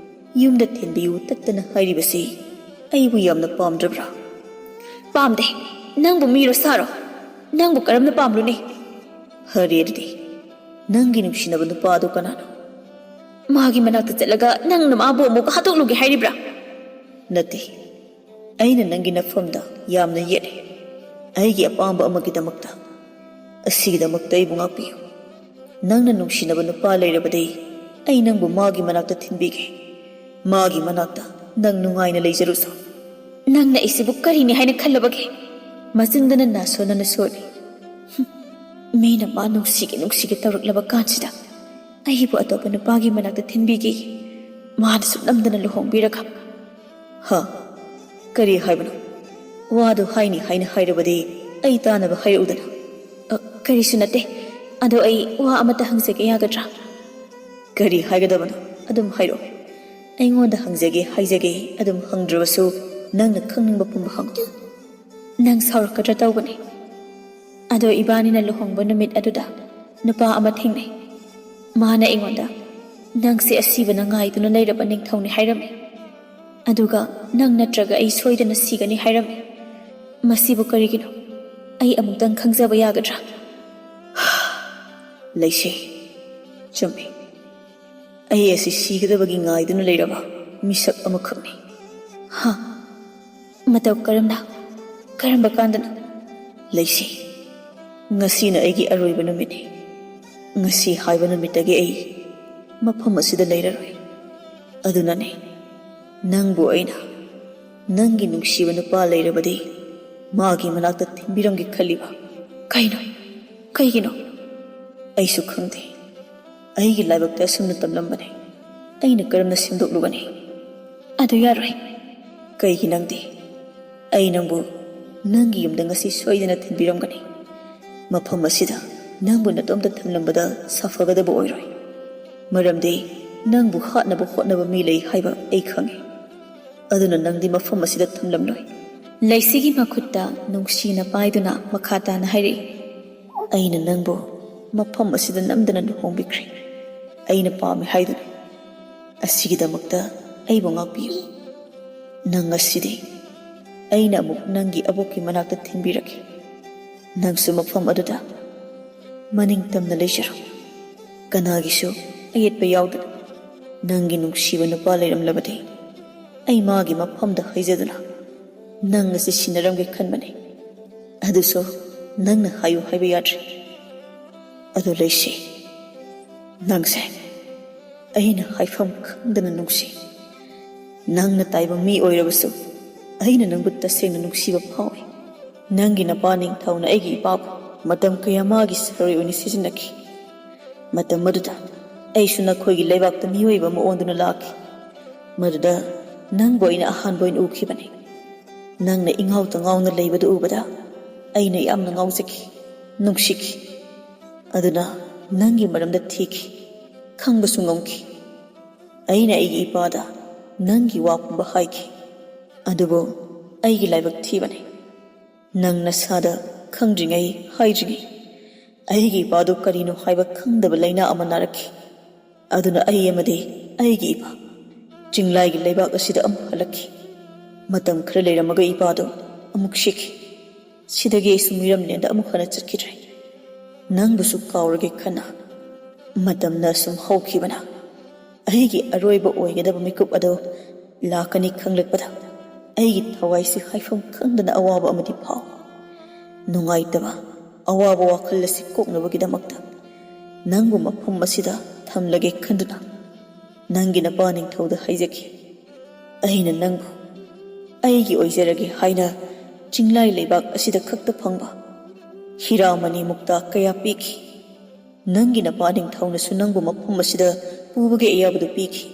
ꯌꯨꯝꯗ ꯊꯤꯟꯕꯤꯌꯨ ꯇꯠꯇꯅ ꯍꯥꯏꯔꯤꯕꯁꯤ ꯑꯩꯕꯨ ꯌꯥꯝꯅ ꯄꯥꯝꯗ꯭ꯔꯕ꯭ꯔꯥ?" "ꯄꯥꯝꯗꯦ꯫ ꯅꯪꯕꯨ ꯃꯤꯔꯣ ꯁꯥꯔꯣ? ꯅꯪꯕꯨ ꯀꯔꯝꯅ ꯄꯥꯝꯂꯨꯅꯤ?" "ꯐꯔꯦ ꯑꯗꯨꯗꯤ, ꯅꯪꯒꯤ ꯅꯨꯡꯁꯤꯅꯕ ꯅꯨꯄꯥ ꯑꯗꯨ ꯀꯅꯥꯅꯣ?" "ꯃꯥꯒꯤ ꯃꯅꯥꯛꯇ ꯆꯠꯂꯒ ꯅꯪꯅ ꯃꯥꯕꯨ ꯑꯃꯨꯛ ꯍꯥꯠꯇꯣꯛꯂꯨꯒꯦ ꯍꯥꯏꯔꯤꯕ꯭ꯔꯥ?" "ꯅꯠꯇꯦ, ꯑꯩꯅ ꯅꯪꯒꯤ ꯅꯐꯝꯗ ꯌꯥꯝꯅ ꯌꯦꯠꯂꯤ꯫ ꯑꯩꯒꯤ ꯑꯄꯥꯝꯕ ꯑꯃꯒꯤꯗꯃꯛꯇ, ꯑꯁꯤꯒꯤꯗꯃꯛꯇ ꯑꯩꯕꯨ ꯉꯥꯛꯄꯤꯌꯨ꯫ ꯅꯪꯅ ꯅꯨꯡꯁꯤꯅꯕ ꯅꯨꯄꯥ ꯂꯩꯔꯕꯗꯤ ꯑꯩ ꯅꯪꯕꯨ ꯃꯥꯒꯤ ꯃꯅꯥꯛꯇ ꯊꯤꯟꯕꯤꯒꯦ꯫ ꯃꯥꯒꯤ ꯃꯅꯥꯛꯇ ꯅꯪ ꯅꯨꯡꯉꯥꯏꯅ ꯂꯩꯖꯔꯨꯆꯣ꯫" "ꯅꯪꯅ ꯑꯩꯁꯤꯕꯨ ꯀꯔꯤꯅꯤ ꯍꯥꯏꯅ ꯈꯜꯂꯕꯒꯦ?" ꯃꯆꯤꯟꯗꯅ ꯅꯥꯁꯣꯟꯅꯅ ꯁꯣꯜꯂꯤ꯫ "ꯍꯨꯝ, ꯃꯤꯅ ꯃꯥ ꯅꯨꯡꯁꯤꯒꯦ ꯅꯨꯡꯁꯤꯒꯦ ꯇꯧꯔꯛꯂꯕ ꯀꯥꯟꯁꯤꯗ ꯑꯩꯕꯨ ꯑꯇꯣꯞꯄ ꯅꯨꯄꯥꯒꯤ ꯃꯅꯥꯛꯇ ꯊꯤꯟꯕꯤꯒꯦ, ꯃꯥꯅꯁꯨ ꯅꯝꯗꯅ ꯂꯨꯍꯣꯡꯕꯤꯔꯒ"꯫ "ꯍꯥ? ꯀꯔꯤ ꯍꯥꯏꯕꯅꯣ? ꯋꯥꯗꯨ ꯍꯥꯏꯅꯤ ꯍꯥꯏꯅ ꯍꯥꯏꯔꯕꯗꯤ ꯑꯩ ꯇꯥꯅꯕ ꯍꯥꯏꯔꯛꯎꯗꯅ"꯫ "ꯑ, ꯀꯔꯤꯁꯨ ꯅꯠꯇꯦ꯫ ꯑꯗꯣ ꯑꯩ ꯋꯥ ꯑꯃꯇ ꯍꯪꯖꯒꯦ, ꯌꯥꯒꯗ꯭ꯔꯥ?" "ꯀꯔꯤ ꯍꯥꯏꯒꯗꯕꯅꯣ? ꯑꯗꯨꯝ ꯍꯥꯏꯔꯛꯑꯣ꯫ ꯑꯩꯉꯣꯟꯗ ꯍꯪꯖꯒꯦ ꯍꯥꯏꯖꯒꯦ, ꯑꯗꯨꯝ ꯍꯪꯗ꯭ꯔꯕꯁꯨ ꯅꯪꯅ ꯈꯪꯅꯤꯡꯕ ꯄꯨꯝꯕ ꯍꯪꯉꯨ"꯫ "ꯅꯪ ꯁꯥꯎꯔꯛꯀꯗ꯭ꯔꯥ ꯇꯧꯕꯅꯦ꯫ ꯑꯗꯣ ꯏꯕꯥꯅꯤꯅ ꯂꯨꯍꯣꯡꯕ ꯅꯨꯃꯤꯠ ꯑꯗꯨꯗ ꯅꯨꯄꯥ ꯑꯃ ꯊꯦꯡꯅꯩ꯫ ꯃꯥꯅ ꯑꯩꯉꯣꯟꯗ, 'ꯅꯪꯁꯦ ꯑꯁꯤꯕꯅ ꯉꯥꯏꯗꯨꯅ ꯂꯩꯔꯕ ꯅꯤꯡꯊꯧꯅꯤ' ꯍꯥꯏꯔꯝꯃꯤ꯫ ꯑꯗꯨꯒ, 'ꯅꯪ ꯅꯠꯇ꯭ꯔꯒ ꯑꯩ ꯁꯣꯏꯗꯅ ꯁꯤꯒꯅꯤ' ꯍꯥꯏꯔꯝꯃꯤ꯫ ꯃꯁꯤꯕꯨ ꯀꯔꯤꯒꯤꯅꯣ? ꯑꯩ ꯑꯃꯨꯛꯇꯪ ꯈꯪꯖꯕ ꯌꯥꯒꯗ꯭ꯔꯥ?" "ꯂꯩꯁꯤ, ꯆꯨꯝꯃꯤ꯫ ꯑꯩ ꯑꯁꯤ ꯁꯤꯒꯗꯕꯒꯤ ꯉꯥꯏꯗꯨꯅ ꯂꯩꯔꯕ ꯃꯤꯁꯛ ꯑꯃꯈꯛꯅꯤ"꯫ "ꯍꯥ? ꯃꯇꯧ ꯀꯔꯝꯅ? ꯀꯔꯝꯕ ꯀꯥꯟꯗꯅꯣ?" "ꯂꯩꯁꯤ, ꯉꯁꯤꯅ ꯑꯩꯒꯤ ꯑꯔꯣꯏꯕ ꯅꯨꯃꯤꯠꯅꯤ꯫ ꯉꯁꯤ ꯍꯥꯏꯕ ꯅꯨꯃꯤꯠꯇꯒꯤ ꯑꯩ ꯃꯐꯝ ꯑꯁꯤꯗ ꯂꯩꯔꯔꯣꯏ꯫ ꯑꯗꯨꯅꯅꯦ, ꯅꯪꯕꯨ ꯑꯩꯅ ꯅꯪꯒꯤ ꯅꯨꯡꯁꯤꯕ ꯅꯨꯄꯥ ꯂꯩꯔꯕꯗꯤ ꯃꯥꯒꯤ ꯃꯅꯥꯛꯇ ꯊꯤꯟꯕꯤꯔꯝꯒꯦ ꯈꯜꯂꯤꯕ"꯫ "ꯀꯩꯅꯣ? ꯀꯩꯒꯤꯅꯣ?" "ꯑꯩꯁꯨ ꯈꯪꯗꯦ꯫ ꯑꯩꯒꯤ ꯂꯥꯏꯕꯛꯇ ꯑꯁꯨꯝꯅ ꯇꯝꯂꯝꯕꯅꯦ꯫ ꯑꯩꯅ ꯀꯔꯝꯅ ꯁꯦꯝꯗꯣꯛꯂꯨꯒꯅꯤ?" "ꯑꯗꯨ ꯌꯥꯔꯣꯏ"꯫ "ꯀꯩꯒꯤ ꯅꯪꯗꯤ? ꯑꯩ ꯅꯪꯕꯨ ꯅꯪꯒꯤ ꯌꯨꯝꯗ ꯉꯁꯤ ꯁꯣꯏꯗꯅ ꯊꯤꯟꯕꯤꯔꯝꯒꯅꯤ꯫ ꯃꯐꯝ ꯑꯁꯤꯗ ꯅꯪꯕꯨ ꯅꯇꯣꯝꯇ ꯊꯝꯂꯝꯕꯗ ꯁꯥꯐꯒꯗꯕ ꯑꯣꯏꯔꯣꯏ꯫ ꯃꯔꯝꯗꯤ ꯅꯪꯕꯨ ꯍꯥꯠꯅꯕ ꯍꯣꯠꯅꯕ ꯃꯤ ꯂꯩ ꯍꯥꯏꯕ ꯑꯩ ꯈꯪꯏ꯫ ꯑꯗꯨꯅ ꯅꯪꯗꯤ ꯃꯐꯝ ꯑꯁꯤꯗ ꯊꯝꯂꯝꯂꯣꯏ"꯫ ꯂꯩꯁꯤꯒꯤ ꯃꯈꯨꯠꯇ ꯅꯨꯡꯁꯤꯅ ꯄꯥꯏꯗꯨꯅ ꯃꯈꯥ ꯇꯥꯅ ꯍꯥꯏꯔꯛꯏ꯫ "ꯑꯩꯅ ꯅꯪꯕꯨ ꯃꯐꯝ ꯑꯁꯤꯗ ꯅꯝꯗꯅ ꯂꯨꯍꯣꯡꯕꯤꯈ꯭ꯔꯦ꯫ ꯑꯩꯅ ꯄꯥꯝꯃꯦ ꯍꯥꯏꯗꯨꯅ꯫ ꯑꯁꯤꯒꯤꯗꯃꯛꯇ ꯑꯩꯕꯨ ꯉꯥꯛꯄꯤꯌꯨ꯫ ꯅꯪ ꯉꯁꯤꯗꯤ ꯑꯩꯅ ꯑꯃꯨꯛ ꯅꯪꯒꯤ ꯑꯕꯣꯛꯀꯤ ꯃꯅꯥꯛꯇ ꯊꯤꯟꯕꯤꯔꯛꯀꯦ꯫ ꯅꯪꯁꯨ ꯃꯐꯝ ꯑꯗꯨꯗ ꯃꯅꯤꯡ ꯇꯝꯅ ꯂꯩꯖꯔꯣ꯫ ꯀꯅꯥꯒꯤꯁꯨ ꯑꯌꯦꯠꯄ ꯌꯥꯎꯗꯅ꯫ ꯅꯪꯒꯤ ꯅꯨꯡꯁꯤꯕ ꯅꯨꯄꯥ ꯂꯩꯔꯝꯂꯕꯗꯤ ꯑꯩ ꯃꯥꯒꯤ ꯃꯐꯝꯗ ꯍꯩꯖꯗꯨꯅ ꯅꯪ ꯑꯁꯤ ꯁꯤꯟꯅꯔꯝꯒꯦ ꯈꯟꯕꯅꯤ꯫ ꯑꯗꯨꯁꯨ ꯅꯪꯅ ꯍꯥꯏꯌꯨ ꯍꯥꯏꯕ ꯌꯥꯗ꯭ꯔꯦ꯫ ꯑꯗꯨ ꯂꯩꯁꯤ, ꯅꯪꯁꯦ ꯑꯩꯅ ꯍꯥꯏꯐꯝ ꯈꯪꯗꯅ ꯅꯨꯡꯁꯤ꯫ ꯅꯪꯅ ꯇꯥꯏꯕꯪ ꯃꯤ ꯑꯣꯏꯔꯕꯁꯨ ꯑꯩꯅ ꯅꯪꯕꯨ ꯇꯁꯦꯡꯅ ꯅꯨꯡꯁꯤꯕ ꯐꯥꯎꯏ꯫ ꯅꯪꯒꯤ ꯅꯄꯥ ꯅꯤꯡꯊꯧꯅ ꯑꯩꯒꯤ ꯏꯄꯥꯕꯨ ꯃꯇꯝ ꯀꯌꯥ ꯃꯥꯒꯤ ꯁꯔꯣꯏ ꯑꯣꯏꯅ ꯁꯤꯖꯤꯟꯅꯈꯤ꯫ ꯃꯇꯝ ꯑꯗꯨꯗ ꯑꯩꯁꯨ ꯅꯈꯣꯏꯒꯤ ꯂꯩꯕꯥꯛꯇ ꯃꯤꯑꯣꯏꯕ ꯑꯃ ꯑꯣꯟꯗꯨꯅ ꯂꯥꯛꯈꯤ꯫ ꯃꯗꯨꯗ ꯅꯪꯕꯨ ꯑꯩꯅ ꯑꯍꯥꯟꯕ ꯑꯣꯏꯅ ꯎꯈꯤꯕꯅꯤ꯫ ꯅꯪꯅ ꯏꯉꯥꯎꯇ ꯉꯥꯎꯅ ꯂꯩꯕꯗꯨ ꯎꯕꯗ ꯑꯩꯅ ꯌꯥꯝꯅ ꯉꯥꯎꯖꯈꯤ, ꯅꯨꯡꯁꯤꯈꯤ꯫ ꯑꯗꯨꯅ ꯅꯪꯒꯤ ꯃꯔꯝꯗ ꯊꯤꯈꯤ, ꯈꯪꯕꯁꯨ ꯉꯝꯈꯤ꯫ ꯑꯩꯅ ꯑꯩꯒꯤ ꯏꯄꯥꯗ ꯅꯪꯒꯤ ꯋꯥ ꯄꯨꯝꯕ ꯍꯥꯏꯈꯤ, ꯑꯗꯨꯕꯨ ꯑꯩꯒꯤ ꯂꯥꯏꯕꯛ ꯊꯤꯕꯅꯤ꯫ ꯅꯪ ꯅꯁꯥꯗ ꯈꯪꯗ꯭ꯔꯤꯉꯩ ꯍꯥꯏꯗ꯭ꯔꯤꯉꯩ ꯑꯩꯒꯤ ꯏꯄꯥꯗꯨ ꯀꯔꯤꯅꯣ ꯍꯥꯏꯕ ꯈꯪꯗꯕ ꯂꯥꯏꯅꯥ ꯑꯃ ꯅꯥꯔꯛꯈꯤ꯫ ꯑꯗꯨꯅ ꯑꯩ ꯑꯃꯗꯤ ꯑꯩꯒꯤ ꯏꯄꯥ ꯆꯤꯡꯂꯥꯏꯒꯤ ꯂꯩꯕꯥꯛ ꯑꯁꯤꯗ ꯑꯃꯨꯛ ꯍꯜꯂꯛꯈꯤ꯫ ꯃꯇꯝ ꯈꯔ ꯂꯩꯔꯝꯃꯒ ꯏꯄꯥꯗꯨ ꯑꯃꯨꯛ ꯁꯤꯈꯤ꯫ ꯁꯤꯗꯒꯤ ꯑꯩꯁꯨ ꯃꯤꯔꯝꯂꯦꯟꯗ ꯑꯃꯨꯛ ꯍꯟꯅ ꯆꯠꯈꯤꯗ꯭ꯔꯦ꯫ ꯅꯪꯕꯨꯁꯨ ꯀꯥꯎꯔꯒꯦ ꯈꯟꯅ ꯃꯇꯝꯅ ꯑꯁꯨꯝ ꯍꯧꯈꯤꯕꯅ ꯑꯩꯒꯤ ꯑꯔꯣꯏꯕ ꯑꯣꯏꯒꯗꯕ ꯃꯤꯀꯨꯞ ꯑꯗꯨ ꯂꯥꯛꯀꯅꯤ ꯈꯪꯂꯛꯄꯗ ꯑꯩꯒꯤ ꯊꯋꯥꯏꯁꯤ ꯍꯥꯏꯐꯝ ꯈꯪꯗꯅ ꯑꯋꯥꯕ ꯑꯃꯗꯤ ꯐꯥꯎ꯫ ꯅꯨꯡꯉꯥꯏꯇꯕ, ꯑꯋꯥꯕ ꯋꯥꯈꯜ ꯑꯁꯤ ꯀꯣꯛꯅꯕꯒꯤꯗꯃꯛꯇ ꯅꯪꯕꯨ ꯃꯐꯝ ꯑꯁꯤꯗ ꯊꯝꯂꯒꯦ ꯈꯟꯗꯨꯅ ꯅꯪꯒꯤ ꯅꯄꯥ ꯅꯤꯡꯊꯧꯗ ꯍꯥꯏꯖꯈꯤ꯫ ꯑꯩꯅ ꯅꯪꯕꯨ ꯑꯩꯒꯤ ꯑꯣꯏꯖꯔꯒꯦ ꯍꯥꯏꯅ ꯆꯤꯡꯂꯥꯏ ꯂꯩꯕꯥꯛ ꯑꯁꯤꯗ ꯈꯛꯇ ꯐꯪꯕ ꯍꯤꯔꯥꯃꯅꯤ ꯃꯨꯛꯇꯥ ꯀꯌꯥ ꯄꯤꯈꯤ꯫ ꯅꯪꯒꯤ ꯅꯄꯥ ꯅꯤꯡꯊꯧꯅꯁꯨ ꯅꯪꯕꯨ ꯃꯐꯝ ꯑꯁꯤꯗ ꯄꯨꯕꯒꯤ ꯑꯌꯥꯕꯗꯨ ꯄꯤꯈꯤ꯫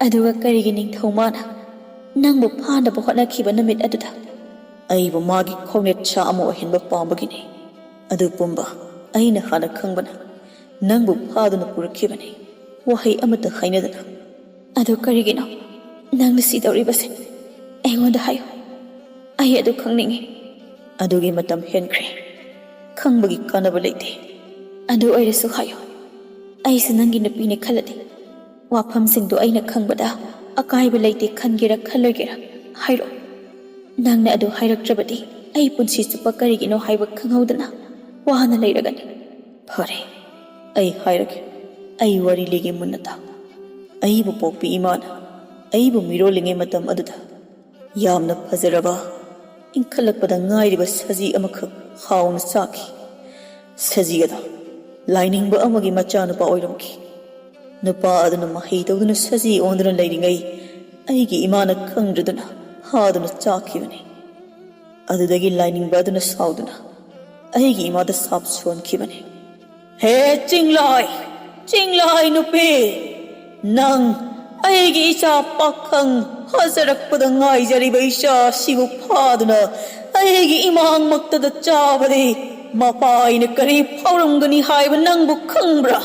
ꯑꯗꯨꯒ ꯀꯔꯤꯒꯤ ꯅꯤꯡꯊꯧ ꯃꯥꯅ ꯅꯪꯕꯨ ꯐꯥꯅꯕ ꯍꯣꯠꯅꯈꯤꯕ ꯅꯨꯃꯤꯠ ꯑꯗꯨꯗ ꯑꯩꯕꯨ ꯃꯥꯒꯤ ꯈꯣꯡꯅꯦꯠ ꯁꯥ ꯑꯃ ꯑꯣꯏꯍꯟꯕ ꯄꯥꯝꯕꯒꯤꯅꯤ꯫ ꯑꯗꯨ ꯄꯨꯝꯕ ꯑꯩꯅ ꯍꯥꯟꯅ ꯈꯪꯕꯅ ꯅꯪꯕꯨ ꯐꯥꯗꯨꯅ ꯄꯨꯔꯛꯈꯤꯕꯅꯤ꯫ ꯋꯥꯍꯩ ꯑꯃꯠꯇ ꯍꯥꯏꯅꯗꯅ꯫ ꯑꯗꯨ ꯀꯔꯤꯒꯤꯅꯣ ꯅꯪꯅ ꯁꯤꯗꯧꯔꯤꯕꯁꯦ? ꯑꯩꯉꯣꯟꯗ ꯍꯥꯏꯌꯨ꯫ ꯑꯩ ꯑꯗꯨ ꯈꯪꯅꯤꯡꯉꯤ꯫ ꯑꯗꯨꯒꯤ ꯃꯇꯝ ꯍꯦꯟꯈ꯭ꯔꯦ꯫ ꯈꯪꯕꯒꯤ ꯀꯥꯟꯅꯕ ꯂꯩꯇꯦ꯫ ꯑꯗꯨ ꯑꯣꯏꯔꯁꯨ ꯍꯥꯏꯌꯨ꯫ ꯑꯩꯁꯨ ꯅꯪꯒꯤ ꯅꯨꯄꯤꯅꯦ ꯈꯜꯂꯗꯤ ꯋꯥꯐꯝꯁꯤꯡꯗꯨ ꯑꯩꯅ ꯈꯪꯕꯗ ꯑꯀꯥꯏꯕ ꯂꯩꯇꯦ ꯈꯟꯒꯦꯔꯥ ꯈꯜꯂꯣꯏꯒꯦꯔꯥ ꯍꯥꯏꯔꯣ꯫ ꯅꯪꯅ ꯑꯗꯨ ꯍꯥꯏꯔꯛꯇ꯭ꯔꯕꯗꯤ ꯑꯩ ꯄꯨꯟꯁꯤ ꯆꯨꯞꯄ ꯀꯔꯤꯒꯤꯅꯣ ꯍꯥꯏꯕ ꯈꯪꯍꯧꯗꯅ ꯋꯥꯅ ꯂꯩꯔꯒꯅꯤ꯫ ꯐꯔꯦ, ꯑꯩ ꯍꯥꯏꯔꯒꯦ꯫ ꯑꯩ ꯋꯥꯔꯤ ꯂꯤꯒꯦ ꯃꯨꯟꯅ ꯇꯥꯎ꯫ ꯑꯩꯕꯨ ꯄꯣꯛꯄꯤ ꯏꯃꯥꯅ ꯑꯩꯕꯨ ꯃꯤꯔꯣꯜꯂꯤꯉꯩ ꯃꯇꯝ ꯑꯗꯨꯗ ꯌꯥꯝꯅ ꯐꯖꯔꯕ, ꯏꯟꯈꯠꯂꯛꯄꯗ ꯉꯥꯏꯔꯤꯕ ꯁꯖꯤ ꯑꯃꯈꯛ ꯍꯥꯎꯅ ꯆꯥꯈꯤ꯫ ꯁꯖꯤ ꯑꯗꯣ ꯂꯥꯏꯅꯤꯡꯕ ꯑꯃꯒꯤ ꯃꯆꯥꯅꯨꯄꯥ ꯑꯣꯏꯔꯝꯈꯤ꯫ ꯅꯨꯄꯥ ꯑꯗꯨꯅ ꯃꯍꯩ ꯇꯧꯗꯨꯅ ꯁꯖꯤ ꯑꯣꯟꯗꯨꯅ ꯂꯩꯔꯤꯉꯩ ꯑꯩꯒꯤ ꯏꯃꯥꯅ ꯈꯪꯗ꯭ꯔꯗꯨꯅ ꯐꯥꯗꯨꯅ ꯆꯥꯈꯤꯕꯅꯤ꯫ ꯑꯗꯨꯗꯒꯤ ꯂꯥꯏꯅꯤꯡꯕ ꯑꯗꯨꯅ ꯁꯥꯎꯗꯨꯅ ꯑꯩꯒꯤ ꯏꯃꯥꯗ ꯁꯥꯞ ꯁꯣꯟꯈꯤꯕꯅꯤ꯫ "ꯍꯦ ꯆꯤꯡꯂꯥꯏ, ꯆꯤꯡꯂꯥꯏ ꯅꯨꯄꯤ, ꯅꯪ ꯑꯩꯒꯤ ꯏꯆꯥ ꯄꯥꯈꯪ ꯐꯖꯔꯛꯄꯗ ꯉꯥꯏꯖꯔꯤꯕ ꯏꯆꯥ ꯑꯁꯤꯕꯨ ꯐꯥꯗꯨꯅ ꯑꯩꯒꯤ ꯏꯃꯥꯡꯃꯛꯇꯗ ꯆꯥꯕꯗꯤ ꯃꯄꯥ ꯑꯩꯅ ꯀꯔꯤ ꯐꯥꯎꯔꯝꯒꯅꯤ ꯍꯥꯏꯕ ꯅꯪꯕꯨ ꯈꯪꯕ꯭ꯔꯥ?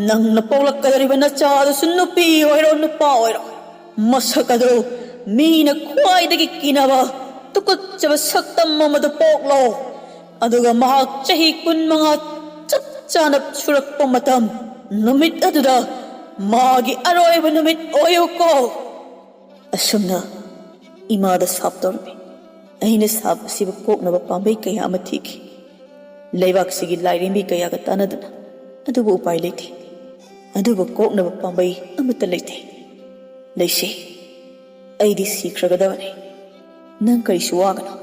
ꯅꯪꯅ ꯄꯣꯛꯂꯛꯀꯗꯧꯔꯤꯕ ꯅꯆꯥ ꯑꯗꯨꯁꯨ ꯅꯨꯄꯤ ꯑꯣꯏꯔꯣ ꯅꯨꯄꯥ ꯑꯣꯏꯔꯣ, ꯃꯁꯛ ꯑꯗꯨ ꯃꯤꯅ ꯈ꯭ꯋꯥꯏꯗꯒꯤ ꯀꯤꯅꯕ ꯇꯨꯀꯠꯆꯕ ꯁꯛꯇꯝ ꯑꯃꯗ ꯄꯣꯛꯂꯣ꯫ ꯑꯗꯨꯒ ꯃꯍꯥꯛ ꯆꯍꯤ ꯀꯨꯟꯃꯉꯥ ꯆꯞ ꯆꯥꯅ ꯁꯨꯔꯛꯄ ꯃꯇꯝ ꯅꯨꯃꯤꯠ ꯑꯗꯨꯗ ꯃꯥꯒꯤ ꯑꯔꯣꯏꯕ ꯅꯨꯃꯤꯠ ꯑꯣꯏꯌꯨꯀꯣ꯫" ꯑꯁꯨꯝꯅ ꯏꯃꯥꯗ ꯁꯥꯞ ꯇꯧꯔꯝꯃꯤ꯫ ꯑꯩꯅ ꯁꯥꯞ ꯑꯁꯤꯕꯨ ꯀꯣꯛꯅꯕ ꯄꯥꯝꯕꯩ ꯀꯌꯥ ꯑꯃ ꯊꯤꯈꯤ꯫ ꯂꯩꯕꯥꯛꯁꯤꯒꯤ ꯂꯥꯏꯔꯦꯝꯕꯤ ꯀꯌꯥꯒ ꯇꯥꯟꯅꯗꯨꯅ, ꯑꯗꯨꯕꯨ ꯎꯄꯥꯏ ꯂꯩꯇꯦ꯫ ꯑꯗꯨꯕꯨ ꯀꯣꯛꯅꯕ ꯄꯥꯝꯕꯩ ꯑꯃꯠꯇ ꯂꯩꯇꯦ꯫ "ꯂꯩꯁꯤ, ꯑꯩꯗꯤ ꯁꯤꯈ꯭ꯔꯒꯗꯕꯅꯤ꯫ ꯅꯪ ꯀꯔꯤꯁꯨ ꯋꯥꯒꯅꯨ꯫"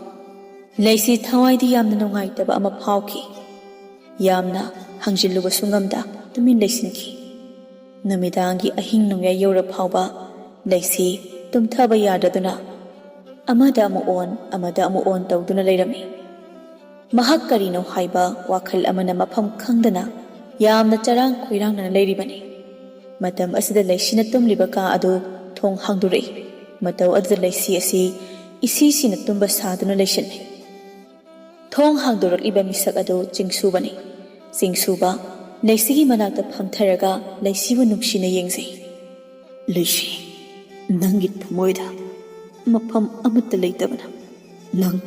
ꯂꯩꯁꯤ ꯊꯋꯥꯏꯗꯤ ꯌꯥꯝꯅ ꯅꯨꯡꯉꯥꯏꯇꯕ ꯑꯃ ꯐꯥꯎꯈꯤ꯫ ꯌꯥꯝꯅ ꯍꯪꯖꯤꯜꯂꯨꯕꯁꯨ ꯉꯝꯗ ꯇꯨꯃꯤꯟ ꯂꯩꯁꯤꯟꯈꯤ꯫ ꯅꯨꯃꯤꯗꯥꯡꯒꯤ ꯑꯍꯤꯡ ꯅꯣꯡꯌꯥꯏ ꯌꯧꯔ ꯐꯥꯎꯕ ꯂꯩꯁꯤ ꯇꯨꯝꯊꯕ ꯌꯥꯗꯗꯨꯅ ꯑꯃꯗ ꯑꯃꯨꯛ ꯑꯣꯟ, ꯑꯃꯗ ꯑꯃꯨꯛ ꯑꯣꯟ ꯇꯧꯗꯨꯅ ꯂꯩꯔꯝꯃꯤ꯫ ꯃꯍꯥꯛ ꯀꯔꯤꯅꯣ ꯍꯥꯏꯕ ꯋꯥꯈꯜ ꯑꯃꯅ ꯃꯐꯝ ꯈꯪꯗꯅ ꯌꯥꯝꯅ ꯆꯔꯥꯡ ꯈꯣꯏꯔꯥꯡꯅꯅ ꯂꯩꯔꯤꯕꯅꯤ꯫ ꯃꯇꯝ ꯑꯁꯤꯗ ꯂꯩꯁꯤꯅ ꯇꯨꯝꯂꯤꯕ ꯀꯥ ꯑꯗꯨ ꯊꯣꯡ ꯍꯥꯡꯗꯣꯔꯛꯏ꯫ ꯃꯇꯧ ꯑꯗꯨꯗ ꯂꯩꯁꯤ ꯑꯁꯤ ꯏꯁꯤꯁꯤꯅ ꯇꯨꯝꯕ ꯁꯥꯗꯨꯅ ꯂꯩꯁꯤꯜꯂꯤ꯫ ꯊꯣꯡ ꯍꯥꯡꯗꯣꯔꯛꯂꯤꯕ ꯃꯤꯁꯛ ꯑꯗꯨ ꯆꯤꯡꯁꯨꯕꯅꯤ꯫ ꯆꯤꯡꯁꯨꯕ ꯂꯩꯁꯤꯒꯤ ꯃꯅꯥꯛꯇ ꯐꯝꯊꯔꯒ ꯂꯩꯁꯤꯕꯨ ꯅꯨꯡꯁꯤꯅ ꯌꯦꯡꯖꯩ꯫ "ꯂꯩꯁꯤ, ꯅꯪꯒꯤ ꯊꯃꯣꯏꯗ ꯃꯐꯝ ꯑꯃꯠꯇ ꯂꯩꯇꯕꯅ ꯅꯪ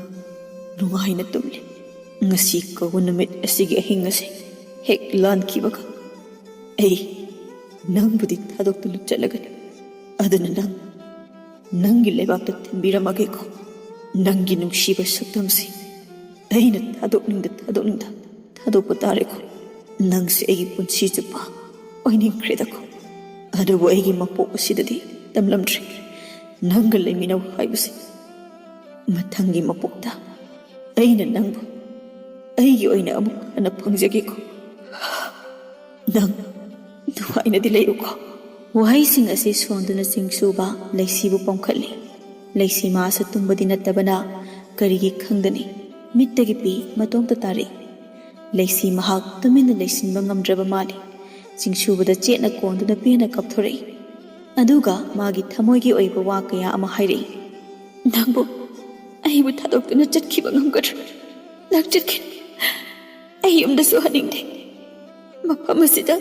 ꯅꯨꯡꯉꯥꯏꯅ ꯇꯨꯝꯂꯤ꯫ ꯉꯁꯤ ꯀꯧꯕ ꯅꯨꯃꯤꯠ ꯑꯁꯤꯒꯤ ꯑꯍꯤꯡ ꯑꯁꯤ ꯍꯦꯛ ꯂꯥꯟꯈꯤꯕꯒ ꯑꯩ ꯅꯪꯕꯨꯗꯤ ꯊꯥꯗꯣꯛꯇꯨꯅ ꯆꯠꯂꯒꯅꯤ꯫ ꯑꯗꯨꯅ ꯅꯪ ꯅꯪꯒꯤ ꯂꯩꯕꯥꯛꯇ ꯊꯤꯟꯕꯤꯔꯝꯃꯒꯦꯀꯣ꯫ ꯅꯪꯒꯤ ꯅꯨꯡꯁꯤꯕ ꯁꯛꯇꯝꯁꯤ ꯑꯩꯅ ꯊꯥꯗꯣꯛꯅꯤꯡꯗ ꯊꯥꯗꯣꯛꯅꯤꯡꯗ ꯊꯥꯗꯣꯛꯄ ꯇꯥꯔꯦꯀꯣ꯫ ꯅꯪꯁꯦ ꯑꯩꯒꯤ ꯄꯨꯟꯁꯤ ꯆꯨꯞꯄ ꯑꯣꯏꯅꯤꯡꯈ꯭ꯔꯦꯗꯀꯣ꯫ ꯑꯗꯨꯕꯨ ꯑꯩꯒꯤ ꯃꯄꯣꯛ ꯑꯁꯤꯗꯗꯤ ꯇꯝꯂꯝꯗ꯭ꯔꯤ ꯅꯪꯒ ꯂꯩꯃꯤꯟꯅꯧ ꯍꯥꯏꯕꯁꯦ꯫ ꯃꯊꯪꯒꯤ ꯃꯄꯣꯛꯇ ꯑꯩꯅ ꯅꯪꯕꯨ ꯑꯩꯒꯤ ꯑꯣꯏꯅ ꯑꯃꯨꯛ ꯍꯟꯅ ꯐꯪꯖꯒꯦꯀꯣ꯫ ꯅꯪ ꯅꯨꯡꯉꯥꯏꯅꯗꯤ ꯂꯩꯌꯨꯀꯣ꯫" ꯋꯥꯍꯩꯁꯤꯡ ꯑꯁꯤ ꯁꯣꯟꯗꯨꯅ ꯆꯤꯡꯁꯨꯕ ꯂꯩꯁꯤꯕꯨ ꯄꯣꯝꯈꯠꯂꯤ꯫ ꯂꯩꯁꯤ ꯃꯥꯁꯨ ꯇꯨꯝꯕꯗꯤ ꯅꯠꯇꯕꯅ ꯀꯔꯤꯒꯤ ꯈꯪꯗꯅꯤ, ꯃꯤꯠꯇꯒꯤ ꯄꯤ ꯃꯇꯣꯝꯇ ꯇꯥꯔꯛꯏ꯫ ꯂꯩꯁꯤ ꯃꯍꯥꯛ ꯇꯨꯃꯤꯟꯅ ꯂꯩꯁꯤꯟꯕ ꯉꯝꯗ꯭ꯔꯕ ꯃꯥꯜꯂꯤ꯫ ꯆꯤꯡꯁꯨꯕꯗ ꯆꯦꯠꯅ ꯀꯣꯟꯗꯨꯅ ꯄꯦꯟꯅ ꯀꯞꯊꯣꯔꯛꯏ꯫ ꯑꯗꯨꯒ ꯃꯥꯒꯤ ꯊꯃꯣꯏꯒꯤ ꯑꯣꯏꯕ ꯋꯥ ꯀꯌꯥ ꯑꯃ ꯍꯥꯏꯔꯛꯏ꯫ "ꯅꯪꯕꯨ ꯑꯩꯕꯨ ꯊꯥꯗꯣꯛꯇꯨꯅ ꯆꯠꯈꯤꯕ ꯉꯝꯒꯗ꯭ꯔꯥ? ꯅꯪ ꯆꯠꯈꯤꯅꯤ꯫ ꯑꯩ ꯌꯨꯝꯗꯁꯨ ꯍꯟꯅꯤꯡꯗꯦ꯫ ꯃꯐꯝ ꯑꯁꯤꯗ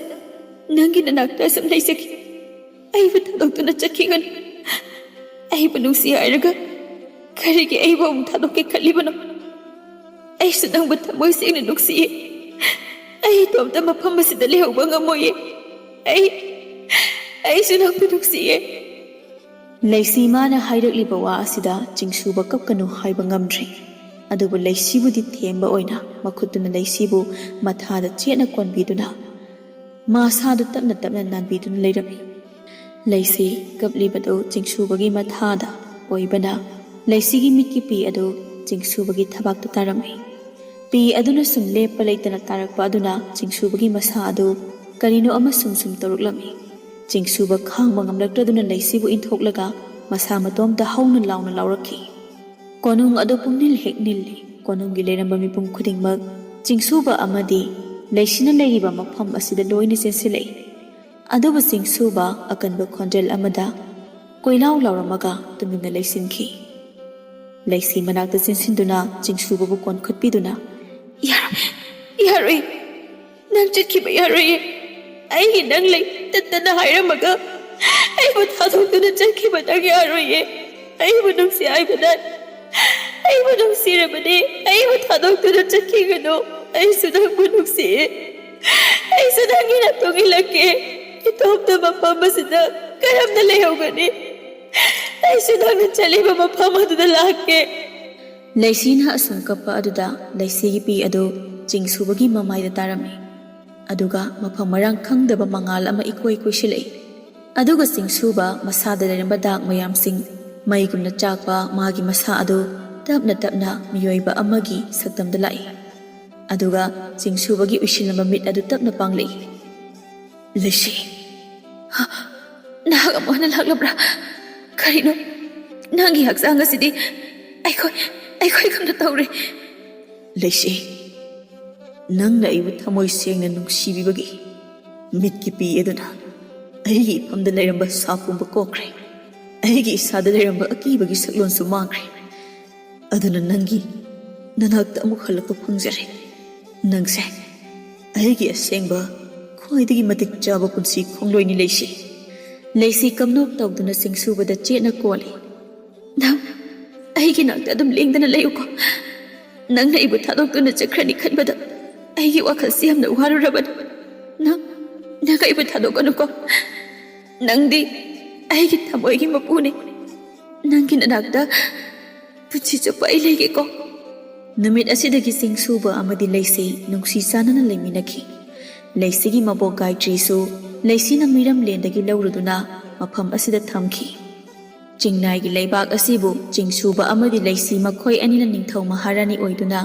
ꯅꯪꯒꯤ ꯅꯅꯥꯛꯇ ꯁꯨꯝ ꯂꯩꯖꯒꯦ꯫ ꯑꯩꯕꯨ ꯊꯥꯗꯣꯛꯇꯨꯅ ꯆꯠꯈꯤꯒꯅꯨ꯫ ꯑꯩꯕꯨ ꯅꯨꯡꯁꯤ ꯍꯥꯏꯔꯒ ꯀꯔꯤꯒꯤ ꯑꯩꯕꯨ ꯑꯃꯨꯛ ꯊꯥꯗꯣꯛꯀꯦ ꯈꯜꯂꯤꯕꯅꯣ? ꯑꯩꯁꯨ ꯅꯪꯕꯨ ꯊꯃꯣꯏ ꯁꯦꯡꯅ ꯅꯨꯡꯁꯤꯌꯦ꯫ ꯑꯩ ꯏꯇꯣꯝꯇ ꯃꯐꯝ ꯑꯁꯤꯗ ꯂꯩꯍꯧꯕ ꯉꯝꯃꯣꯏꯌꯦ꯫ ꯑꯩ, ꯑꯩꯁꯨ ꯅꯪꯕꯨ ꯅꯨꯡꯁꯤꯌꯦ꯫" ꯂꯩꯁꯤ ꯃꯥꯅ ꯍꯥꯏꯔꯛꯂꯤꯕ ꯋꯥ ꯑꯁꯤꯗ ꯆꯤꯡꯁꯨꯕ ꯀꯞꯀꯅꯨ ꯍꯥꯏꯕ ꯉꯝꯗ꯭ꯔꯦ꯫ ꯑꯗꯨꯕꯨ ꯂꯩꯁꯤꯕꯨꯗꯤ ꯊꯦꯝꯕ ꯑꯣꯏꯅ ꯃꯈꯨꯠꯇꯨꯅ ꯂꯩꯁꯤꯕꯨ ꯃꯊꯥꯗ ꯆꯦꯠꯅ ꯀꯣꯟꯕꯤꯗꯨꯅ ꯃꯁꯥꯗꯨ ꯇꯞꯅ ꯇꯞꯅ ꯅꯥꯟꯕꯤꯗꯨꯅ ꯂꯩꯔꯝꯃꯤ꯫ ꯂꯩꯁꯤ ꯀꯞꯂꯤꯕꯗꯨ ꯆꯤꯡꯁꯨꯕꯒꯤ ꯃꯊꯥꯗ ꯑꯣꯏꯕꯅ ꯂꯩꯁꯤꯒꯤ ꯃꯤꯠꯀꯤ ꯄꯤ ꯑꯗꯨ ꯆꯤꯡꯁꯨꯕꯒꯤ ꯊꯕꯥꯛꯇ ꯇꯥꯔꯝꯃꯤ꯫ ꯄꯤ ꯑꯗꯨꯅ ꯁꯨꯝ ꯂꯦꯞꯄ ꯂꯩꯇꯅ ꯇꯥꯔꯛꯄ ꯑꯗꯨꯅ ꯆꯤꯡꯁꯨꯕꯒꯤ ꯃꯁꯥ ꯑꯗꯨ ꯀꯔꯤꯅꯣ ꯑꯃ ꯁꯨꯝ ꯁꯨꯝ ꯇꯧꯔꯛꯂꯝꯃꯤ꯫ ꯆꯤꯡꯁꯨꯕ ꯈꯥꯡꯕ ꯉꯝꯂꯛꯇ꯭ꯔꯗꯨꯅ ꯂꯩꯁꯤꯕꯨ ꯏꯟꯊꯣꯛꯂꯒ ꯃꯁꯥ ꯃꯇꯣꯝꯇ ꯍꯧꯅ ꯂꯥꯎꯅ ꯂꯥꯎꯔꯛꯈꯤ꯫ ꯀꯣꯅꯨꯡ ꯑꯗꯨ ꯄꯨꯝꯅꯤꯜ ꯍꯦꯛ ꯅꯤꯜꯂꯤ꯫ ꯀꯣꯅꯨꯡꯒꯤ ꯂꯩꯔꯝꯕ ꯃꯤꯄꯨꯝ ꯈꯨꯗꯤꯡꯃꯛ ꯆꯤꯡꯁꯨꯕ ꯑꯃꯗꯤ ꯂꯩꯁꯤꯅ ꯂꯩꯔꯤꯕ ꯃꯐꯝ ꯑꯁꯤꯗ ꯂꯣꯏꯅ ꯆꯦꯟꯁꯤꯜꯂꯛꯏ꯫ ꯑꯗꯨꯕꯨ ꯆꯤꯡꯁꯨꯕ ꯑꯀꯟꯕ ꯈꯣꯟꯖꯦꯜ ꯑꯃꯗ ꯀꯣꯏꯂꯥꯎ ꯂꯥꯎꯔꯝꯃꯒ ꯇꯨꯃꯤꯟꯅ ꯂꯩꯁꯤꯟꯈꯤ꯫ ꯂꯩꯁꯤ ꯃꯅꯥꯛꯇ ꯆꯦꯟꯁꯤꯟꯗꯨꯅ ꯆꯤꯡꯁꯨꯕꯕꯨ ꯀꯣꯟꯈꯠꯄꯤꯗꯨꯅ, "ꯌꯥꯔꯣꯏ, ꯌꯥꯔꯣꯏ, ꯅꯪ ꯆꯠꯈꯤꯕ ꯌꯥꯔꯣꯏꯌꯦ꯫ ꯑꯩꯒꯤ ꯅꯪ ꯂꯩ ꯇꯠꯇꯅ ꯍꯥꯏꯔꯝꯃꯒ ꯑꯩꯕꯨ ꯊꯥꯗꯣꯛꯇꯨꯅ ꯆꯠꯈꯤꯕ ꯅꯪ ꯌꯥꯔꯣꯏꯌꯦ꯫ ꯑꯩꯕꯨ ꯅꯨꯡꯁꯤ ꯍꯥꯏꯕ ꯅꯪ, ꯑꯩꯕꯨ ꯅꯨꯡꯁꯤꯔꯕꯅꯦ꯫ ꯑꯩꯕꯨ ꯊꯥꯗꯣꯛꯇꯨꯅ ꯆꯠꯈꯤꯒꯅꯨ꯫ ꯑꯩꯁꯨ ꯅꯪꯕꯨ ꯅꯨꯡꯁꯤꯌꯦ꯫ ꯑꯩꯁꯨ ꯅꯪꯒꯤ ꯅꯇꯨꯡ ꯏꯜꯂꯛꯀꯦ꯫ ꯏꯇꯣꯝꯇ ꯃꯐꯝ ꯑꯁꯤꯗ ꯀꯔꯝꯅ ꯂꯩꯍꯧꯒꯅꯤ? ꯑꯩꯁꯨ ꯅꯪꯅ ꯆꯠꯂꯤꯕ ꯃꯐꯝ ꯑꯗꯨꯗ ꯂꯥꯛꯀꯦ꯫" ꯂꯩꯁꯤꯅ ꯑꯁꯨꯝ ꯀꯞꯄ ꯑꯗꯨꯗ ꯂꯩꯁꯤꯒꯤ ꯄꯤ ꯑꯗꯨ ꯆꯤꯡꯁꯨꯕꯒꯤ ꯃꯃꯥꯏꯗ ꯇꯥꯔꯝꯃꯤ꯫ ꯑꯗꯨꯒ ꯃꯐꯝ ꯃꯔꯥꯡ ꯈꯪꯗꯕ ꯃꯉꯥꯜ ꯑꯃ ꯏꯀꯣꯏ ꯀꯣꯏꯁꯤꯜꯂꯛꯏ꯫ ꯑꯗꯨꯒ ꯆꯤꯡꯁꯨꯕ ꯃꯁꯥꯗ ꯂꯩꯔꯝꯕ ꯗꯥꯛ ꯃꯌꯥꯝꯁꯤꯡ ꯃꯩꯒꯨꯝꯅ ꯆꯥꯛꯄ ꯃꯥꯒꯤ ꯃꯁꯥ ꯑꯗꯨ ꯇꯞꯅ ꯇꯞꯅ ꯃꯤꯑꯣꯏꯕ ꯑꯃꯒꯤ ꯁꯛꯇꯝꯗ ꯂꯥꯛꯏ꯫ ꯑꯗꯨꯒ ꯆꯤꯡꯁꯨꯕꯒꯤ ꯎꯏꯁꯤꯜꯂꯝꯕ ꯃꯤꯠ ꯑꯗꯨ ꯇꯞꯅ ꯄꯥꯡꯂꯛꯏ꯫ "ꯂꯩꯁꯤ, ꯍ, ꯅꯍꯥꯛ ꯑꯃꯨꯛ ꯍꯟꯅ ꯂꯥꯛꯂꯕ꯭ꯔꯥ? ꯀꯔꯤꯅꯣ?" ꯅꯪꯒꯤ ꯍꯛꯆꯥꯡ ꯑꯁꯤꯗꯤ ꯑꯩꯈꯣꯏ ꯑꯩꯈꯣꯏꯒꯨꯝꯅ ꯇꯧꯔꯦ꯫ ꯂꯩꯁꯤ, ꯅꯪꯅ ꯑꯩꯕꯨ ꯊꯃꯣꯏ ꯁꯦꯡꯅ ꯅꯨꯡꯁꯤꯕꯤꯕꯒꯤ ꯃꯤꯠꯀꯤ ꯄꯤ ꯑꯗꯨꯅ ꯑꯩꯒꯤ ꯏꯐꯝꯗ ꯂꯩꯔꯝꯕ ꯁꯥ ꯄꯨꯝꯕ ꯀꯣꯛꯈ꯭ꯔꯦ꯫ ꯑꯩꯒꯤ ꯏꯁꯥꯗ ꯂꯩꯔꯝꯕ ꯑꯀꯤꯕꯒꯤ ꯁꯛꯂꯣꯟꯁꯨ ꯃꯥꯡꯈ꯭ꯔꯦ꯫ ꯑꯗꯨꯅ ꯅꯪꯒꯤ ꯅꯅꯥꯛꯇ ꯑꯃꯨꯛ ꯍꯜꯂꯛꯄ ꯐꯪꯖꯔꯦ꯫ ꯅꯪꯁꯦ ꯑꯩꯒꯤ ꯑꯁꯦꯡꯕ, ꯈ꯭ꯋꯥꯏꯗꯒꯤ ꯃꯇꯤꯛ ꯆꯥꯕ ꯄꯨꯟꯁꯤ ꯈꯣꯡꯂꯣꯏꯅꯤ, ꯂꯩꯁꯤ꯫ ꯂꯩꯁꯤ ꯀꯝꯅꯣꯛ ꯇꯧꯗꯨꯅ ꯆꯤꯡꯁꯨꯕꯗ ꯆꯦꯠꯅ ꯀꯣꯜꯂꯤ꯫ ꯅꯪ ꯑꯩꯒꯤ ꯅꯥꯛꯇ ꯑꯗꯨꯝ ꯂꯦꯡꯗꯅ ꯂꯩꯌꯨꯀꯣ꯫ ꯅꯪꯅ ꯑꯩꯕꯨ ꯊꯥꯗꯣꯛꯇꯨꯅ ꯆꯠꯈ꯭ꯔꯅꯤ ꯈꯟꯕꯗ ꯑꯩꯒꯤ ꯋꯥꯈꯜꯁꯤ ꯌꯥꯝꯅ ꯋꯥꯔꯨꯔꯕꯅꯤ꯫ ꯅꯪ ꯅꯪ ꯑꯩꯕꯨ ꯊꯥꯗꯣꯛꯀꯅꯨꯀꯣ꯫ ꯅꯪꯗꯤ ꯑꯩꯒꯤ ꯊꯃꯣꯏꯒꯤ ꯃꯄꯨꯅꯤ꯫ ꯅꯪꯒꯤ ꯅꯅꯥꯛꯇ ꯄꯨꯟꯁꯤ ꯆꯨꯞꯄ ꯑꯩ ꯂꯩꯒꯦꯀꯣ꯫ ꯅꯨꯃꯤꯠ ꯑꯁꯤꯗꯒꯤ ꯆꯤꯡꯁꯨꯕ ꯑꯃꯗꯤ ꯂꯩꯁꯤ ꯅꯨꯡꯁꯤ ꯆꯥꯟꯅꯅ ꯂꯩꯃꯤꯟꯅꯈꯤ꯫ ꯂꯩꯁꯤꯒꯤ ꯃꯕꯣꯛ ꯒꯥꯏꯇ꯭ꯔꯤꯁꯨ ꯂꯩꯁꯤꯅ ꯃꯤꯔꯝꯂꯦꯟꯗꯒꯤ ꯂꯧꯔꯨꯗꯨꯅ ꯃꯐꯝ ꯑꯁꯤꯗ ꯊꯝꯈꯤ꯫ ꯆꯤꯡꯅꯥꯏꯒꯤ ꯂꯩꯕꯥꯛ ꯑꯁꯤꯕꯨ ꯆꯤꯡꯁꯨꯕ ꯑꯃꯗꯤ ꯂꯩꯁꯤ ꯃꯈꯣꯏ ꯑꯅꯤꯅ ꯅꯤꯡꯊꯧ ꯃꯍꯥꯔꯥꯅꯤ ꯑꯣꯏꯗꯨꯅ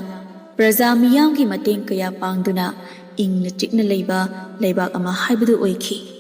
ꯄ꯭ꯔꯖꯥ ꯃꯤꯌꯥꯝꯒꯤ ꯃꯇꯦꯡ ꯀꯌꯥ ꯄꯥꯡꯗꯨꯅ ꯏꯪꯅ ꯆꯤꯛꯅ ꯂꯩꯕ ꯂꯩꯕꯥꯛ ꯑꯃ ꯍꯥꯏꯕꯗꯨ ꯑꯣꯏꯈꯤ꯫